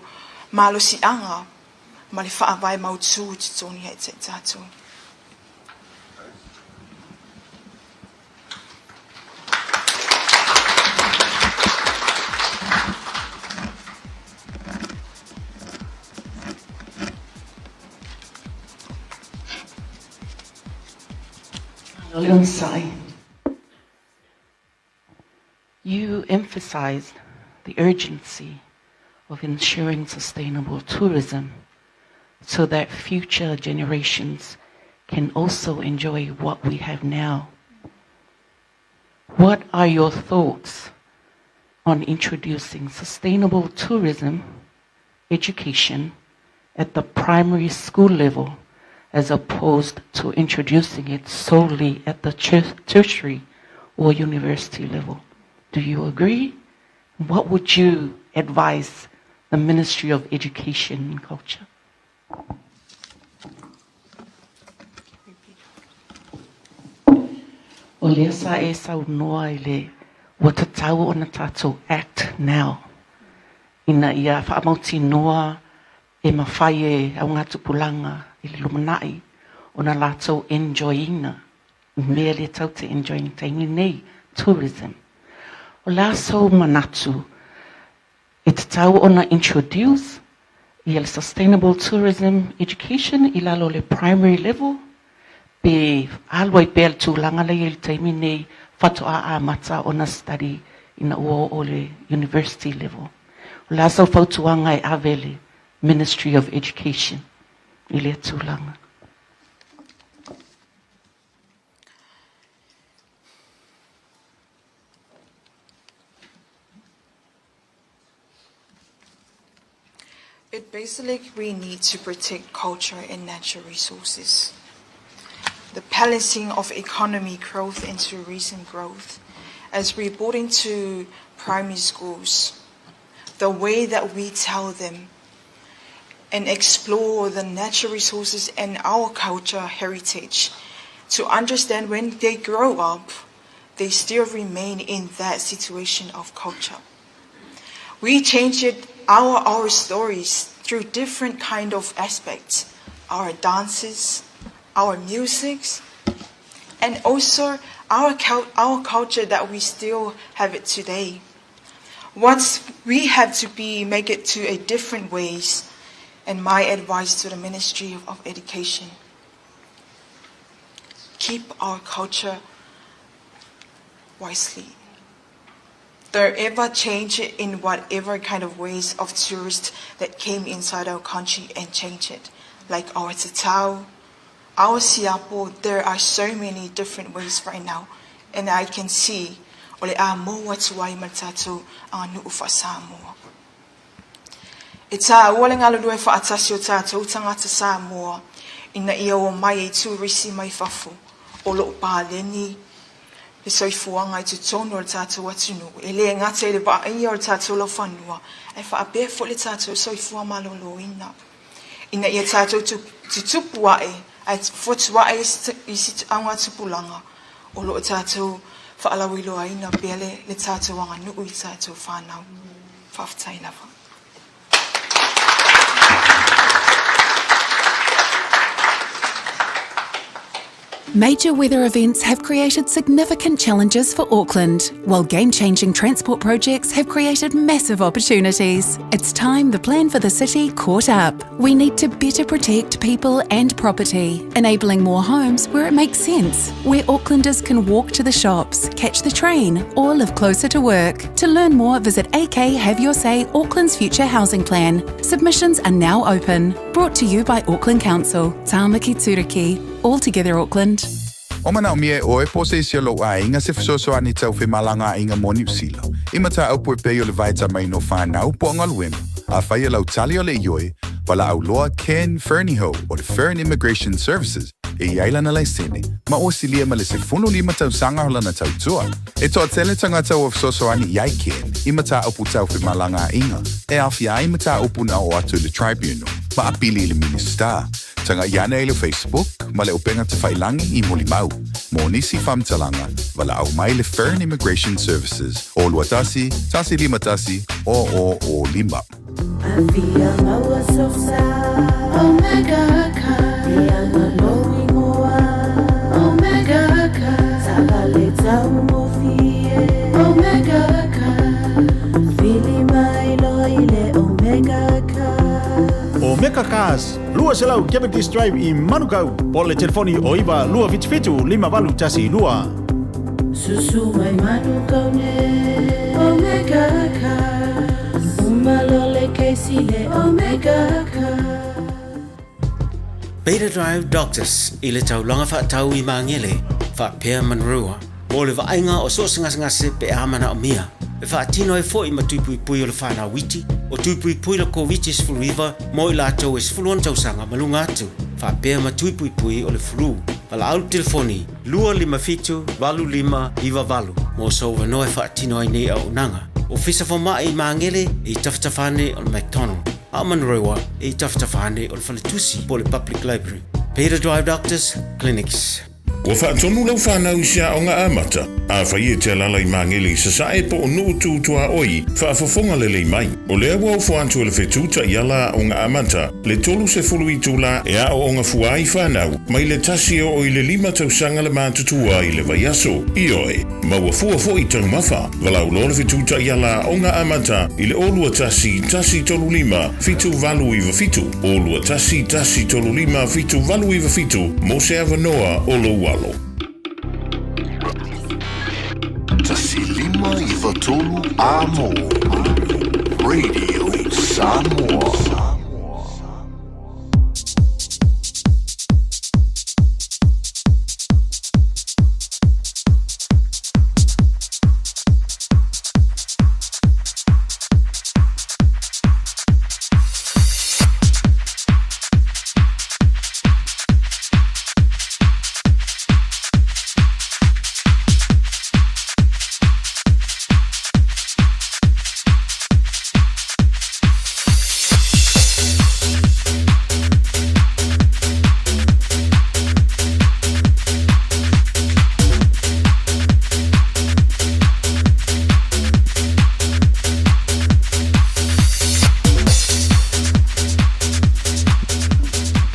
Speaker 2: malosiaga ma le faavae mautū i totonu ia te tatou.
Speaker 8: You emphasized the urgency of ensuring sustainable tourism so that future generations can also enjoy what we have now. What are your thoughts on introducing sustainable tourism education at the primary school level as opposed to introducing it solely at the tertiary or university level? Do you agree? What would you advise the Ministry of Education and Culture? O lea sa e saunoa i le ua tatau ona tatou act now ina ia faamautinoa e mafai e augatupulaga i le lumanai ona latou enjoy-ina mea lea tatou te enjoy i le taimi nei, tourism. O le a sou manatu e tatau ona introduce ia le sustainable tourism education i lalo o le primary level pe alu ai pea le tulaga lea i le taimi nei faatoa amata ona study ina ua oo i le university level. O le a sau fautuaga e ave le Ministry of Education i lea tulaga?
Speaker 2: It basically, we need to protect culture and natural resources. The balancing of economy growth and tourism growth. As we brought into primary schools, the way that we tell them and explore the natural resources and our culture heritage to understand when they grow up, they still remain in that situation of culture. We change it our stories through different kind of aspects, our dances, our musics, and also our culture that we still have it today. What we have to be make it to a different ways, and my advice to the Ministry of Education, keep our culture wisely. Don't ever change it in whatever kind of ways of tourists that came inside our country and change it. Like our tatau, our siapo, there are so many different ways right now. And I can see o le a mou atu ai ma le tatou aganuu faa-Samoa. E tāua le galulue faatasi o tatou tagata Samoa ina ia omai e turisi mai fafo o loo paleni le soifuaga i totonu o le tatou atunuu e lē gata i le vaaia o le tatou laufanua ae faapea foʻi le tatou soifua malōlōina ina ia tatou tutupu aʻe ae fotu aʻe isi augatupulaga o loo tatou faalauiloaina pea le tatou aganuu i tatou fanau. Faafetai lava.
Speaker 16: Major weather events have created significant challenges for Auckland, while game changing transport projects have created massive opportunities. It's time the plan for the city caught up. We need to better protect people and property, enabling more homes where it makes sense, where Aucklanders can walk to the shops, catch the train, or live closer to work. To learn more, visit AK Have Your Say Auckland's Future Housing Plan. Submissions are now open. Brought to you by Auckland Council, Tāmaki Turuki. All together Auckland.
Speaker 6: O manaomia e ʻoe po o se isi o lou ʻaiga se fesoasoani tau femalagaaiga mo Niu Sila. I mataupu e pei o le vaetamaina o fanau po o galuega. Afai o lau tali o le ioe, valaau loa Ken Fernihough o le Fern Immigration Services. e i ai lana laisene, ma ua silia ma le 15 tausaga o lana tautua. E toatele tagata ua fesoasoani i ICANN i mataupu tau femalagaaiga, e aofia ai mataupu na oo atu i le Tribunal ma apili i le Minisita. Taga'i ane i le Facebook ma le upega tafailangi i Molimau. Mo nisi faamatalaga, valaau mai le Fern Immigration Services o 21 151 0005.
Speaker 7: Afia maua sosa Omega Car E anga lou ingoa Omega Car Taavale taugofie Omega Car Vili mai loa i le Omega Car
Speaker 11: Omega Cars, 200 Cavendish Drive i Manukau, po o le telefoni o 9 277 5812.
Speaker 7: Susu mai Manukau nei Omega Cars Uma loa le kesi le Omega Cars.
Speaker 14: Beta Drive Doctors i le taulaga faatau i Magele, faapea Manurewa, mo le vaaiga o so o se gasegase pe a manaomia. E faatino ai foi ma tuipuipui o le fanau iti, o tuipuipui le Koviti-19 mo i latou e 16 tausaga ma luga atu, faapea ma tuipuipui o le flu. Valaau le telefoni 257 8598 mo sou avanoa e faatino ai nei auaunaga. Ofisa Fomai i Magele i tafatafa ane o le McDonald, a o Manurewa i tafatafa ane o le Faletusi po o le Public Library. Beta Drive Doctors Clinics.
Speaker 4: Ua faatonu lau fanau i se aoga amata? Afai e te alaala i Magele i Sasae po o Nuu Tu Tuaoi, faafofoga lelei mai. O lea ua ofo atu e le Fetu Taiala Aoga Amata le 30 itula e aooga fua ai fanau mai le tasi e oo i le lima tausaga le matutua i le vaiaso. Ioe, maua fua foi taumafa. Valaau loa le Fetu Taiala Aoga Amata i le 0 21 135 7897, 0 21 135 7897 mo se avanoa o lou alo.
Speaker 24: 1593 Amo Radio Samoa.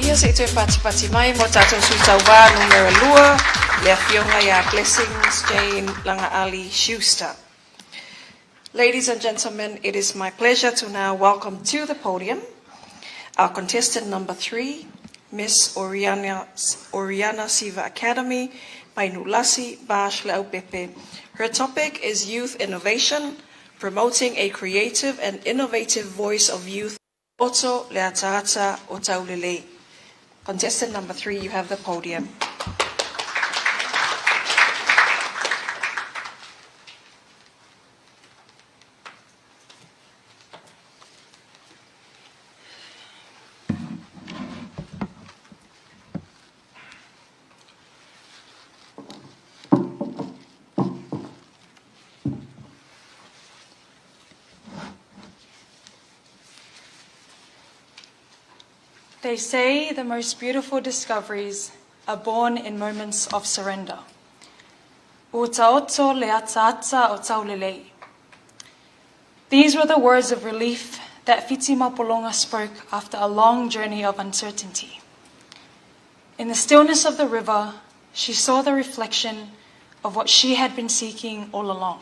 Speaker 22: Ia se i toe patipati mai mo tātou sui tauā numera lua, le afioga ia Blessings Jane Lagaali Schuster. Ladies and gentlemen, it is my pleasure to now welcome to the podium our contestant number three, Miss Oriana, Oriana Siva Academy by Nulasi Bash Leaupepe. Her topic is youth innovation, promoting a creative and innovative voice of youth. Otto Leataata o Taulelei. Contestant number three, you have the podium.
Speaker 25: They say the most beautiful discoveries are born in moments of surrender. Ua taoto le ataata o taulelei. These were the words of relief that Whiti Mapolonga spoke after a long journey of uncertainty. In the stillness of the river, she saw the reflection of what she had been seeking all along.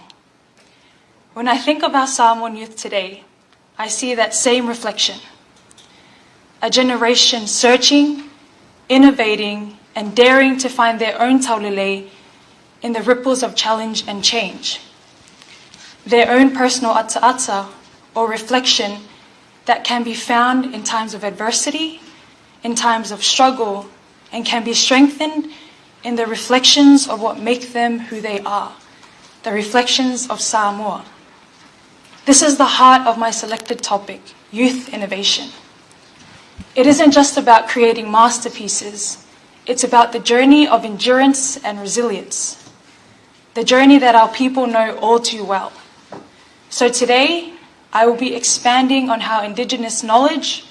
Speaker 25: When I think of our Samoan youth today, I see that same reflection. A generation searching, innovating, and daring to find their own taulelei in the ripples of challenge and change. Their own personal ata'ata or reflection that can be found in times of adversity, in times of struggle, and can be strengthened in the reflections of what make them who they are, the reflections of Samoa. This is the heart of my selected topic, youth innovation. It isn't just about creating masterpieces. It's about the journey of endurance and resilience, the journey that our people know all too well. So today, I will be expanding on how Indigenous knowledge,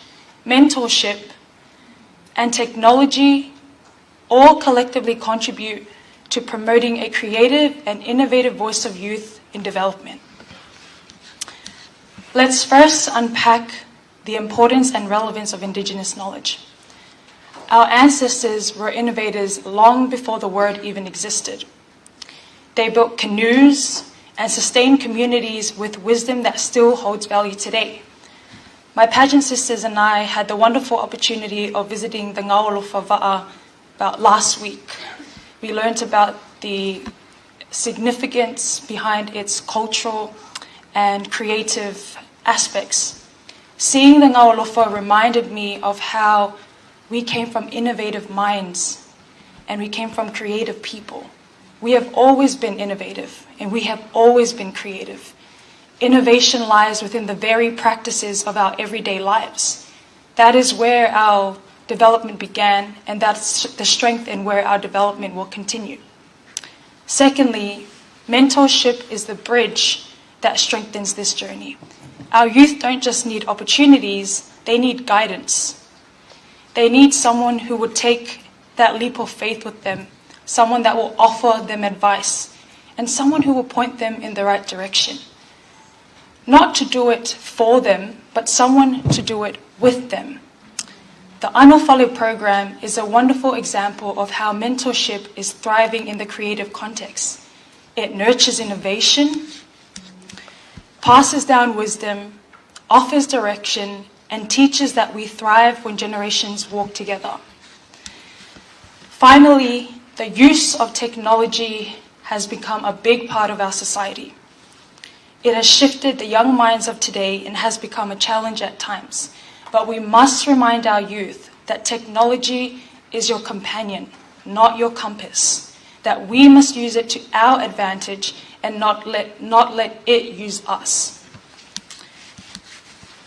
Speaker 25: mentorship, and technology all collectively contribute to promoting a creative and innovative voice of youth in development. Let's first unpack the importance and relevance of Indigenous knowledge. Our ancestors were innovators long before the word even existed. They built canoes and sustained communities with wisdom that still holds value today. My pageant sisters and I had the wonderful opportunity of visiting the Gaualofa Va'a about last week. We learned about the significance behind its cultural and creative aspects. Seeing the Gaualofa reminded me of how we came from innovative minds and we came from creative people. We have always been innovative and we have always been creative. Innovation lies within the very practices of our everyday lives. That is where our development began, and that's the strength and where our development will continue. Secondly, mentorship is the bridge that strengthens this journey. Our youth don't just need opportunities, they need guidance. They need someone who would take that leap of faith with them, someone that will offer them advice, and someone who will point them in the right direction. Not to do it for them, but someone to do it with them. The Anofale program is a wonderful example of how mentorship is thriving in the creative context. It nurtures innovation, passes down wisdom, offers direction, and teaches that we thrive when generations walk together. Finally, the use of technology has become a big part of our society. It has shifted the young minds of today and has become a challenge at times. But we must remind our youth that technology is your companion, not your compass. That we must use it to our advantage and not let, not let it use us.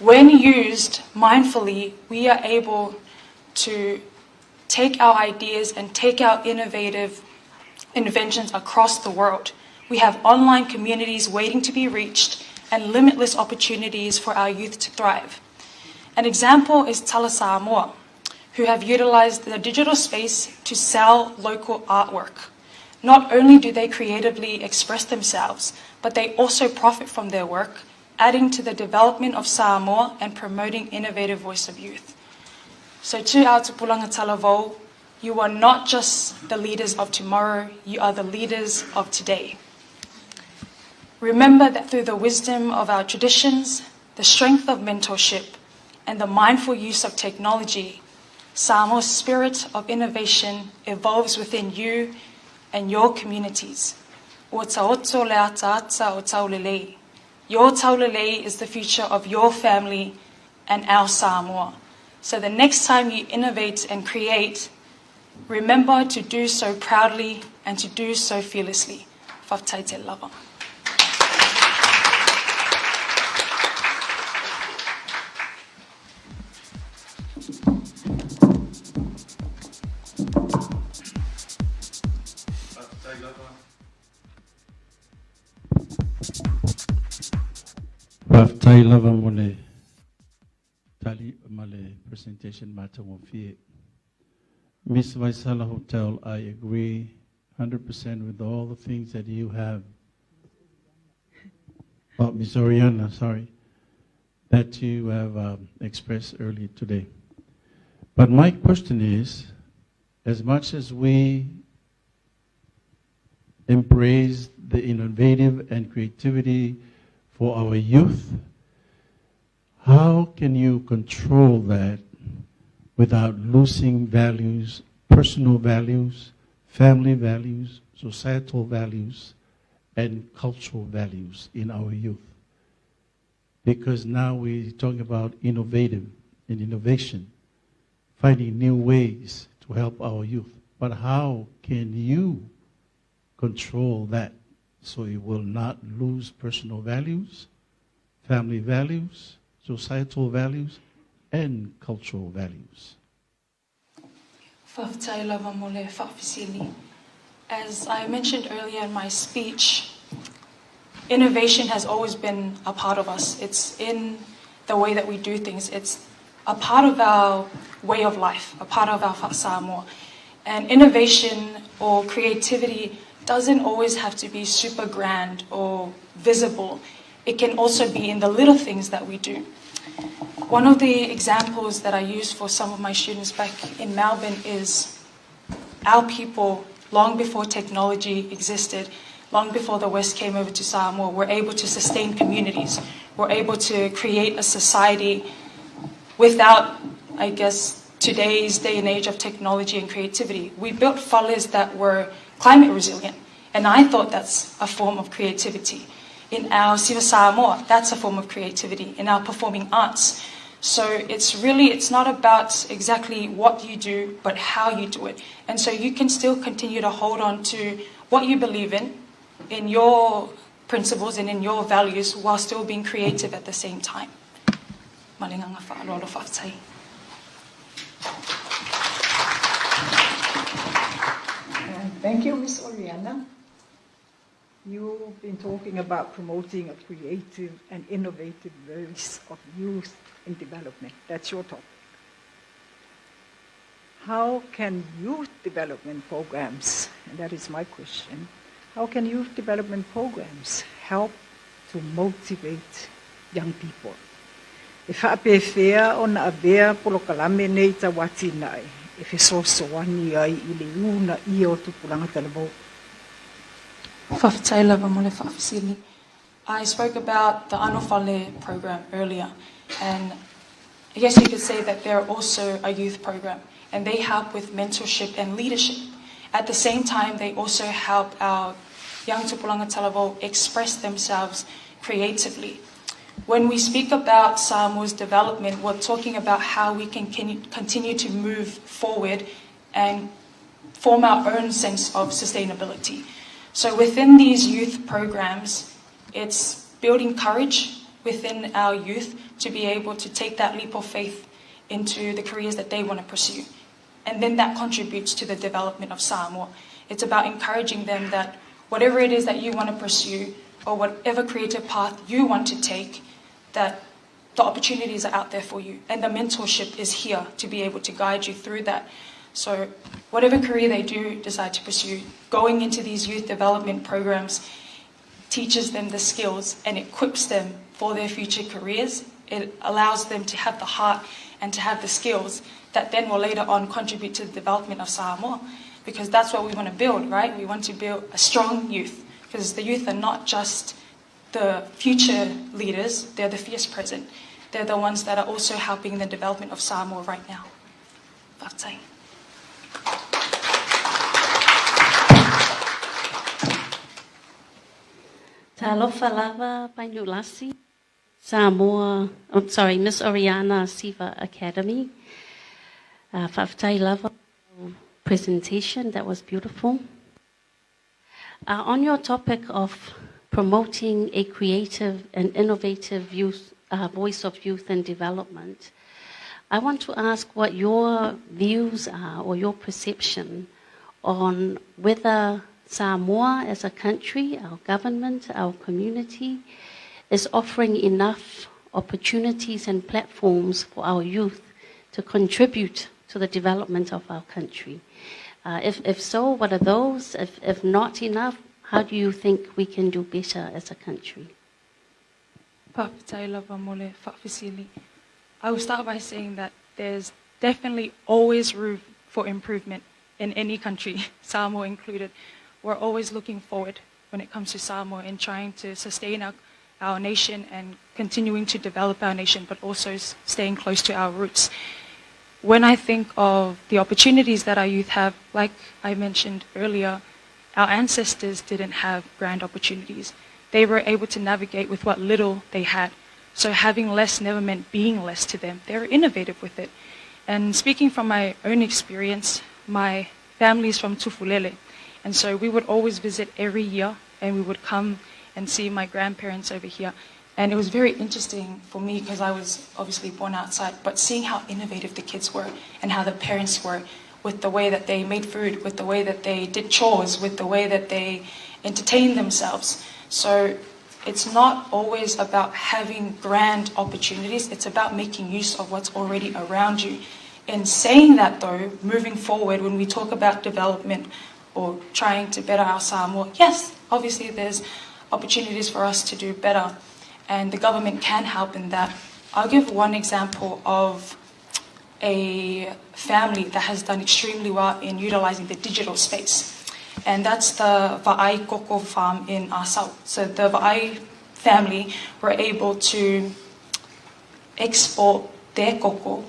Speaker 25: When used mindfully, we are able to take our ideas and take our innovative inventions across the world. We have online communities waiting to be reached and limitless opportunities for our youth to thrive. An example is Tala who have utilized the digital space to sell local artwork. Not only do they creatively express themselves, but they also profit from their work, adding to the development of Samoa and promoting innovative voice of youth. So to our tupulanga talavou, you are not just the leaders of tomorrow, you are the leaders of today. Remember that through the wisdom of our traditions, the strength of mentorship, and the mindful use of technology, Samoa's spirit of innovation evolves within you and your communities. Ua taoto le ataata o taulelei. Your taulelei is the future of your family and our Samoa. So the next time you innovate and create, remember to do so proudly and to do so fearlessly. Faftaite lava.
Speaker 10: Faafetai lava mo le tali ma le presentation matagofie. Miss Vaisala Hotel, I agree 100% with all the things that you have. Oh, Miss Oriana, sorry, that you have expressed earlier today. But my question is, as much as we embrace the innovative and creativity for our youth, how can you control that without losing values, personal values, family values, societal values, and cultural values in our youth? Because now we're talking about innovative and innovation, finding new ways to help our youth. But how can you control that so you will not lose personal values, family values, societal values, and cultural values?
Speaker 25: Fa'afetai lava mo le fa'afesili. As I mentioned earlier in my speech, innovation has always been a part of us. It's in the way that we do things. It's a part of our way of life, a part of our fa'asamoa. And innovation or creativity doesn't always have to be super grand or visible. It can also be in the little things that we do. One of the examples that I use for some of my students back in Melbourne is our people, long before technology existed, long before the West came over to Samoa, were able to sustain communities, were able to create a society without, I guess, today's day and age of technology and creativity. We built fales that were climate resilient, and I thought that's a form of creativity. In our Siva Samoa, that's a form of creativity. In our performing arts. So it's really, it's not about exactly what you do, but how you do it. And so you can still continue to hold on to what you believe in your principles and in your values, while still being creative at the same time. Ma le agaga fa'aaloalo fa'afetai.
Speaker 9: Thank you, Ms. Oriana. You've been talking about promoting a creative and innovative voice of youth in development. That's your topic. How can youth development programs, and that is my question, how can youth development programs help to motivate young people? E fa'apefea ona avea polokalame nei tau atinae e fesoasoani ai i le uunaia o tupulaga talavou?
Speaker 25: Fa'afetai lava mo le fa'afesili. I spoke about the Anofale program earlier, and I guess you could say that they're also a youth program, and they help with mentorship and leadership. At the same time, they also help our young tupulaga talavou express themselves creatively. When we speak about Samoa's development, we're talking about how we can continue to move forward and form our own sense of sustainability. So within these youth programs, it's building courage within our youth to be able to take that leap of faith into the careers that they want to pursue. And then that contributes to the development of Samoa. It's about encouraging them that whatever it is that you want to pursue or whatever creative path you want to take, that the opportunities are out there for you and the mentorship is here to be able to guide you through that. So whatever career they do decide to pursue, going into these youth development programs teaches them the skills and equips them for their future careers. It allows them to have the heart and to have the skills that then will later on contribute to the development of Samoa. Because that's what we want to build, right? We want to build a strong youth. Because the youth are not just the future leaders, they're the fierce present. They're the ones that are also helping the development of Samoa right now. Fa'afetai.
Speaker 8: Talofa lava Painulasi, Samoa, I'm sorry, Miss Oriana Siva Academy. Fa'afetai lava presentation, that was beautiful. On your topic of promoting a creative and innovative youth, voice of youth and development, I want to ask what your views are or your perception on whether Samoa as a country, our government, our community, is offering enough opportunities and platforms for our youth to contribute to the development of our country. If so, what are those? If not enough, how do you think we can do better as a country?
Speaker 25: Fa'afetai lava mo le fa'afesili. I will start by saying that there's definitely always room for improvement in any country, Samoa included. We're always looking forward when it comes to Samoa and trying to sustain our nation and continuing to develop our nation, but also staying close to our roots. When I think of the opportunities that our youth have, like I mentioned earlier, our ancestors didn't have grand opportunities. They were able to navigate with what little they had. So having less never meant being less to them. They were innovative with it. And speaking from my own experience, my family is from Tufulele. And so we would always visit every year, and we would come and see my grandparents over here. And it was very interesting for me because I was obviously born outside, but seeing how innovative the kids were and how the parents were with the way that they made food, with the way that they did chores, with the way that they entertained themselves. So it's not always about having grand opportunities, it's about making use of what's already around you. In saying that, though, moving forward, when we talk about development or trying to better our Samoa, yes, obviously there's opportunities for us to do better, and the government can help in that. I'll give one example of a family that has done extremely well in utilizing the digital space. And that's the Va'ai Koko farm in Asau. So the Va'ai family were able to export their koko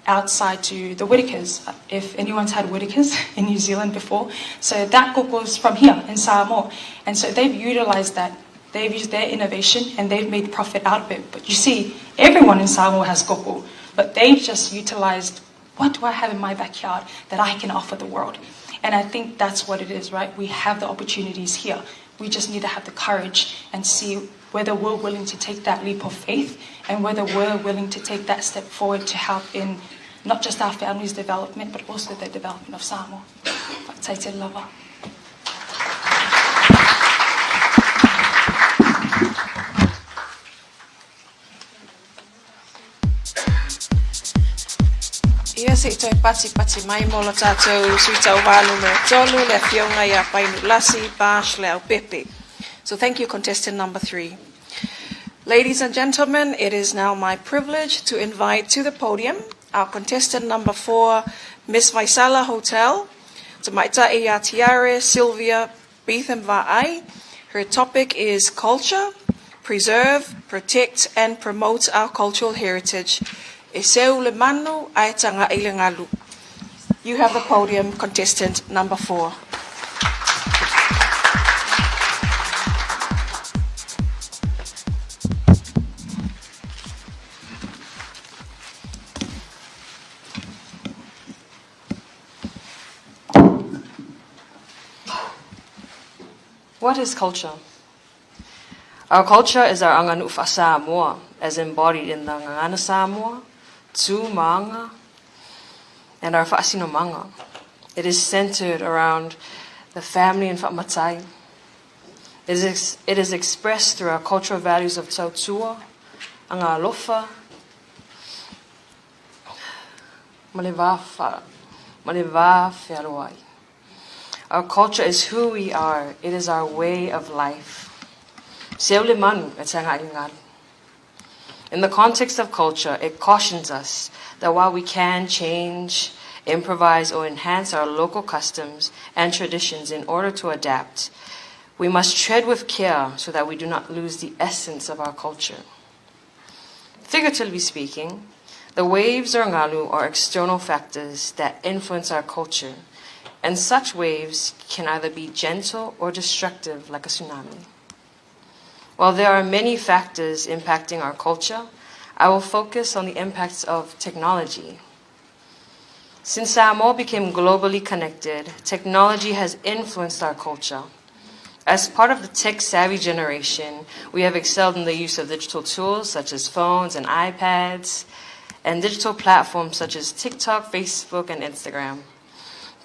Speaker 25: outside to the Whitakers, if anyone's had Whitakers in New Zealand before. So that koko is from here in Samoa. And so they've utilized that. They've used their innovation and they've made profit out of it. But you see, everyone in Samoa has koko, but they've just utilized what do I have in my backyard that I can offer the world? And I think that's what it is, right? We have the opportunities here. We just need to have the courage and see whether we're willing to take that leap of faith and whether we're willing to take that step forward to help in not just our family's development, but also the development of Samoa. Lava.
Speaker 12: Ia se i toe patipati mai mo lo tātou sui tauvā numera tolu le afioga ia Painulasi Bash Leaupepe. So thank you, contestant number three. Ladies and gentlemen, it is now my privilege to invite to the podium our contestant number four, Miss Vaisala Hotel, Tamaita Tiare Sylvia Beetham Va'ai. Her topic is culture, preserve, protect, and promote our cultural heritage. E seu le manu ae tanga i le ngalu. You have the podium, contestant number four.
Speaker 15: What is culture? Our culture is our anganufa Samoa, as embodied in the Ngangana Samoa, Tu Manga, and our Fa'asinomanga. It is centered around the family and fa'amatai. It is, it is expressed through our cultural values of tautua, angalofa, maleva fearoai. Our culture is who we are. It is our way of life. In the context of culture, it cautions us that while we can change, improvise, or enhance our local customs and traditions in order to adapt, we must tread with care so that we do not lose the essence of our culture. Figuratively speaking, the waves or ngalu are external factors that influence our culture, and such waves can either be gentle or destructive like a tsunami. While there are many factors impacting our culture, I will focus on the impacts of technology. Since Samoa became globally connected, technology has influenced our culture. As part of the tech savvy generation, we have excelled in the use of digital tools such as phones and iPads, and digital platforms such as TikTok, Facebook, and Instagram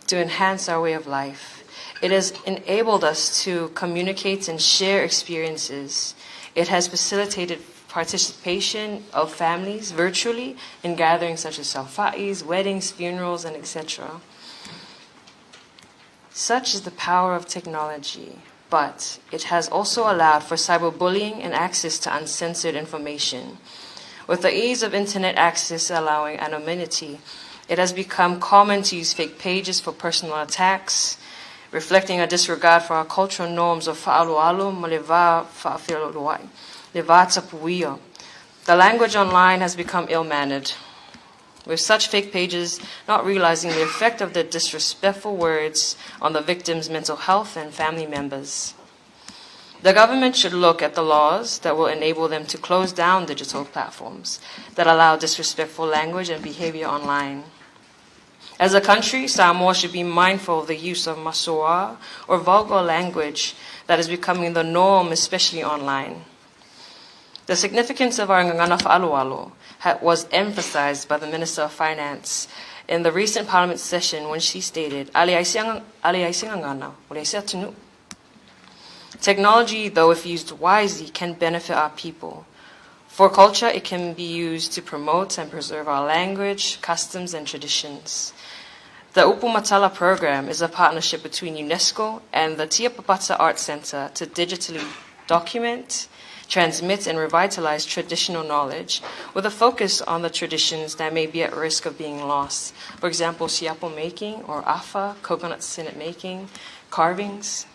Speaker 15: to enhance our way of life. It has enabled us to communicate and share experiences. It has facilitated participation of families virtually in gatherings such as saufa'is, weddings, funerals, and etc. Such is the power of technology, but it has also allowed for cyberbullying and access to uncensored information. With the ease of internet access allowing anonymity, it has become common to use fake pages for personal attacks, reflecting a disregard for our cultural norms of fa'aloalo ma le va fa'afealoaloai, le va tapuia. The language online has become ill-mannered, with such fake pages not realizing the effect of their disrespectful words on the victim's mental health and family members. The government should look at the laws that will enable them to close down digital platforms that allow disrespectful language and behavior online. As a country, Samoa should be mindful of the use of masoa or vulgar language that is becoming the norm, especially online. The significance of our Ngangana Fa'aloalo was emphasized by the Minister of Finance in the recent parliament session when she stated, Technology, though if used wisely, can benefit our people. For culture, it can be used to promote and preserve our language, customs, and traditions. The Upumatala program is a partnership between UNESCO and the Tiapapata Art Center to digitally document, transmit, and revitalize traditional knowledge with a focus on the traditions that may be at risk of being lost. For example, siapo making or afa, coconut sinnet making, carvings.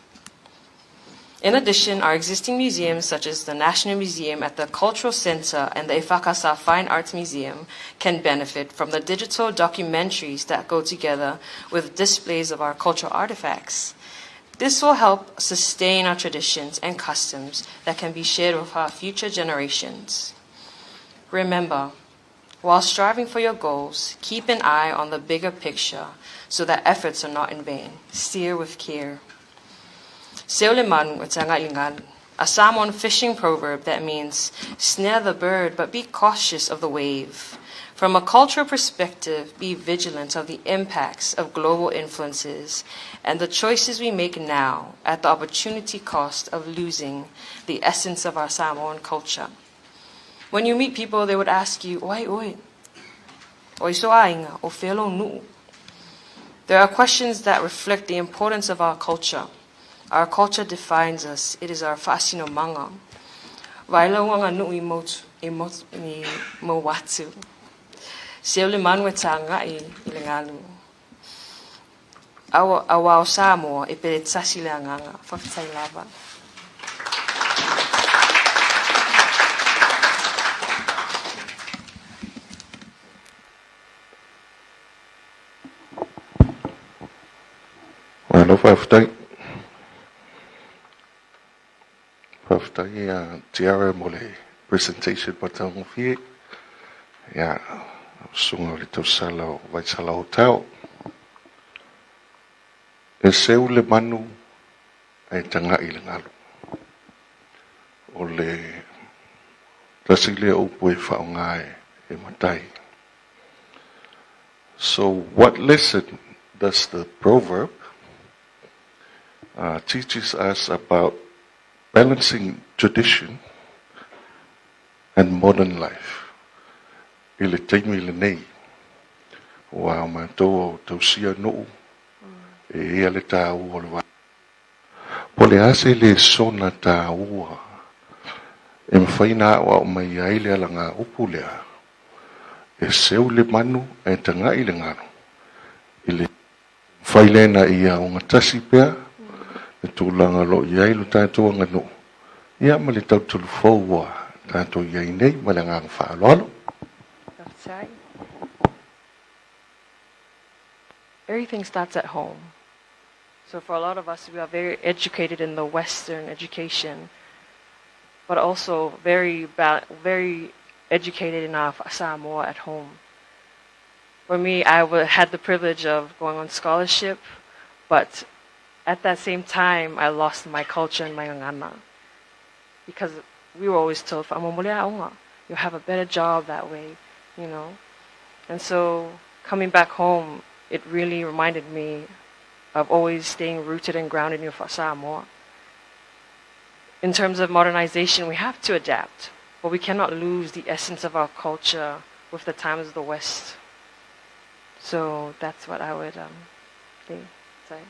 Speaker 15: In addition, our existing museums, such as the National Museum at the Cultural Center and the Ifakasa Fine Arts Museum, can benefit from the digital documentaries that go together with displays of our cultural artifacts. This will help sustain our traditions and customs that can be shared with our future generations. Remember, while striving for your goals, keep an eye on the bigger picture so that efforts are not in vain. Steer with care. Seuleman a Samoan fishing proverb that means snare the bird but be cautious of the wave. From a cultural perspective, be vigilant of the impacts of global influences and the choices we make now at the opportunity cost of losing the essence of our Samoan culture. When you meet people, they would ask you, Oi, oi, oi so ainga, o felo nu'u. There are questions that reflect the importance of our culture. Our culture defines us. It is our fasino manga. Vaila uanga nu'u i motu, i motu, i mo watu. Seo le manu e tāngai i le ngalu. Awa, awa o Samoa e pere tasi le anganga. Whawhitai lava.
Speaker 3: Malo faafetai. Faafetai ia Tiara mo le presentation matagofie. Ia, susuga o le tausala o Vaisala Hotel. E seu le manu ae tagai i le galu. O le tasi lea upu e faaaoga e matai. So what lesson does the proverb uh, teaches us about balancing tradition and modern life i le taimi lenei ua o matou o tausia nuu e ia le tāua o le va. Po o le a se lesona tāua e mafai ona aoao mai ai le alagaupu lea, e seu le manu ae tagai le galu i le mafai lea ina ia ogatasi pea le tulaga o lo o i ai lo tatou aganuu ia ma le tautolu fou ua tatou i ai nei ma le agaga faaaloalo.
Speaker 15: Everything starts at home. So for a lot of us, we are very educated in the Western education, but also very very educated in our Samoa at home. For me, I had the privilege of going on scholarship, but at that same time, I lost my culture and my ngana. Because we were always told, you'll have a better job that way, you know. And so coming back home, it really reminded me of always staying rooted and grounded in your Samoa. In terms of modernization, we have to adapt, but we cannot lose the essence of our culture with the times of the West. So that's what I would um, think. Sorry.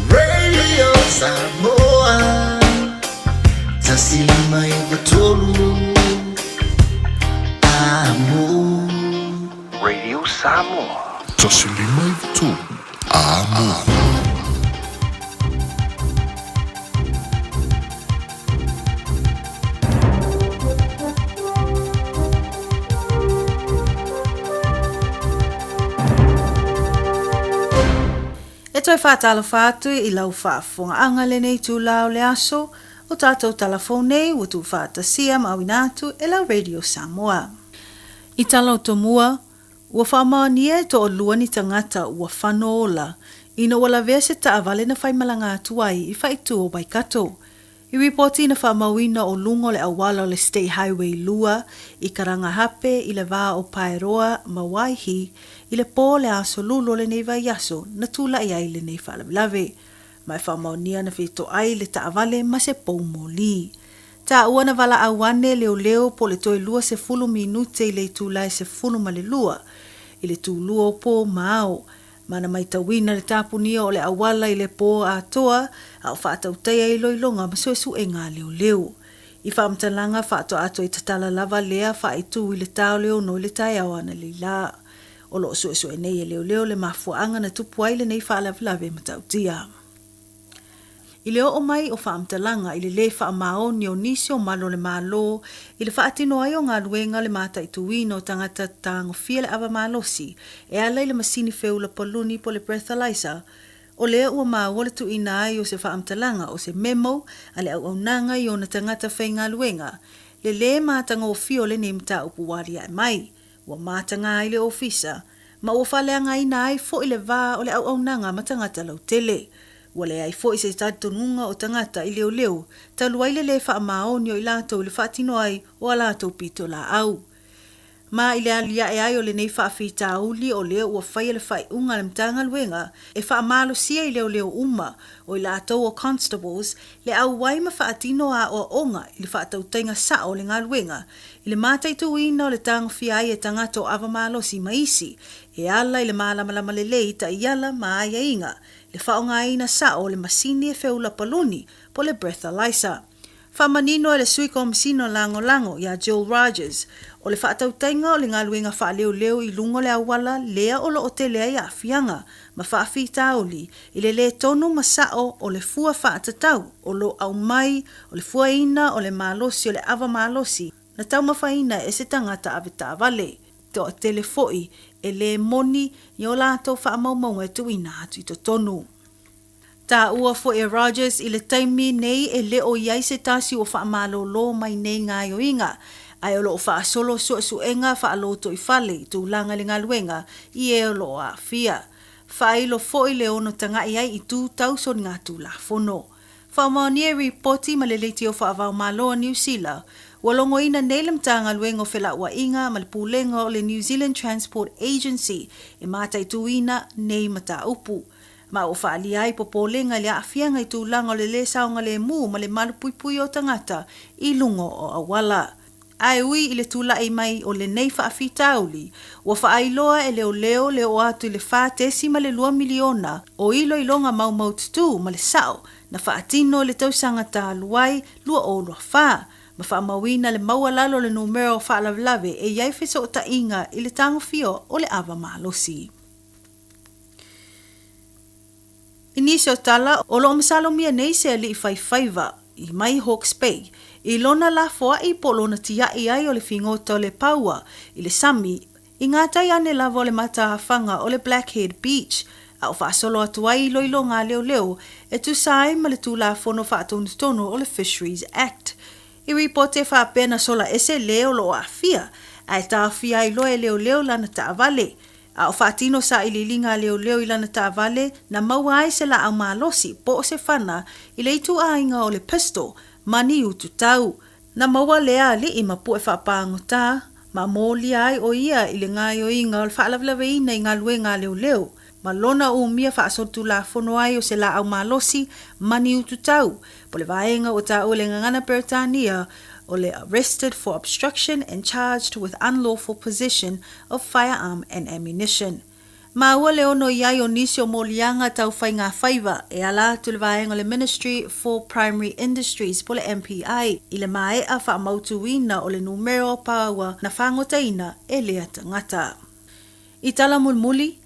Speaker 13: Radio Samoa 153 Amo
Speaker 24: Radio Samoa 153 Amo
Speaker 21: E toe faatalofa atu i lau faafofogaaga lenei itula o le aso, o tatou talafou nei ua tuufaatasia ma auina atu e lau Radio Samoa. I tala o tomua, ua faamaonia e toalua ni tagata ua fano ola ina ua lavea se taavale na faimalaga atu ai i faaitu o Waikato. I ripoti na faamauina o luga o le auala o le State Highway 2 i Karangahape i le va o Paeroa ma Waihi i le pō o le Aso Lulu o lenei vaiaso na tula'i ai lenei faalavelave. Ma e faamaonia na fetoai le taavale ma se pou moli. Taua na valaau ane leoleo po o le toe 20 minute i le itula e 12 i le tulua o pō ma ao. Ma na maitauina le tapunia o le auala i le pō atoa a o faatautaia iloiloga ma suesuega a leoleo. I faamatalaga faatoa toe tatala lava lea faaitu i le ta o le 6 i le taeao analeila. O lo o suesue nei e leoleo le mafuaaga na tupu ai lenei faalavelave matautia. I le oo mai o faamatalaga i le lē faamaoni o nisi o malu o le Malo i le faatino ai o galuega o le mataituina o tagata tagofia le ava malosi e ala i le masini feula paluni po o le breathalyzer, o lea ua maua le tuuina ai o se faamatalaga o se memo a le auaunaga i ona tagata faigaluega le lē matagofie o lenei mataupu ua aliae mai. Ua mataga ai le ofisa, ma ua faaleagaina ai foi le va o le auaunaga ma tagata lautele. Ua leai foi se talitonuga o tagata i leoleo talu ai le lē faamaoni o i latou i le faatino ai o a latou pitolaau. Ma i le aliae ai o lenei faafitauli o lea ua faia le faaiuga a le Matagaluega e faamalosia i leoleo uma o i latou o constables le auai ma faatino aoaoga i le faatautaiga sao o le galuega i le mataituina o le tagofia ai e tagata o ava malosi ma isi e ala i le malamalama lelei i taiala ma aiaiga, le faaaogaina sao o le masini e feula paluni po o le breathalyser. Faamanino e le Sui Komesina Lagolago ia Jill Rogers, o le faatautaiga o le galuega faaleoleo i luga o le auala lea o lo o tele ai aafiaga ma faafitauli i le lē tonu ma sao o le fua faatatau o lo aumai o le fuaina o le malosi o le ava malosi na taumafaina e se tagata avetaavale toatele foi e lē moni i o latou faamaumauga e tuuina atu i totonu. Taua foi e Rogers i le taimi nei e le o i ai se tasi ua faamalōlō mai nei gaoioiga, ae o lo o faasolo suesuega faalotoifale i tulaga i le galuega i e o lo o aafia. Faailo foi le ono taga'i ai i tu tau soligatulafono. Faamaonia i ripoti ma le leitio faava-o-Malo a Niu Sila, ua logoina nei le Matagaluega o Felauaiga ma le Pulega o le New Zealand Transport Agency e mataituina nei mataupu. Ma ua faaalia ai popolega i le aafiaga i tulaga o le lē saogalemu ma le malupuipuia o tagata i luga o auala. Ae ui i le tula'i mai o lenei faafitauli, ua faailoa e leoleo le oo atu i le 4.2 miliona o iloiloga maumaututu ma le sa'o na faatino i le tausaga talu ai 2024, ma faamauina le maualalo o le numera o faalavelave e i ai fesootaiga i le tagofia o le ava malosi. I nisi o tala, o lo o masalomia nei se aliʻi faifaiva i mai Hawke's Bay i lona lafoaʻi po o lona tiaʻi ai o le figota o le paua i le sami i ngā tai ane lava o le matahafaga o le Blackhead Beach a o faasolo atu ai iloiloga a leoleo e tusa ai ma le Tulafono Faatonutonu o le Fisheries Act. I ripoti e faapea na sola ese lē o lo o aafia ae taofia ai loa e leoleo lana taavale. A o faatino sailiiliga a leoleo i lana taavale na maua ai se laau malosi po o se fana i le ituaiga o le pistol ma ni utu tau. Na maua lea alii ma pue faapagota ma molia ai o ia i le gaoioiga o le faalavelaveina i galuega a leoleo ma lona umia faasolitulafono ai o se laau malosi ma ni utu tau po le vaega ua taua i le gagana Peretania o le arrested for obstruction and charged with unlawful possession of firearm and ammunition. Maua le ono i ai o nisi o moliaga tau faigāfaiva e ala atu i le vaega o le Ministry for Primary Industries po o le MPI i le maea faamautuina o le numera o paua na fagotaina e lea tagata. I tala mulimuli,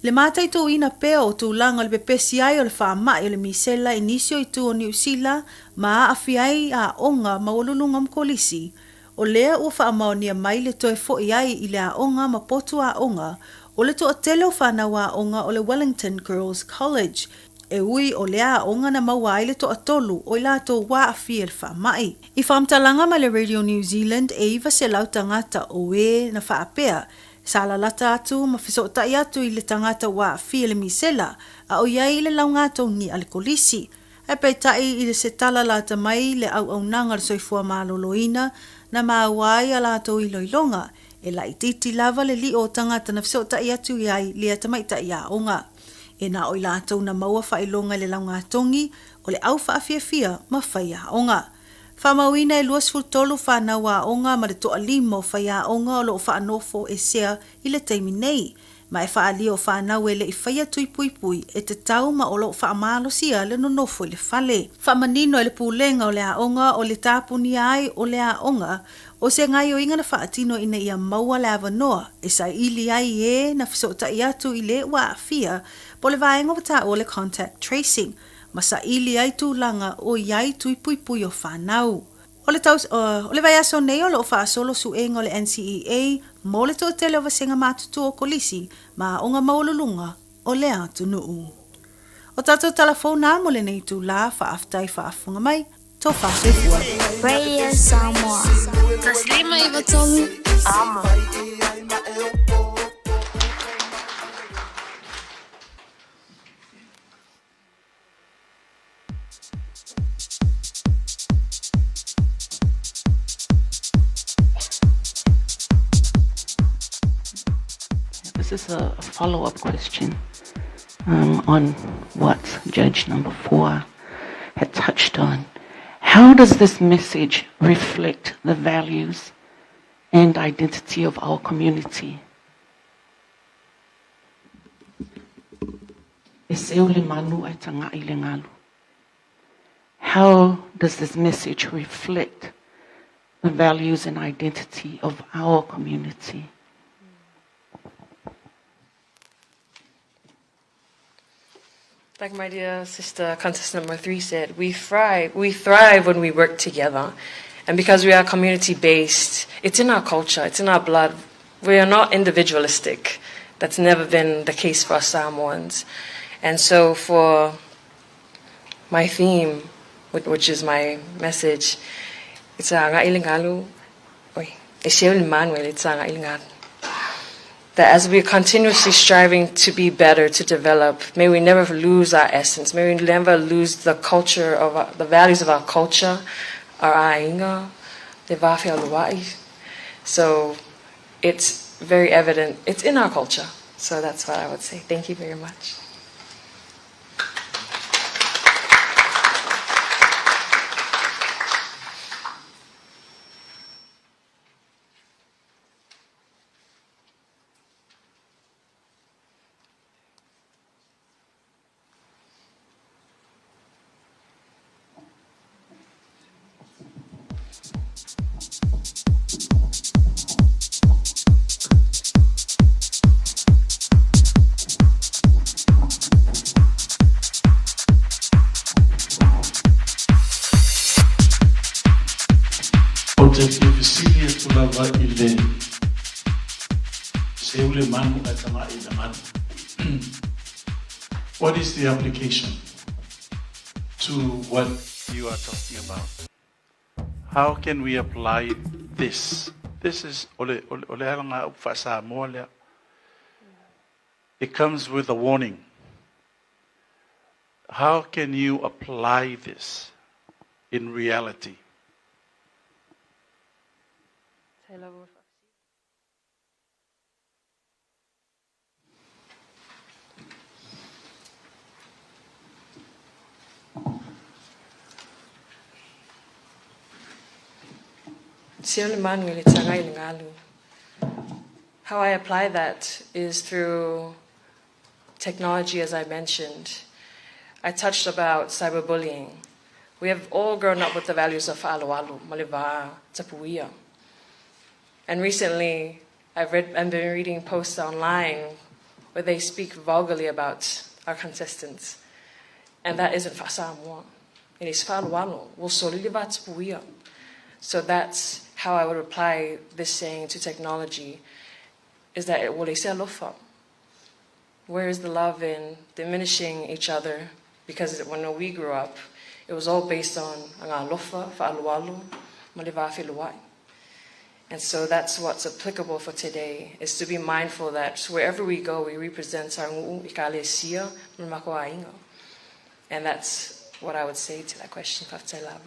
Speaker 21: le mataituina pea o tulaga o le pepesi ai o le faamai o le misela i nisi o itu o Niu Sila ma aafia ai aoga maualuluga ma kolisi, O lea ua faamaonia mai le toe foʻi ai i le aoga ma potu aoga o le toatele o fanau aoga o le Wellington Girls College, e ui o lea aoga na maua ai le toatolu o i latou ua aafia i le faamai. I faamatalaga mai le Radio New Zealand e 900 tagata o e na faapea sa lalata atu ma fesootai atu i le tagata ua aafia i le misela a o i ai i le laugatogi a le kolisi. Ae peitai i le se tala lata mai le auaunaga a le Soifua Maloloina na maua ai a latou iloiloga, e laitiiti lava le lio o tagata na fesootai atu i ai lea tamaitai aoga. E na o i latou na maua faailoga i le laugatogi o le au faafiafia ma faiaoga. Faamauina e 23 fanau aoga ma le toalima o faiaoga o lo o faanofo esea i le taimi nei, ma e faaalia o fanau e le i faia tui puipui e tatau ma o lo o faamalosia le nonofo i le fale. Faamanino e le Pulega o le Aoga o le tapunia ai o le aoga o se gaioiga na faatino ina ia maua le avanoa e saili ai e na fesootai atu i le ua aafia po o le vaega ua taua le contact tracing ma saili ai tulaga o i ai tui puipui o fanau. O le taus, o le vaiaso nei o lo o faasolo suega o le NCEA mo le toatele o vasega matutua o kolisi ma aoga maualuluga o le atunuu. O tatou tala fou na mo lenei itulā, faafetai faafofoga mai, tofa soifua.
Speaker 1: Radio Samoa. 153 Amo.
Speaker 8: This is a follow-up question um, on what judge number four had touched on. How does this message reflect the values and identity of our community? E seu le manu ae taga'i le galu. How does this message reflect the values and identity of our community?
Speaker 15: Like my dear sister, contestant number three said, we thrive, we thrive when we work together. And because we are community based, it's in our culture, it's in our blood. We are not individualistic. That's never been the case for us Samoans. And so for my theme, which is my message, it's a ngailingalu, that as we are continuously striving to be better, to develop, may we never lose our essence. May we never lose the culture of our, the values of our culture, our aiga, the vafi aluai. So it's very evident. It's in our culture. So that's what I would say. Thank you very much.
Speaker 10: Ou te fia fesili atu lava i le seu le manu ae taga'i le galu. What is the application to what you are talking about? How can we apply this? This is, o le, o le alagaupu faa-Samoa lea. It comes with a warning. How can you apply this in reality?
Speaker 15: How I apply that is through technology, as I mentioned. I touched about cyberbullying. We have all grown up with the values of fa'aloalo, maleva, tapuia. And recently, I've, read, I've been reading posts online where they speak vulgarly about our contestants. And that isn't fa'asamoa. It is fa'aloalo. So that's how I would apply this saying to technology, is that it will alofa. Where is the love in diminishing each other? Because when we grew up, it was all based on alofa, fa'aloalo, ma le vafeloai. And so that's what's applicable for today, is to be mindful that wherever we go, we represent our ngu'u, ekalesia, ma le makou aiga. And that's what I would say to that question, Lava.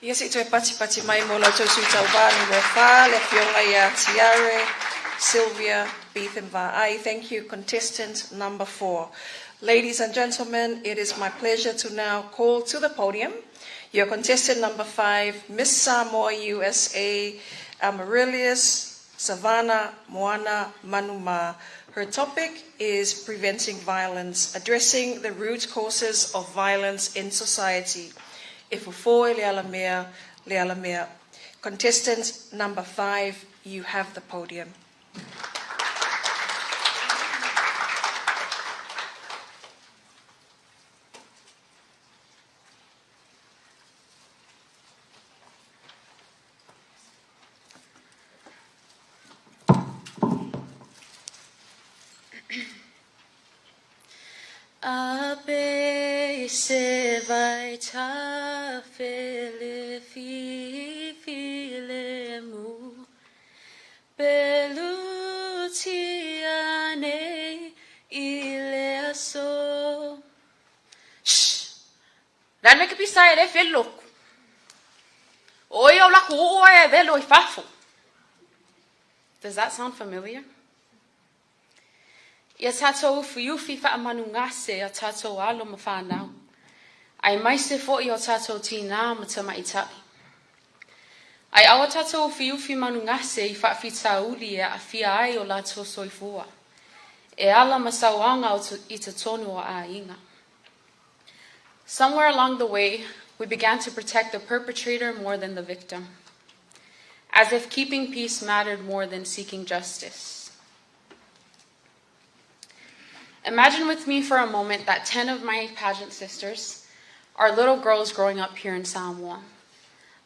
Speaker 15: Ia se i toe patipati mai mo la outou sui tauva numera 4, le Afioga ia Tiare Sylvia Beetham Va'ai. Thank you, contestant number 4. Ladies and gentlemen, it is my pleasure to now call to the podium your contestant number 5, Miss Samoa USA, Amaryllis Savannah Moana Manuma. Her topic is preventing violence, addressing the root causes of violence in society. E fofo e le alamea, le alamea. Contestant number 5, you have the podium.
Speaker 5: Ape se vai ta fele fi file mu Pelu ane ile aso.
Speaker 17: Shh! Lana ke pisa e le feloku. Oi o laku o e velo i fafo.
Speaker 25: Does that sound familiar? Ia tātou ufiufi whaamanungase a tātou alo ma whānau. Aemaise fo'i o tātou tinā ma tamaitai. Ai aua tātou ufiufi manugase i whaafitauli e aafia ai o lātou soifua. E ala ma sauaga o i totonu o aiga. Somewhere along the way, we began to protect the perpetrator more than the victim, as if keeping peace mattered more than seeking justice. Imagine with me for a moment that 10 of my pageant sisters are little girls growing up here in Samoa.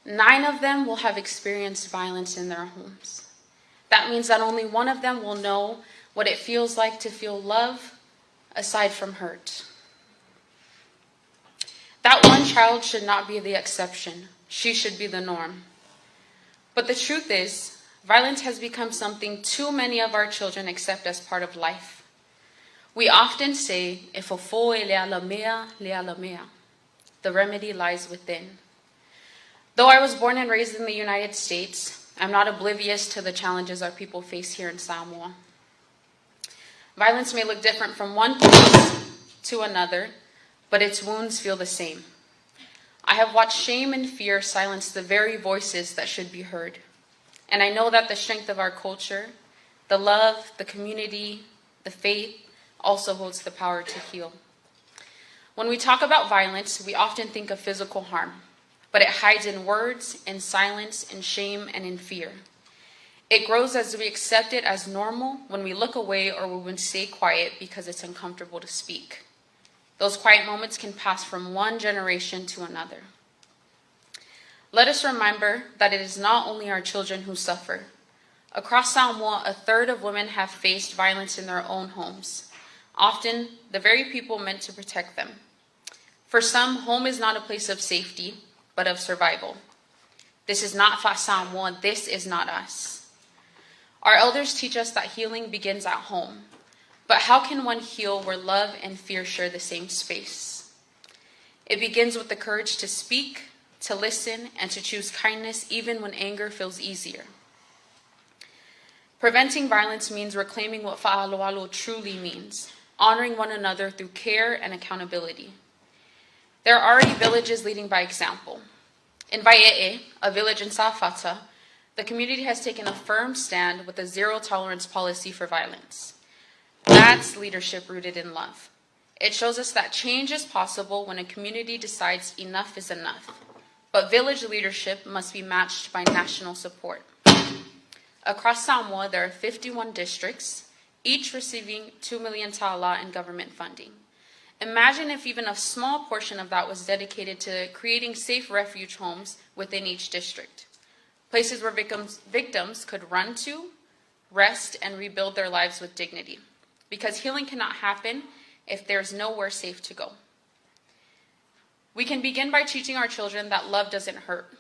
Speaker 25: 9 of them will have experienced violence in their homes. That means that only one of them will know what it feels like to feel love aside from hurt. That one child should not be the exception. She should be the norm. But the truth is, violence has become something too many of our children accept as part of life. We often say, e fofo e le alamea, le alamea. The remedy lies within. Though I was born and raised in the United States, I'm not oblivious to the challenges our people face here in Samoa. Violence may look different from one place to another, but its wounds feel the same. I have watched shame and fear silence the very voices that should be heard. And I know that the strength of our culture, the love, the community, the faith, also holds the power to heal. When we talk about violence, we often think of physical harm, but it hides in words, in silence, in shame, and in fear. It grows as we accept it as normal when we look away or when we stay quiet because it's uncomfortable to speak. Those quiet moments can pass from one generation to another. Let us remember that it is not only our children who suffer. Across Samoa, a third of women have faced violence in their own homes, often the very people meant to protect them. For some, home is not a place of safety, but of survival. This is not Fa'asamoa, this is not us. Our elders teach us that healing begins at home. But how can one heal where love and fear share the same space? It begins with the courage to speak, to listen, and to choose kindness even when anger feels easier. Preventing violence means reclaiming what fa'aloalo truly means, honoring one another through care and accountability. There are already villages leading by example. In Vaie'e, a village in Safata, the community has taken a firm stand with a zero tolerance policy for violence. That's leadership rooted in love. It shows us that change is possible when a community decides enough is enough. But village leadership must be matched by national support. Across Samoa, there are 51 districts, each receiving 2 million ta'ala in government funding. Imagine if even a small portion of that was dedicated to creating safe refuge homes within each district, places where victims could run to, rest, and rebuild their lives with dignity. Because healing cannot happen if there's nowhere safe to go. We can begin by teaching our children that love doesn't hurt,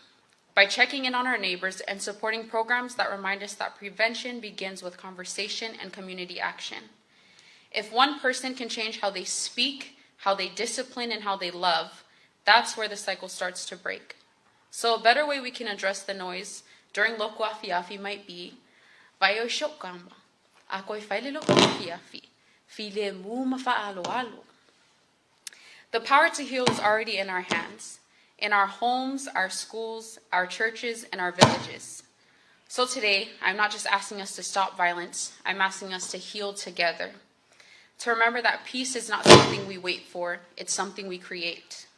Speaker 17: by checking in on our neighbors and supporting programs that remind us that prevention begins with conversation and community action. If one person can change how they speak, how they discipline, and how they love, that's where the cycle starts to break. So a better way we can address the noise during Loku Afiafi might be Vai o shokamba, a koe whaile loko afiafi, file mu ma alo. The power to heal is already in our hands, in our homes, our schools, our churches, and our villages. So today, I'm not just asking us to stop violence, I'm asking us to heal together. To remember that peace is not something we wait for, it's something we create.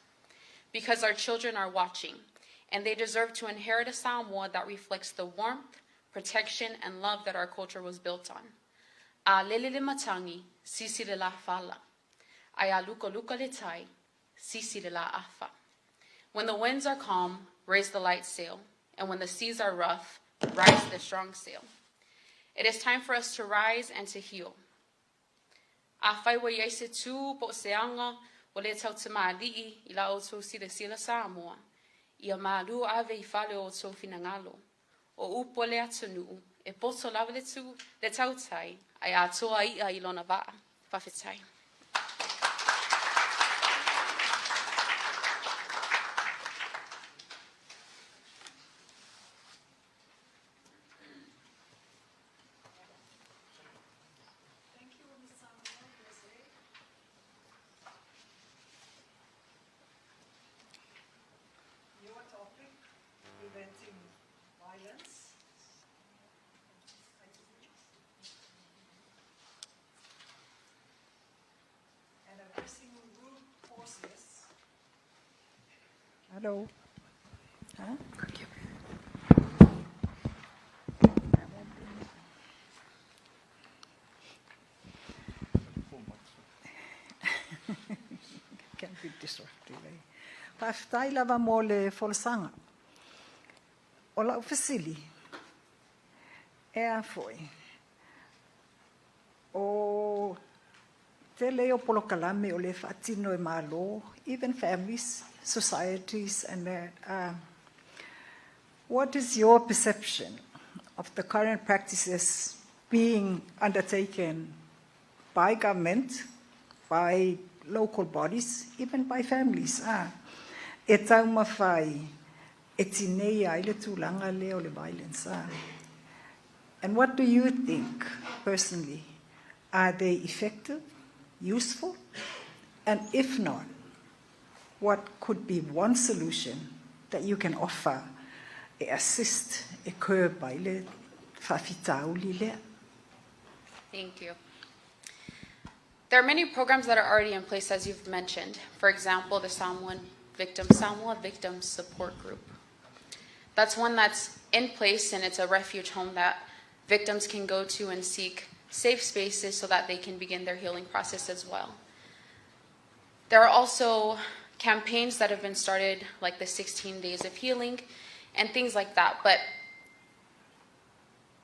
Speaker 17: Because our children are watching, and they deserve to inherit a Samoa that reflects the warmth, protection, and love that our culture was built on. A lele le matangi, sisi le la fala. Ai a luka luka le tai, sisi le la afa. When the winds are calm, raise the light sail, and when the seas are rough, rise the strong sail. It is time for us to rise and to heal. A whai wa iai se tū po se anga, o le tau te maali'i i la o tau sila sila Samoa. Ia mālu ave i whale o tau whinangalo. O upo le atunuu, e poto lava le tū, le tautai, ai atoa ia i lona vaa. Whawhetai.
Speaker 9: Thank you, Ms. Samoa, USA. Your topic, preventing violence. And addressing root causes. Hello. Huh? Can be disruptive. Eh? Faafetai lava mo le folasaga. O lau fesili, e a foi. O tele o polokalame o le faatino e malo, even families, societies, and that. What is your perception of the current practices being undertaken by government, by local bodies, even by families? E taumafai, e tinei ai le tulaga lea o le violence. And what do you think, personally? Are they effective, useful? And if not, what could be one solution that you can offer e assist e curb ai le faafitauli lea?
Speaker 17: Thank you. There are many programs that are already in place, as you've mentioned. For example, the Samoa Victim Support Group. That's one that's in place, and it's a refuge home that victims can go to and seek safe spaces so that they can begin their healing process as well. There are also campaigns that have been started, like the 16 Days of Healing and things like that. But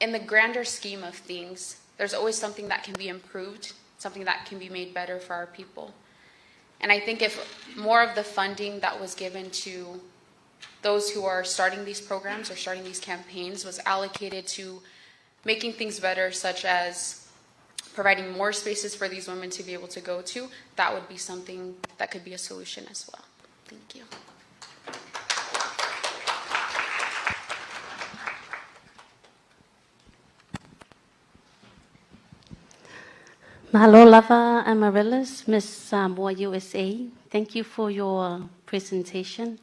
Speaker 17: in the grander scheme of things, there's always something that can be improved, something that can be made better for our people. And I think if more of the funding that was given to those who are starting these programs or starting these campaigns was allocated to making things better, such as providing more spaces for these women to be able to go to, that would be something that could be a solution as well. Thank you.
Speaker 2: Malo lava Amaryllis, Miss Samoa USA. Thank you for your presentation.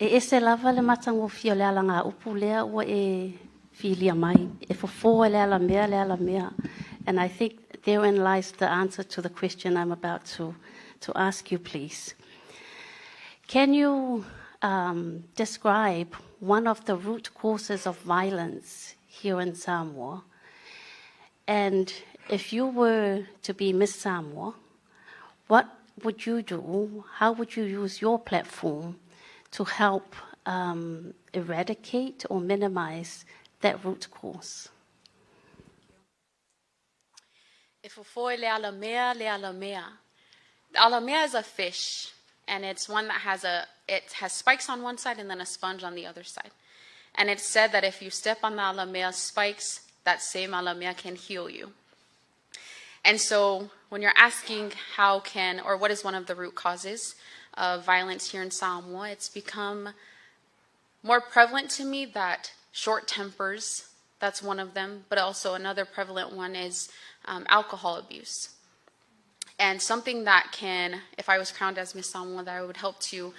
Speaker 2: E ese lava le matagofie o le alagaupu lea ua e filia mai. E fofo e le alamea le alamea. And I think therein lies the answer to the question I'm about to ask you, please. Can you describe one of the root causes of violence here in Samoa? And if you were to be Miss Samoa, what would you do? How would you use your platform to help eradicate or minimize that root cause?
Speaker 17: E fofo e le alamea, le alamea. The alamea is a fish, and it's one that has a It has spikes on one side and then a sponge on the other side. And it's said that if you step on the alamea spikes, that same alamea can heal you. And so when you're asking how can, or what is one of the root causes of violence here in Samoa, it's become more prevalent to me that short tempers, that's one of them, but also another prevalent one is alcohol abuse. And something that can, if I was crowned as Miss Samoa, that I would help to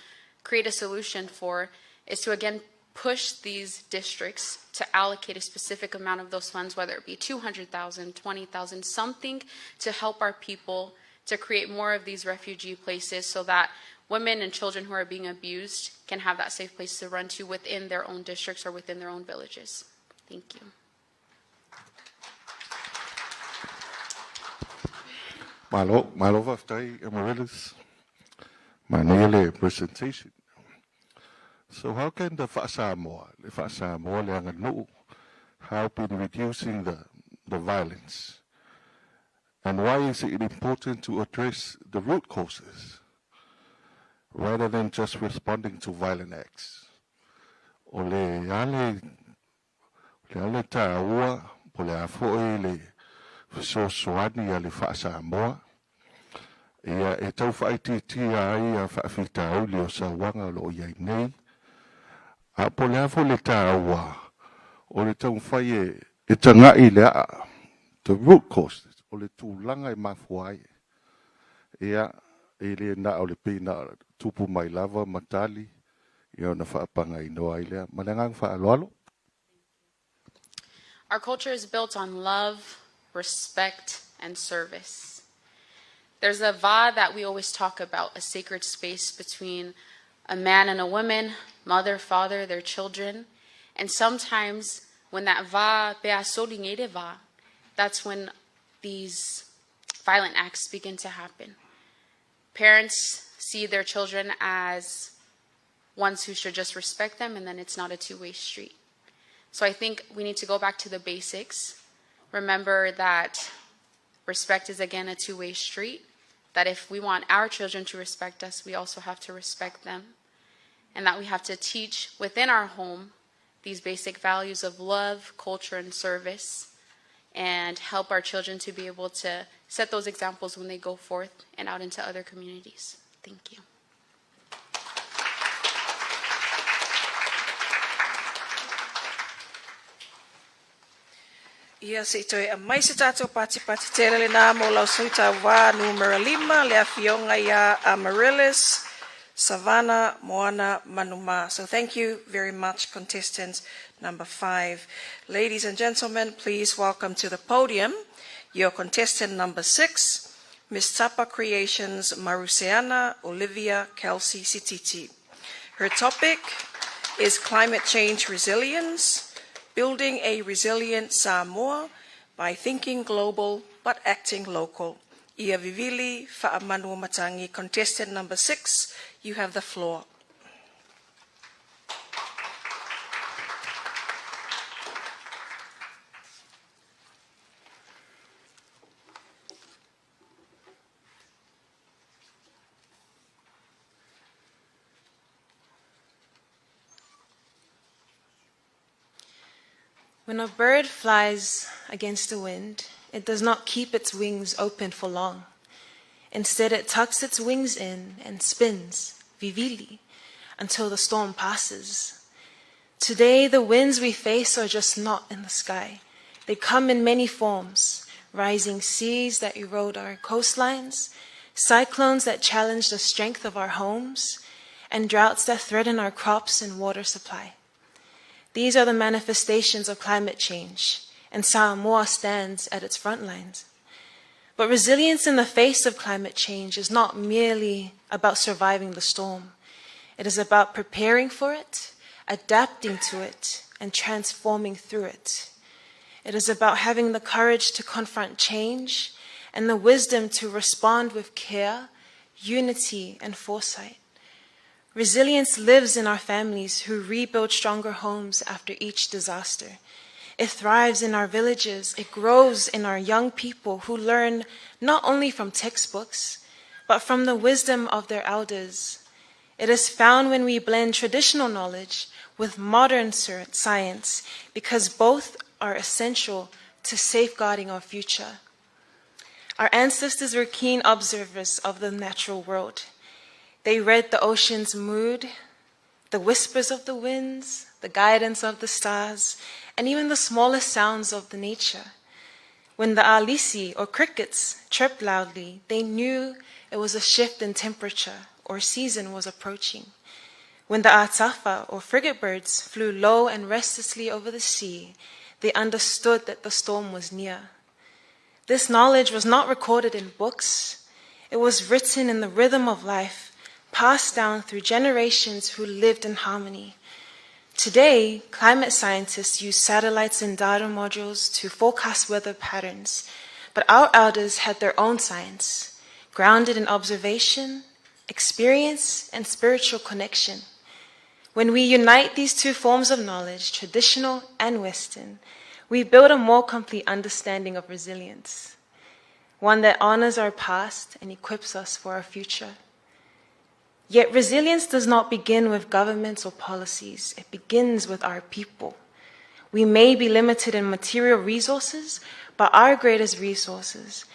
Speaker 17: create a solution for is to again push these districts to allocate a specific amount of those funds, whether it be 200,000, 20,000, something to help our people to create more of these refugee places so that women and children who are being abused can have that safe place to run to within their own districts or within their own villages. Thank you.
Speaker 3: Malo, malo faafetai Amaryllis. Manaia le presentation. So how can the Fa'asamoa, le Fa'asamoa le aganuu, help in reducing the violence? And why is it important to address the root causes rather than just responding to violent acts? O le ale, le ale tāua, po le a fo'i le fesoasoani a le Fa'asamoa, ia e tau faaitiitia ai a faafitauli o sauaga o loo iai nei. A po o le a foi le taua o le taumafai e e taga'i le aa, the root causes, o le tulaga e mafua ai. Ia, e le na o le pei na tupu mai lava ma tali, ia ona faapagainoa ai lea. Ma le agaga faaaloalo.
Speaker 17: Our culture is built on love, respect, and service. There's a va that we always talk about, a sacred space between a man and a woman, mother, father, their children. And sometimes when that va, va, that's when these violent acts begin to happen. Parents see their children as ones who should just respect them, and then it's not a two way street. So I think we need to go back to the basics. Remember that respect is again a two way street, that if we want our children to respect us, we also have to respect them, and that we have to teach within our home these basic values of love, culture, and service, and help our children to be able to set those examples when they go forth and out into other communities. Thank you.
Speaker 12: Ia se i toe aumai se tātou patipati tele lenā mo lau sui tauva numera lima, le afioga ia Amaryllis Savannah Moana Manuma. So thank you very much, contestant number five. Ladies and gentlemen, please welcome to the podium your contestant number six, Miss Tapa Creations Maruseana Olivia Kelsey Sititi. Her topic is climate change resilience, building a resilient Samoa by thinking global but acting local. Ia Vivili Fa'amanu Matangi, contestant number six, you have the floor.
Speaker 5: When a bird flies against the wind, it does not keep its wings open for long. Instead, it tucks its wings in and spins, vivili, until the storm passes. Today, the winds we face are just not in the sky. They come in many forms rising seas that erode our coastlines, cyclones that challenge the strength of our homes, and droughts that threaten our crops and water supply. These are the manifestations of climate change, and Samoa stands at its front lines. But resilience in the face of climate change is not merely about surviving the storm. It is about preparing for it, adapting to it, and transforming through it. It is about having the courage to confront change and the wisdom to respond with care, unity, and foresight. Resilience lives in our families who rebuild stronger homes after each disaster. It thrives in our villages. It grows in our young people who learn not only from textbooks, but from the wisdom of their elders. It is found when we blend traditional knowledge with modern science because both are essential to safeguarding our future. Our ancestors were keen observers of the natural world. They read the ocean's mood, the whispers of the winds, the guidance of the stars, and even the smallest sounds of the nature. When the alisi or crickets chirped loudly, they knew it was a shift in temperature or season was approaching. When the atafa or frigate birds flew low and restlessly over the sea, they understood that the storm was near. This knowledge was not recorded in books. It was written in the rhythm of life, passed down through generations who lived in harmony. Today, climate scientists use satellites and data modules to forecast weather patterns, but our elders had their own science, grounded in observation, experience, and spiritual connection. When we unite these two forms of knowledge, traditional and Western, we build a more complete understanding of resilience, one that honors our past and equips us for our future. Yet resilience does not begin with governments or policies, it begins with our people. We may be limited in material resources, but our greatest resources,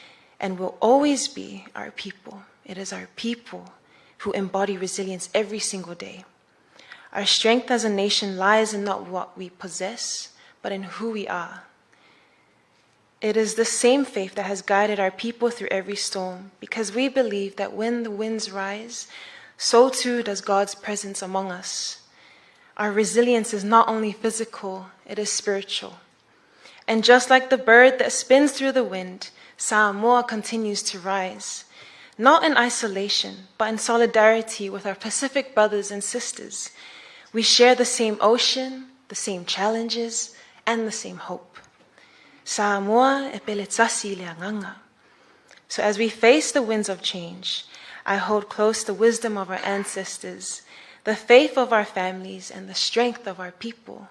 Speaker 5: and will always be, our people. It is our people who embody resilience every single day. Our strength as a nation lies in not what we possess, but in who we are. It is the same faith that has guided our people through every storm, because we believe that when the winds rise, so too does God's presence among us. Our resilience is not only physical, it is spiritual. And just like the bird that spins through the wind, Samoa continues to rise, not in isolation, but in solidarity with our Pacific brothers and sisters. We share the same ocean, the same challenges, and the same hope. Samoa e pele le anganga. So as we face the winds of change, I hold close the wisdom of our ancestors, the faith of our families, and the strength of our people.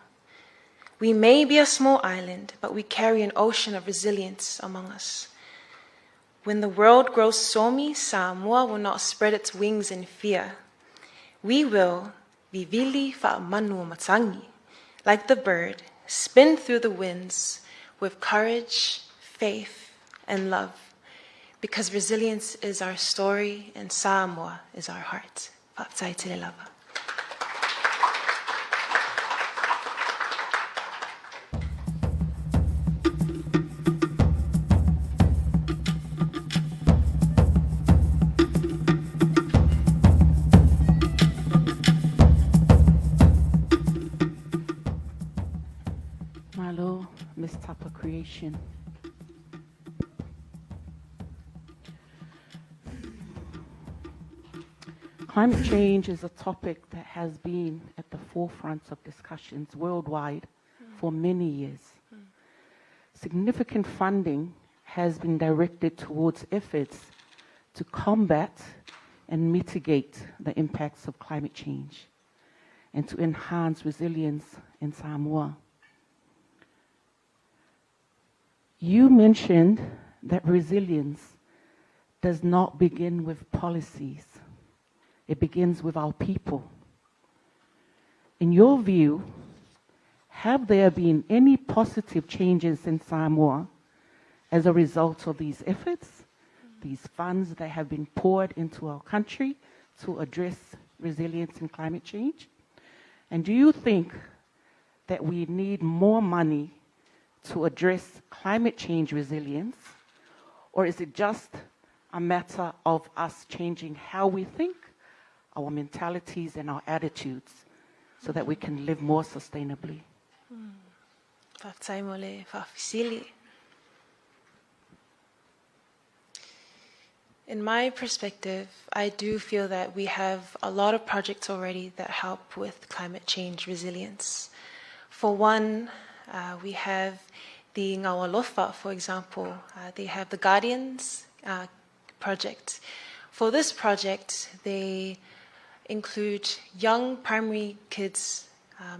Speaker 5: We may be a small island, but we carry an ocean of resilience among us. When the world grows stormy, Samoa will not spread its wings in fear. We will, vivili fa'amanu matangi, like the bird, spin through the winds with courage, faith, and love, because resilience is our story and Samoa is our heart. Fa'afetai tele lava.
Speaker 8: Malo, Miss Tapa Creation. Climate change is a topic that has been at the forefront of discussions worldwide for many years. Significant funding has been directed towards efforts to combat and mitigate the impacts of climate change and to enhance resilience in Samoa. You mentioned that resilience does not begin with policies. It begins with our people. In your view, have there been any positive changes in Samoa as a result of these efforts, these funds that have been poured into our country to address resilience and climate change? And do you think that we need more money to address climate change resilience, or is it just a matter of us changing how we think, our mentalities and our attitudes, so that we can live more sustainably?
Speaker 5: In my perspective, I do feel that we have a lot of projects already that help with climate change resilience. For one, we have the Gaualofa, for example. They have the Guardians project. For this project, they include young primary kids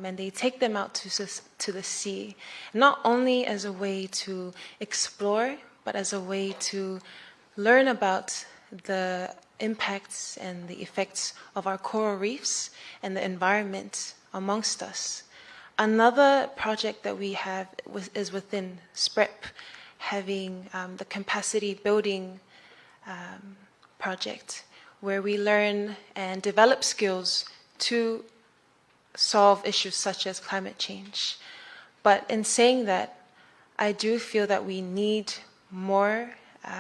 Speaker 5: and they take them out to the sea, not only as a way to explore, but as a way to learn about the impacts and the effects of our coral reefs and the environment amongst us. Another project that we have is within SPREP, having the capacity building project, where we learn and develop skills to solve issues such as climate change. But in saying that, I do feel that we need more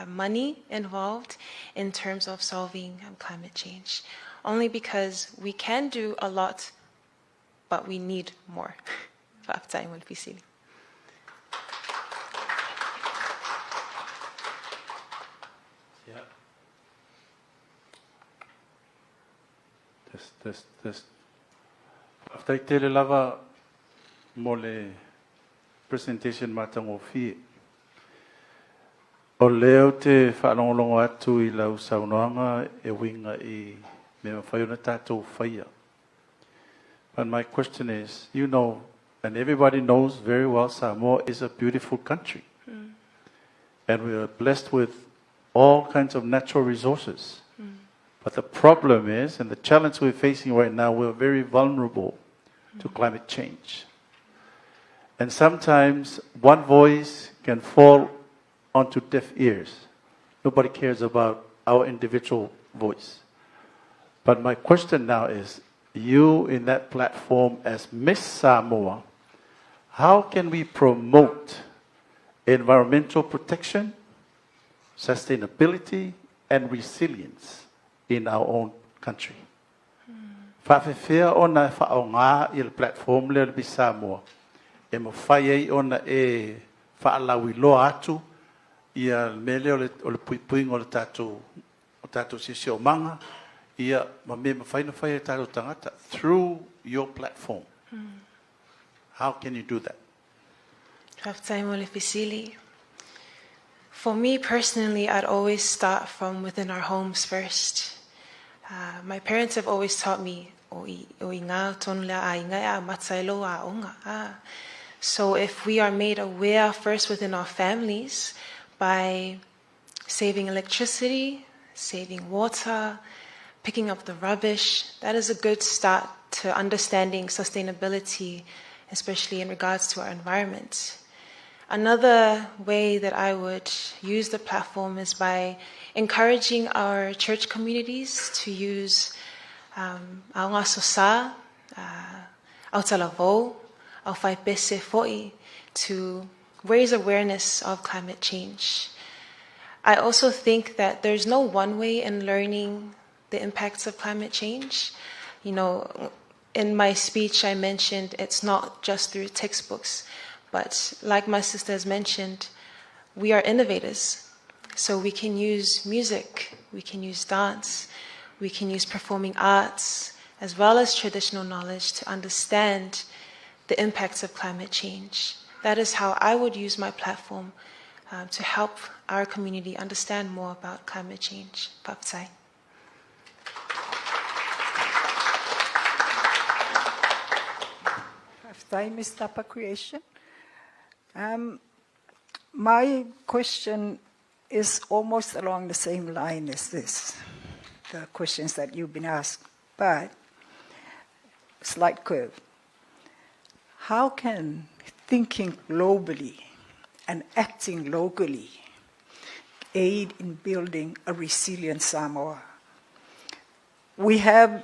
Speaker 5: money involved in terms of solving climate change, only because we can do a lot, but we need more.
Speaker 10: Yeah. Test, test, test. Faafetai tele lava mo le presentation matagofie. O lea ou te faalogologo atu i lau saunoaga e uiga i mea mafai ona tatou faia. But my question is, and everybody knows very well, Samoa is a beautiful country. And we are blessed with all kinds of natural resources. But the problem is, and the challenge we're facing right now, we're very vulnerable to climate change. And sometimes one voice can fall onto deaf ears. Nobody cares about our individual voice. But my question now is you in that platform as Miss Samoa, how can we promote environmental protection, sustainability, and resilience in our own country? Faafefea ona faaaoga i le platform lea le Miss Samoa e mafai ai ona e faalauiloa atu ia le mea lea o le puipuiga o tatou siosiomaga ia ma mea mafai ona fai e tatou tagata through your platform. How can you do that?
Speaker 5: Faafetai mo le fesili. For me personally, I'd always start from within our homes first. My parents have always taught me, o i ngā tonu lea a inga e a matailo a onga. Ah. So if we are made aware first within our families by saving electricity, saving water, picking up the rubbish, that is a good start to understanding sustainability, especially in regards to our environment. Another way that I would use the platform is by encouraging our church communities to use Aoga Aso Sa, Autalavou, Au Pese Foi to raise awareness of climate change. I also think that there's no one way in learning the impacts of climate change. In my speech, I mentioned it's not just through textbooks, but like my sister has mentioned, we are innovators. So we can use music, we can use dance, we can use performing arts, as well as traditional knowledge to understand the impacts of climate change. That is how I would use my platform to help our community understand more about climate change. Faafetai.
Speaker 9: Faafetai, Ms. Tapa Creation. My question is almost along the same line as this, the questions that you've been asked, but slight curve. How can thinking globally and acting locally aid in building a resilient Samoa? We have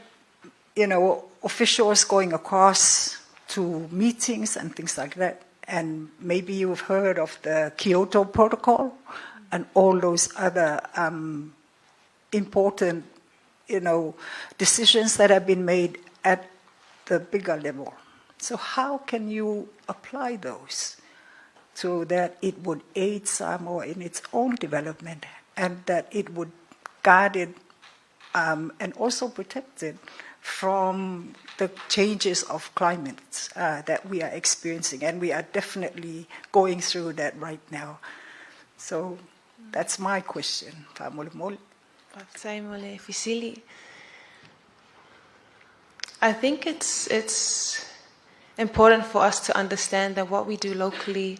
Speaker 9: officials going across to meetings and things like that. And maybe you've heard of the Kyoto Protocol and all those other important decisions that have been made at the bigger level. So how can you apply those so that it would aid Samoa in its own development and that it would guard it and also protect it from the changes of climate that we are experiencing? And we are definitely going through that right now. So that's my question. Faamolemole.
Speaker 5: Faafetai mo le fesili. I think it's important for us to understand that what we do locally,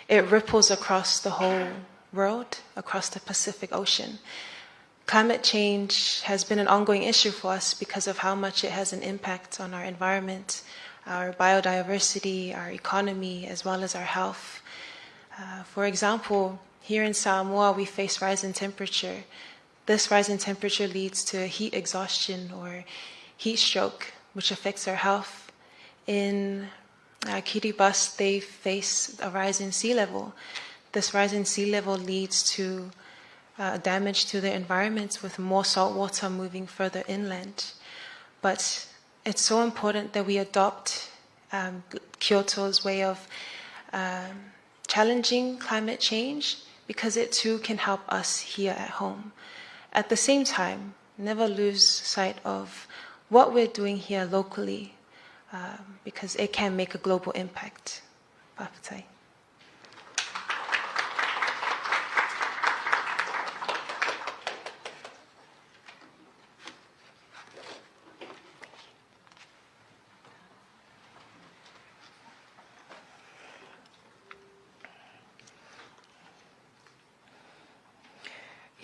Speaker 5: it ripples across the whole world, across the Pacific Ocean. Climate change has been an ongoing issue for us because of how much it has an impact on our environment, our biodiversity, our economy, as well as our health. For example, here in Samoa, we face rise in temperature. This rise in temperature leads to heat exhaustion or heat stroke, which affects our health. In Kiribati, they face a rise in sea level. This rise in sea level leads to damage to their environment with more salt water moving further inland. But it's so important that we adopt Kyoto's way of challenging climate change because it too can help us here at home. At the same time, never lose sight of what we're doing here locally because it can make a global impact. Papatai.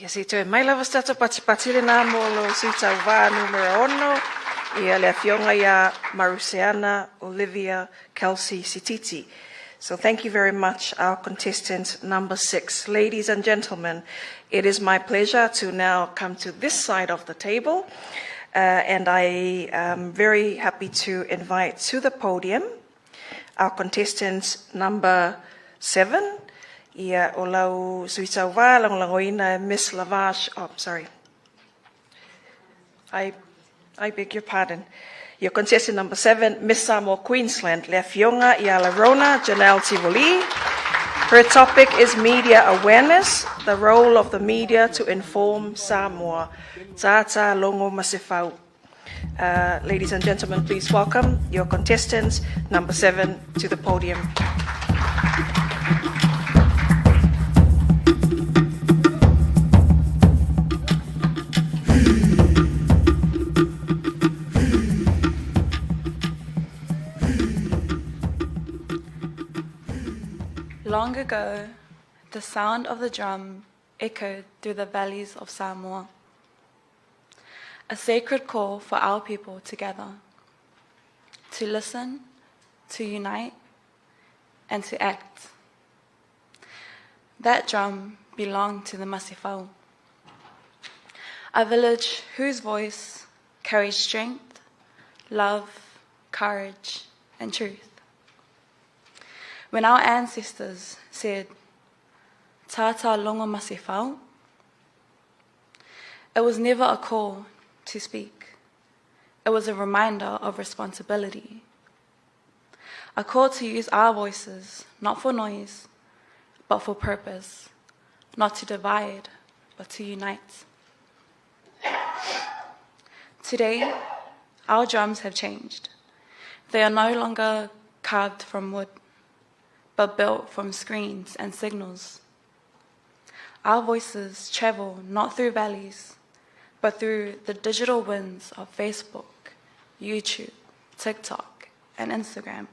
Speaker 12: Ia se i toe mai lava se tatou patipati lena mo lo sui tauvā numera 6, ia le afioga ia Maruseana Olivia Kelsey Sititi. So thank you very much, our contestant number 6. Ladies and gentlemen, it is my pleasure to now come to this side of the table, and I am very happy to invite to the podium our contestant number 7, ia o lau sui tauvā lagolagoina e Miss Lavash, oh, sorry. I beg your pardon. Your contestant number 7, Miss Samoa Queensland, le afioga ia Larona Janelle Tivoli. Her topic is media awareness, the role of the media to inform Samoa. Tata longo masefau. Ladies and gentlemen, please welcome your contestants, number 7, to the podium.
Speaker 25: Long ago, the sound of the drum echoed through the valleys of Samoa. A sacred call for our people to gather, to listen, to unite, and to act. That drum belonged to the Masefau, a village whose voice carried strength, love, courage, and truth. When our ancestors said, Tata longo masefau, it was never a call to speak. It was a reminder of responsibility. A call to use our voices, not for noise, but for purpose, not to divide, but to unite. Today, our drums have changed. They are no longer carved from wood, but built from screens and signals. Our voices travel not through valleys, but through the digital winds of Facebook, YouTube, TikTok, and Instagram.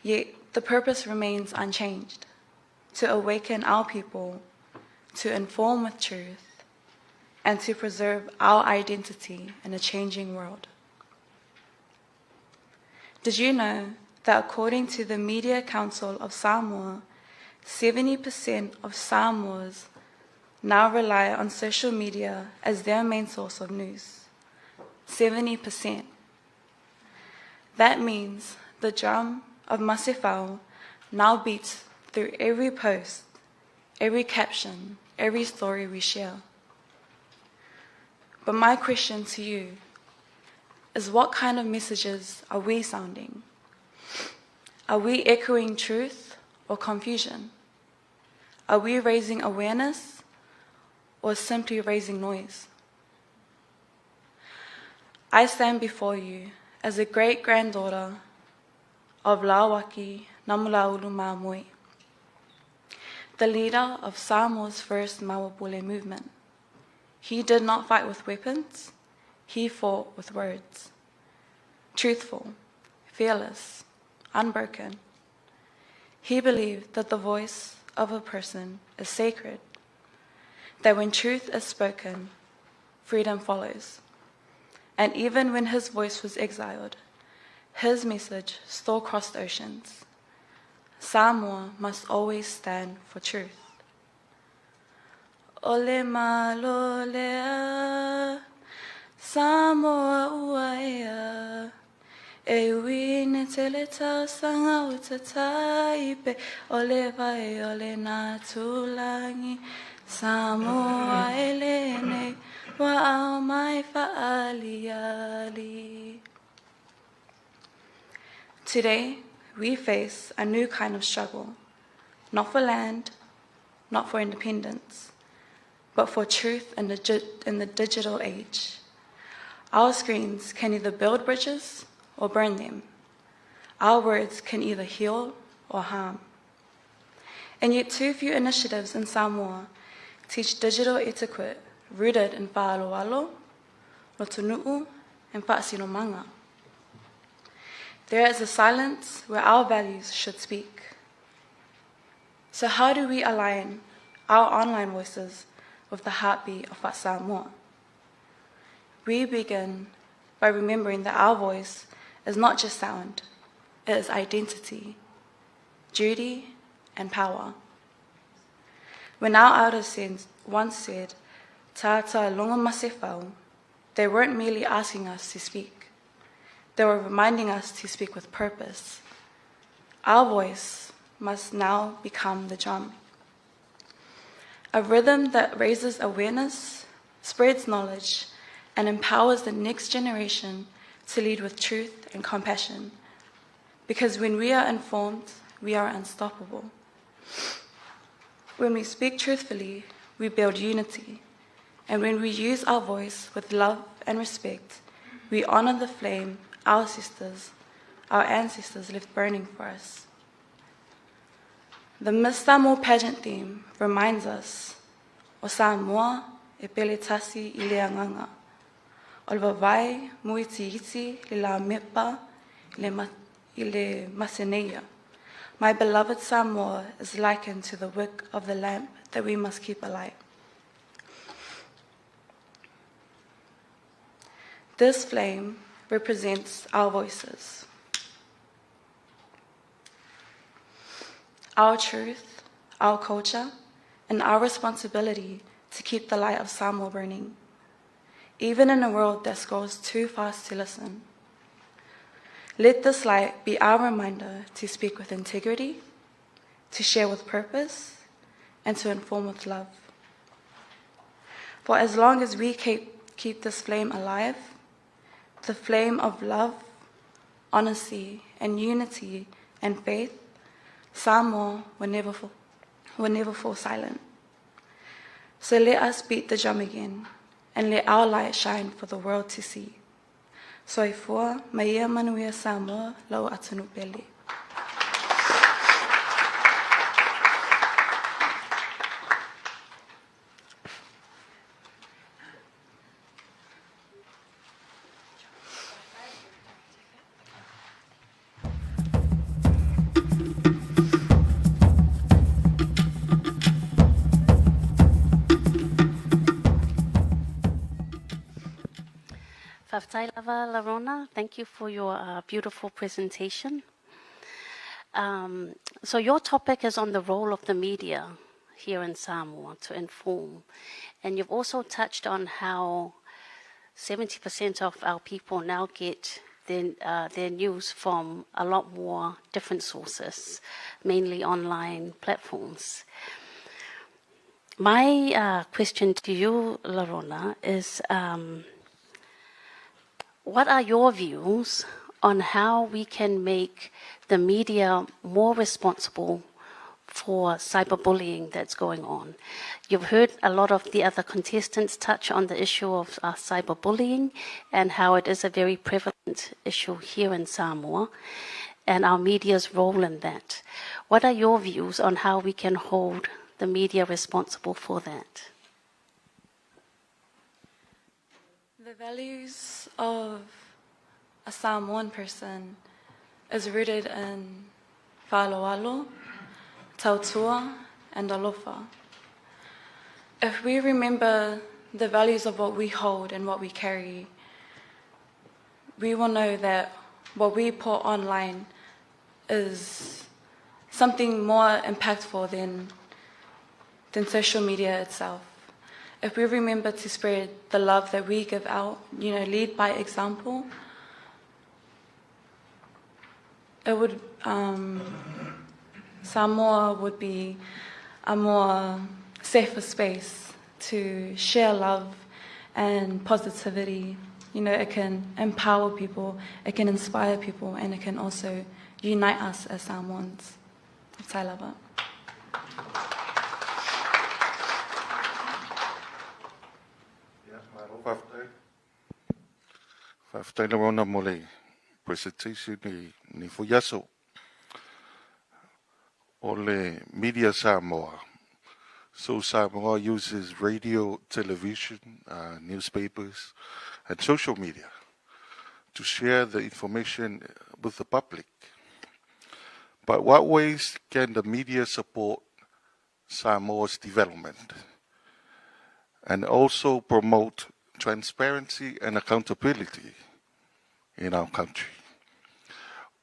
Speaker 25: Yet the purpose remains unchanged: to awaken our people, to inform with truth, and to preserve our identity in a changing world. Did you know that according to the Media Council of Samoa, 70% of Samoans now rely on social media as their main source of news? 70%. That means the drum of Masefau now beats through every post, every caption, every story we share. But my question to you is, what kind of messages are we sounding? Are we echoing truth or confusion? Are we raising awareness or simply raising noise? I stand before you as a great-granddaughter of Lauaki Namulaulu Mamoe, the leader of Samoa's first Mauapule movement. He did not fight with weapons, he fought with words. Truthful, fearless, unbroken. He believed that the voice of a person is sacred, that when truth is spoken, freedom follows. And even when his voice was exiled, his message still crossed oceans. Samoa must always stand for truth. Ole malo lea, Samoa ua ea, E ui ne tele tausaga o tataipe, O le vai o le natulangi, Samoa e lenei, ua ao mai fa'aliali. Today, we face a new kind of struggle, not for land, not for independence, but for truth in the, in the digital age. Our screens can either build bridges or burn them. Our words can either heal or harm. And yet, too few initiatives in Samoa teach digital etiquette rooted in fa'aloalo, lotunu'u, and fa'asinomanga. There is a silence where our values should speak. So, how do we align our online voices with the heartbeat of Samoa? We begin by remembering that our voice is not just sound, it is identity, duty, and power. When our elders once said, Tata longo masefau, they weren't merely asking us to speak. They were reminding us to speak with purpose. Our voice must now become the drum. A rhythm that raises awareness, spreads knowledge, and empowers the next generation to lead with truth and compassion. Because when we are informed, we are unstoppable. When we speak truthfully, we build unity. And when we use our voice with love and respect, we honor the flame our sisters, our ancestors left burning for us. The Miss Samoa pageant theme reminds us o Samoa e pele tasi i le anganga. O le vavai muiti iti le la mepa i le, i le maseneia. My beloved Samoa is likened to the wick of the lamp that we must keep alight. This flame represents our voices, our truth, our culture, and our responsibility to keep the light of Samoa burning, even in a world that scrolls too fast to listen. Let this light be our reminder to speak with integrity, to share with purpose, and to inform with love. For as long as we keep, keep this flame alive, the flame of love, honesty, and unity and faith, Samoa will never fall, will never fall silent. So let us beat the drum again and let our light shine for the world to see. Soifua, maia manuia Samoa, lau atunu pele.
Speaker 2: Faafetai lava, Larona. Thank you for your beautiful presentation. So your topic is on the role of the media here in Samoa to inform. And you've also touched on how 70% of our people now get their, their news from a lot more different sources, mainly online platforms. My question to you, Larona, is what are your views on how we can make the media more responsible for cyberbullying that's going on? You've heard a lot of the other contestants touch on the issue of cyberbullying and how it is a very prevalent issue here in Samoa and our media's role in that. What are your views on how we can hold the media responsible for that?
Speaker 25: The values of a Samoan person is rooted in fa'aloalo, tautua, and alofa. If we remember the values of what we hold and what we carry, we will know that what we put online is something more impactful than, than social media itself. If we remember to spread the love that we give out, you know, lead by example, it would, um, Samoa would be a more safer space to share love and positivity. You know, it can empower people, it can inspire people, and it can also unite us as Samoans. I love it.
Speaker 3: Faafetai lava ona mo le presentation i ni foi aso. O le Media Samoa. So Samoa uses radio, television, newspapers, and social media to share the information with the public. But what ways can the media support Samoa's development and also promote transparency and accountability in our country?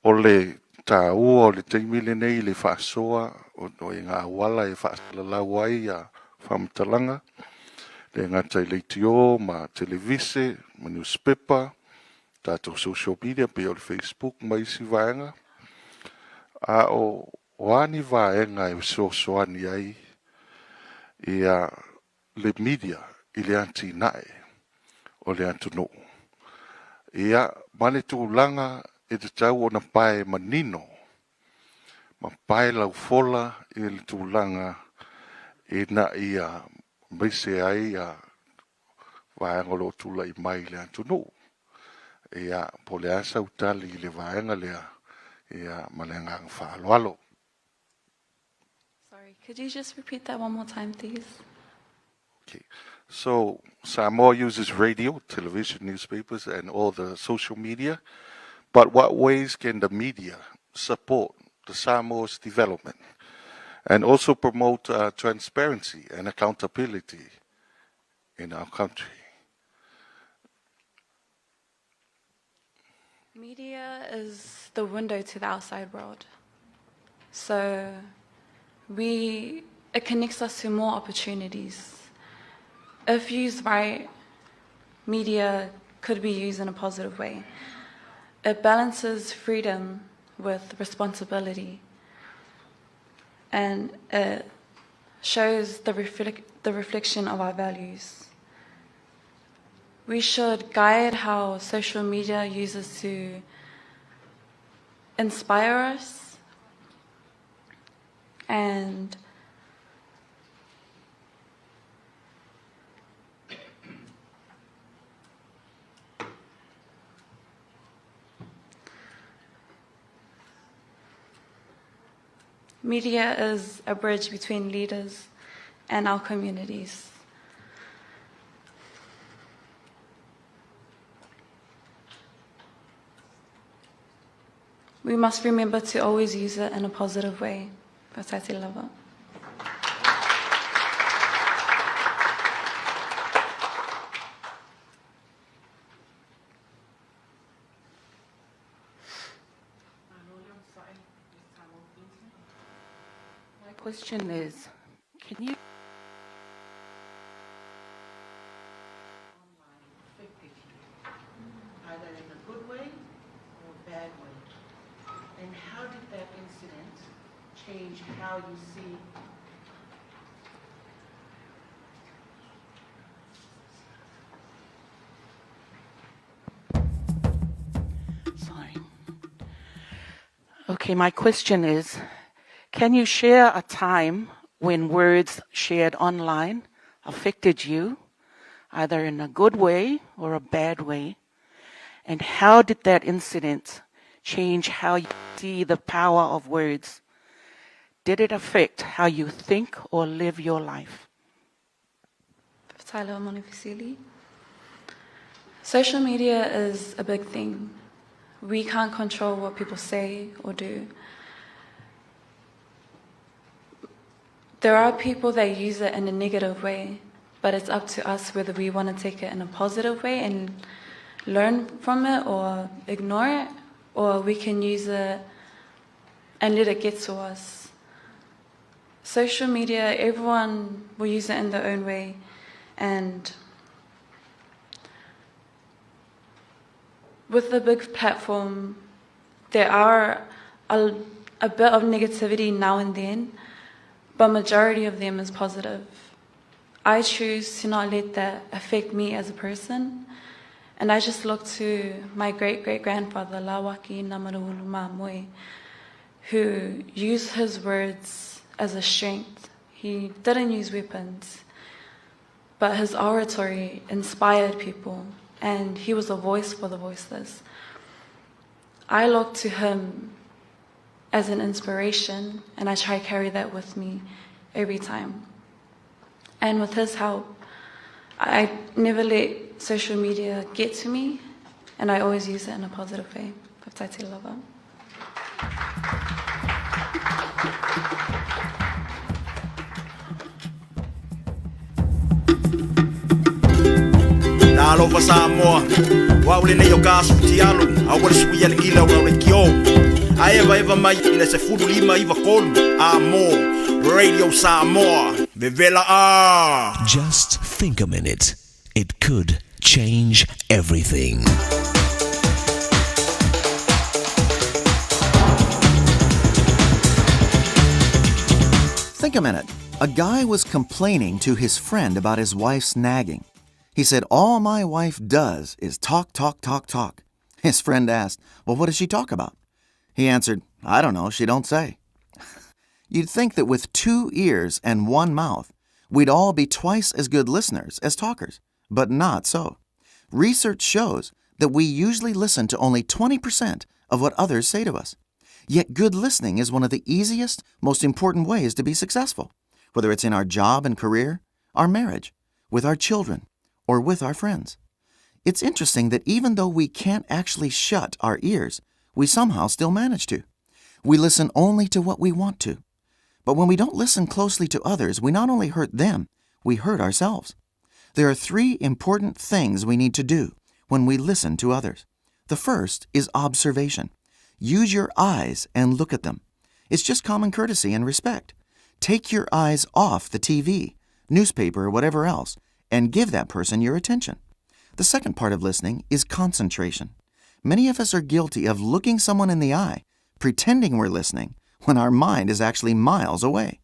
Speaker 3: O le tāua o le taimi lenei le faasoa o o i ngā auala e faasalalau ai ia faamatalaga, le gata i leitio ma televise ma newspaper, tatou social media pei o le Facebook ma isi vaega. A o o a ni vaega e fesoasoani ai ia le media i le atinae o le atunuu. Ia ma le tulaga e tatau ona pae manino ma pae laufola i le tulaga ina ia maise ai ia vaega o lo o tulai mai i le atunuu. Ia, po o le a sau tali i le vaega lea, ia ma le agaga faaaloalo.
Speaker 25: Sorry, could you just repeat that one more time, please?
Speaker 3: Okay. So Samoa uses radio, television, newspapers, and all the social media. But what ways can the media support the Samoa's development and also promote transparency and accountability in our country?
Speaker 25: Media is the window to the outside world. So we it connects us to more opportunities. If used right, media could be used in a positive way. It balances freedom with responsibility. And it shows the, reflect, the reflection of our values. We should guide how social media uses to inspire us and Media is a bridge between leaders and our communities. We must remember to always use it in a positive way. Fatati lava.
Speaker 8: My question is, can you either in a good way or a bad way? And how did that incident change how you see Sorry. Okay, my question is Can you share a time when words shared online affected you, either in a good way or a bad way? And how did that incident change how you see the power of words? Did it affect how you think or live your life?
Speaker 25: Tyler Monifisili. Social media is a big thing. We can't control what people say or do. There are people that use it in a negative way, but it's up to us whether we want to take it in a positive way and learn from it or ignore it, or we can use it and let it get to us. Social media, everyone will use it in their own way, and with the big platform, there are a, a bit of negativity now and then, but majority of them is positive. I choose to not let that affect me as a person. And I just look to my great great grandfather, Lawaki Namaruulu Mamoe, who used his words as a strength. He didn't use weapons, but his oratory inspired people, and he was a voice for the voiceless. I look to him as an inspiration, and I try to carry that with me every time. And with his help, I never let social media get to me, and I always use it in a positive way. Lava.
Speaker 11: Talofa Samoa, o au lenei o Kasu Tialu, a ua le sui a le gila o lau leitio. A eva eva mai i le 15 93 a mo Radio Samoa, vevela a.
Speaker 16: Just think a minute. It could change everything.
Speaker 18: Think a minute. A guy was complaining to his friend about his wife's nagging. He said, All my wife does is talk, talk, talk, talk. His friend asked, Well, what does she talk about? He answered, I don't know, she don't say. You'd think that with two ears and one mouth, we'd all be twice as good listeners as talkers, but not so. Research shows that we usually listen to only 20% of what others say to us. Yet good listening is one of the easiest, most important ways to be successful, whether it's in our job and career, our marriage, with our children, or with our friends. It's interesting that even though we can't actually shut our ears, we somehow still manage to. We listen only to what we want to. But when we don't listen closely to others, we not only hurt them, we hurt ourselves. There are three important things we need to do when we listen to others. The first is observation. Use your eyes and look at them. It's just common courtesy and respect. Take your eyes off the TV, newspaper, or whatever else, and give that person your attention. The second part of listening is concentration. Many of us are guilty of looking someone in the eye, pretending we're listening, when our mind is actually miles away.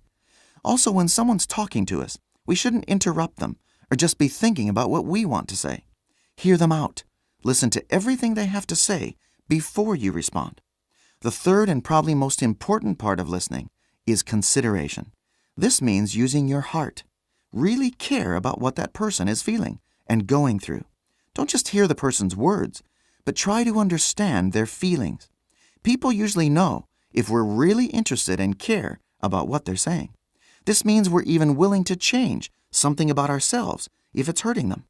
Speaker 18: Also, when someone's talking to us, we shouldn't interrupt them or just be thinking about what we want to say. Hear them out. Listen to everything they have to say before you respond. The third and probably most important part of listening is consideration. This means using your heart. Really care about what that person is feeling and going through. Don't just hear the person's words, but try to understand their feelings. People usually know if we're really interested and care about what they're saying. This means we're even willing to change something about ourselves if it's hurting them.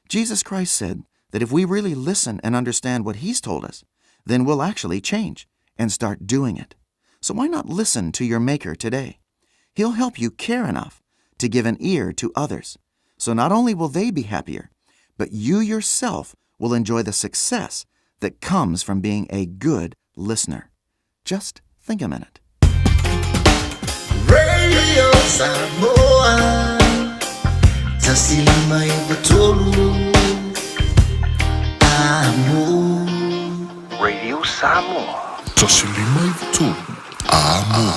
Speaker 18: Jesus Christ said that if we really listen and understand what He's told us, then we'll actually change and start doing it. So why not listen to your Maker today? He'll help you care enough to give an ear to others. So not only will they be happier, but you yourself will enjoy the success that comes from being a good listener. Just think a minute.
Speaker 13: Radio Samoa 1593 Amo
Speaker 24: Radio Samoa 1593 Amo.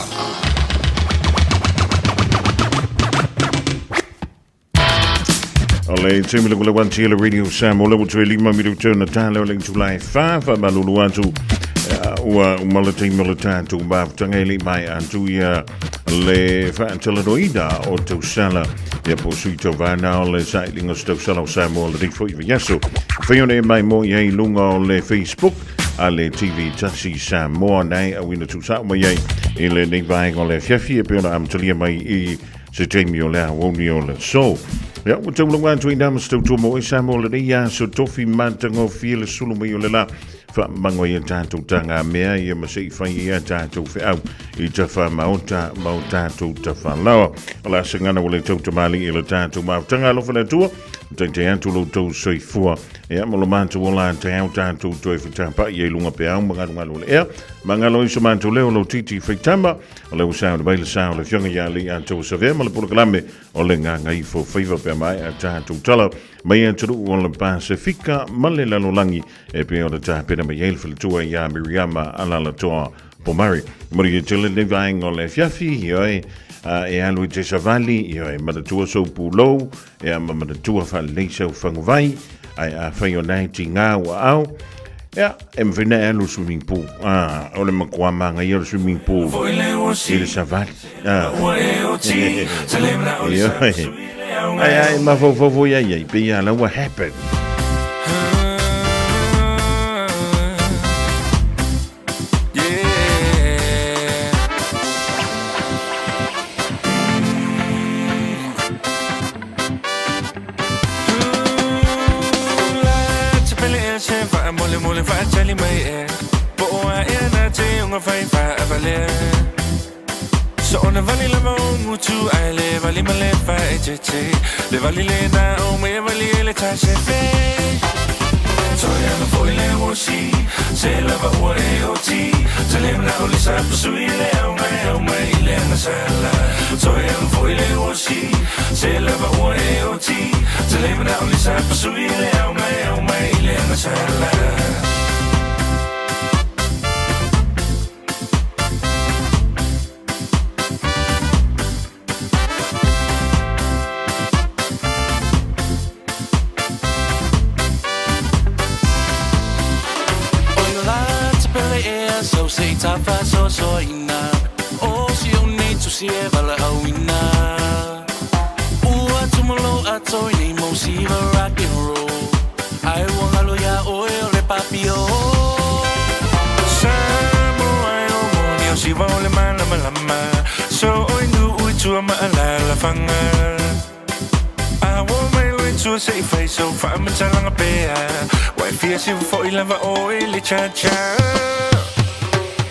Speaker 4: O le taimi le kule wan tele radio Samoa le ua lima minuta na tale o le itula e fa fa malulu atu ua uma le taimi o le tatou mafutaga e le i maea atu ia le faatalanoaina o tausala ia po sui tauvana o le sailiga o se tausala o Samoa lenei foi vaiaso. Fai ona e mai mo i ai luga o le Facebook a le TV Tasi Samoa nei auina tuusao mai ai i lenei vaega o le afiafi e pei ona amatalia mai i se taimi o le aoauni o le aso. Ia, ua taulauga atu i nā ma se tautua mo e Samoa lenei aso tofi matagofie le sulu mai o le la. Faamango ia tatou tagamea ia ma se i fai ia tatou feau i tafamaota ma o tatou tafalaoa. O le asagana ua le tautamali i le tatou mafutaga alofa le Atua, taitai atu lo outou soifua. Ia ma lo matou ola taeao tatou toe fetapa'i ai luga peau ma galugalu o le ea. Magalo ai so matou leo lo titi faitama, o le ua sao mai le sao le afioga ia Alii Atoa Savea ma le polokalame o le Gagaifo Faiva pe maea tatou tala mai atunuu o le Pasefika ma le lalolagi e pei ona tapena mai ai le faletua iā Miriama Alalatoa Pomari. Manuia tele lenei vaega o le afiafi, ioe, e alu i te savali, ioe, manatua sou pulou, ia ma manatua faalelei sau faguvai, ae afai o na e tigā ua ao, ia, e mafai ona e alu i le swimming pool. Ah, o le matua manaia o le swimming pool i le savali. Ah. Ioe. Ai ai mafaufau foi ai ai, pei a la ua happen.
Speaker 6: So ona vali lava o ngutu ai le vali ma le fa e te te Le vali le na o me vali e le ta se fe Toi ana foi le o si Se lava ua e o ti Te le mna o le sa pasui le au mai au mai i le ana sala Toi ana foi le o si Se lava ua e o ti Te le mna o le sa pasui le au mai au mai i le ana sala So se tafa so so ina O si o nei tu si e vala au ina Ua tumalo ato i nei mo siva rock and roll Ai wangalo ya oe o le papio
Speaker 7: Samoa e o moni o siva o le malama lama So oi nu ui tua ma ala fanga A wo mai lui tua se i fai so fa ma pea Wai fia si fo i lava o i le cha cha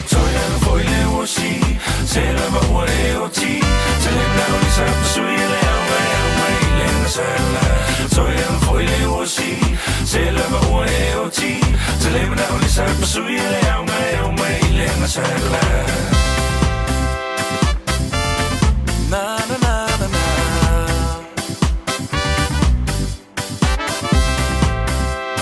Speaker 7: Toi ana foi le o si Se lava ua e o ti Te le mna o le sa pasui le au mai au mai i le ana sala Toi ana foi le o si Se lava ua e o ti Te le mna o le sa pasui le au mai au mai i le ana sala.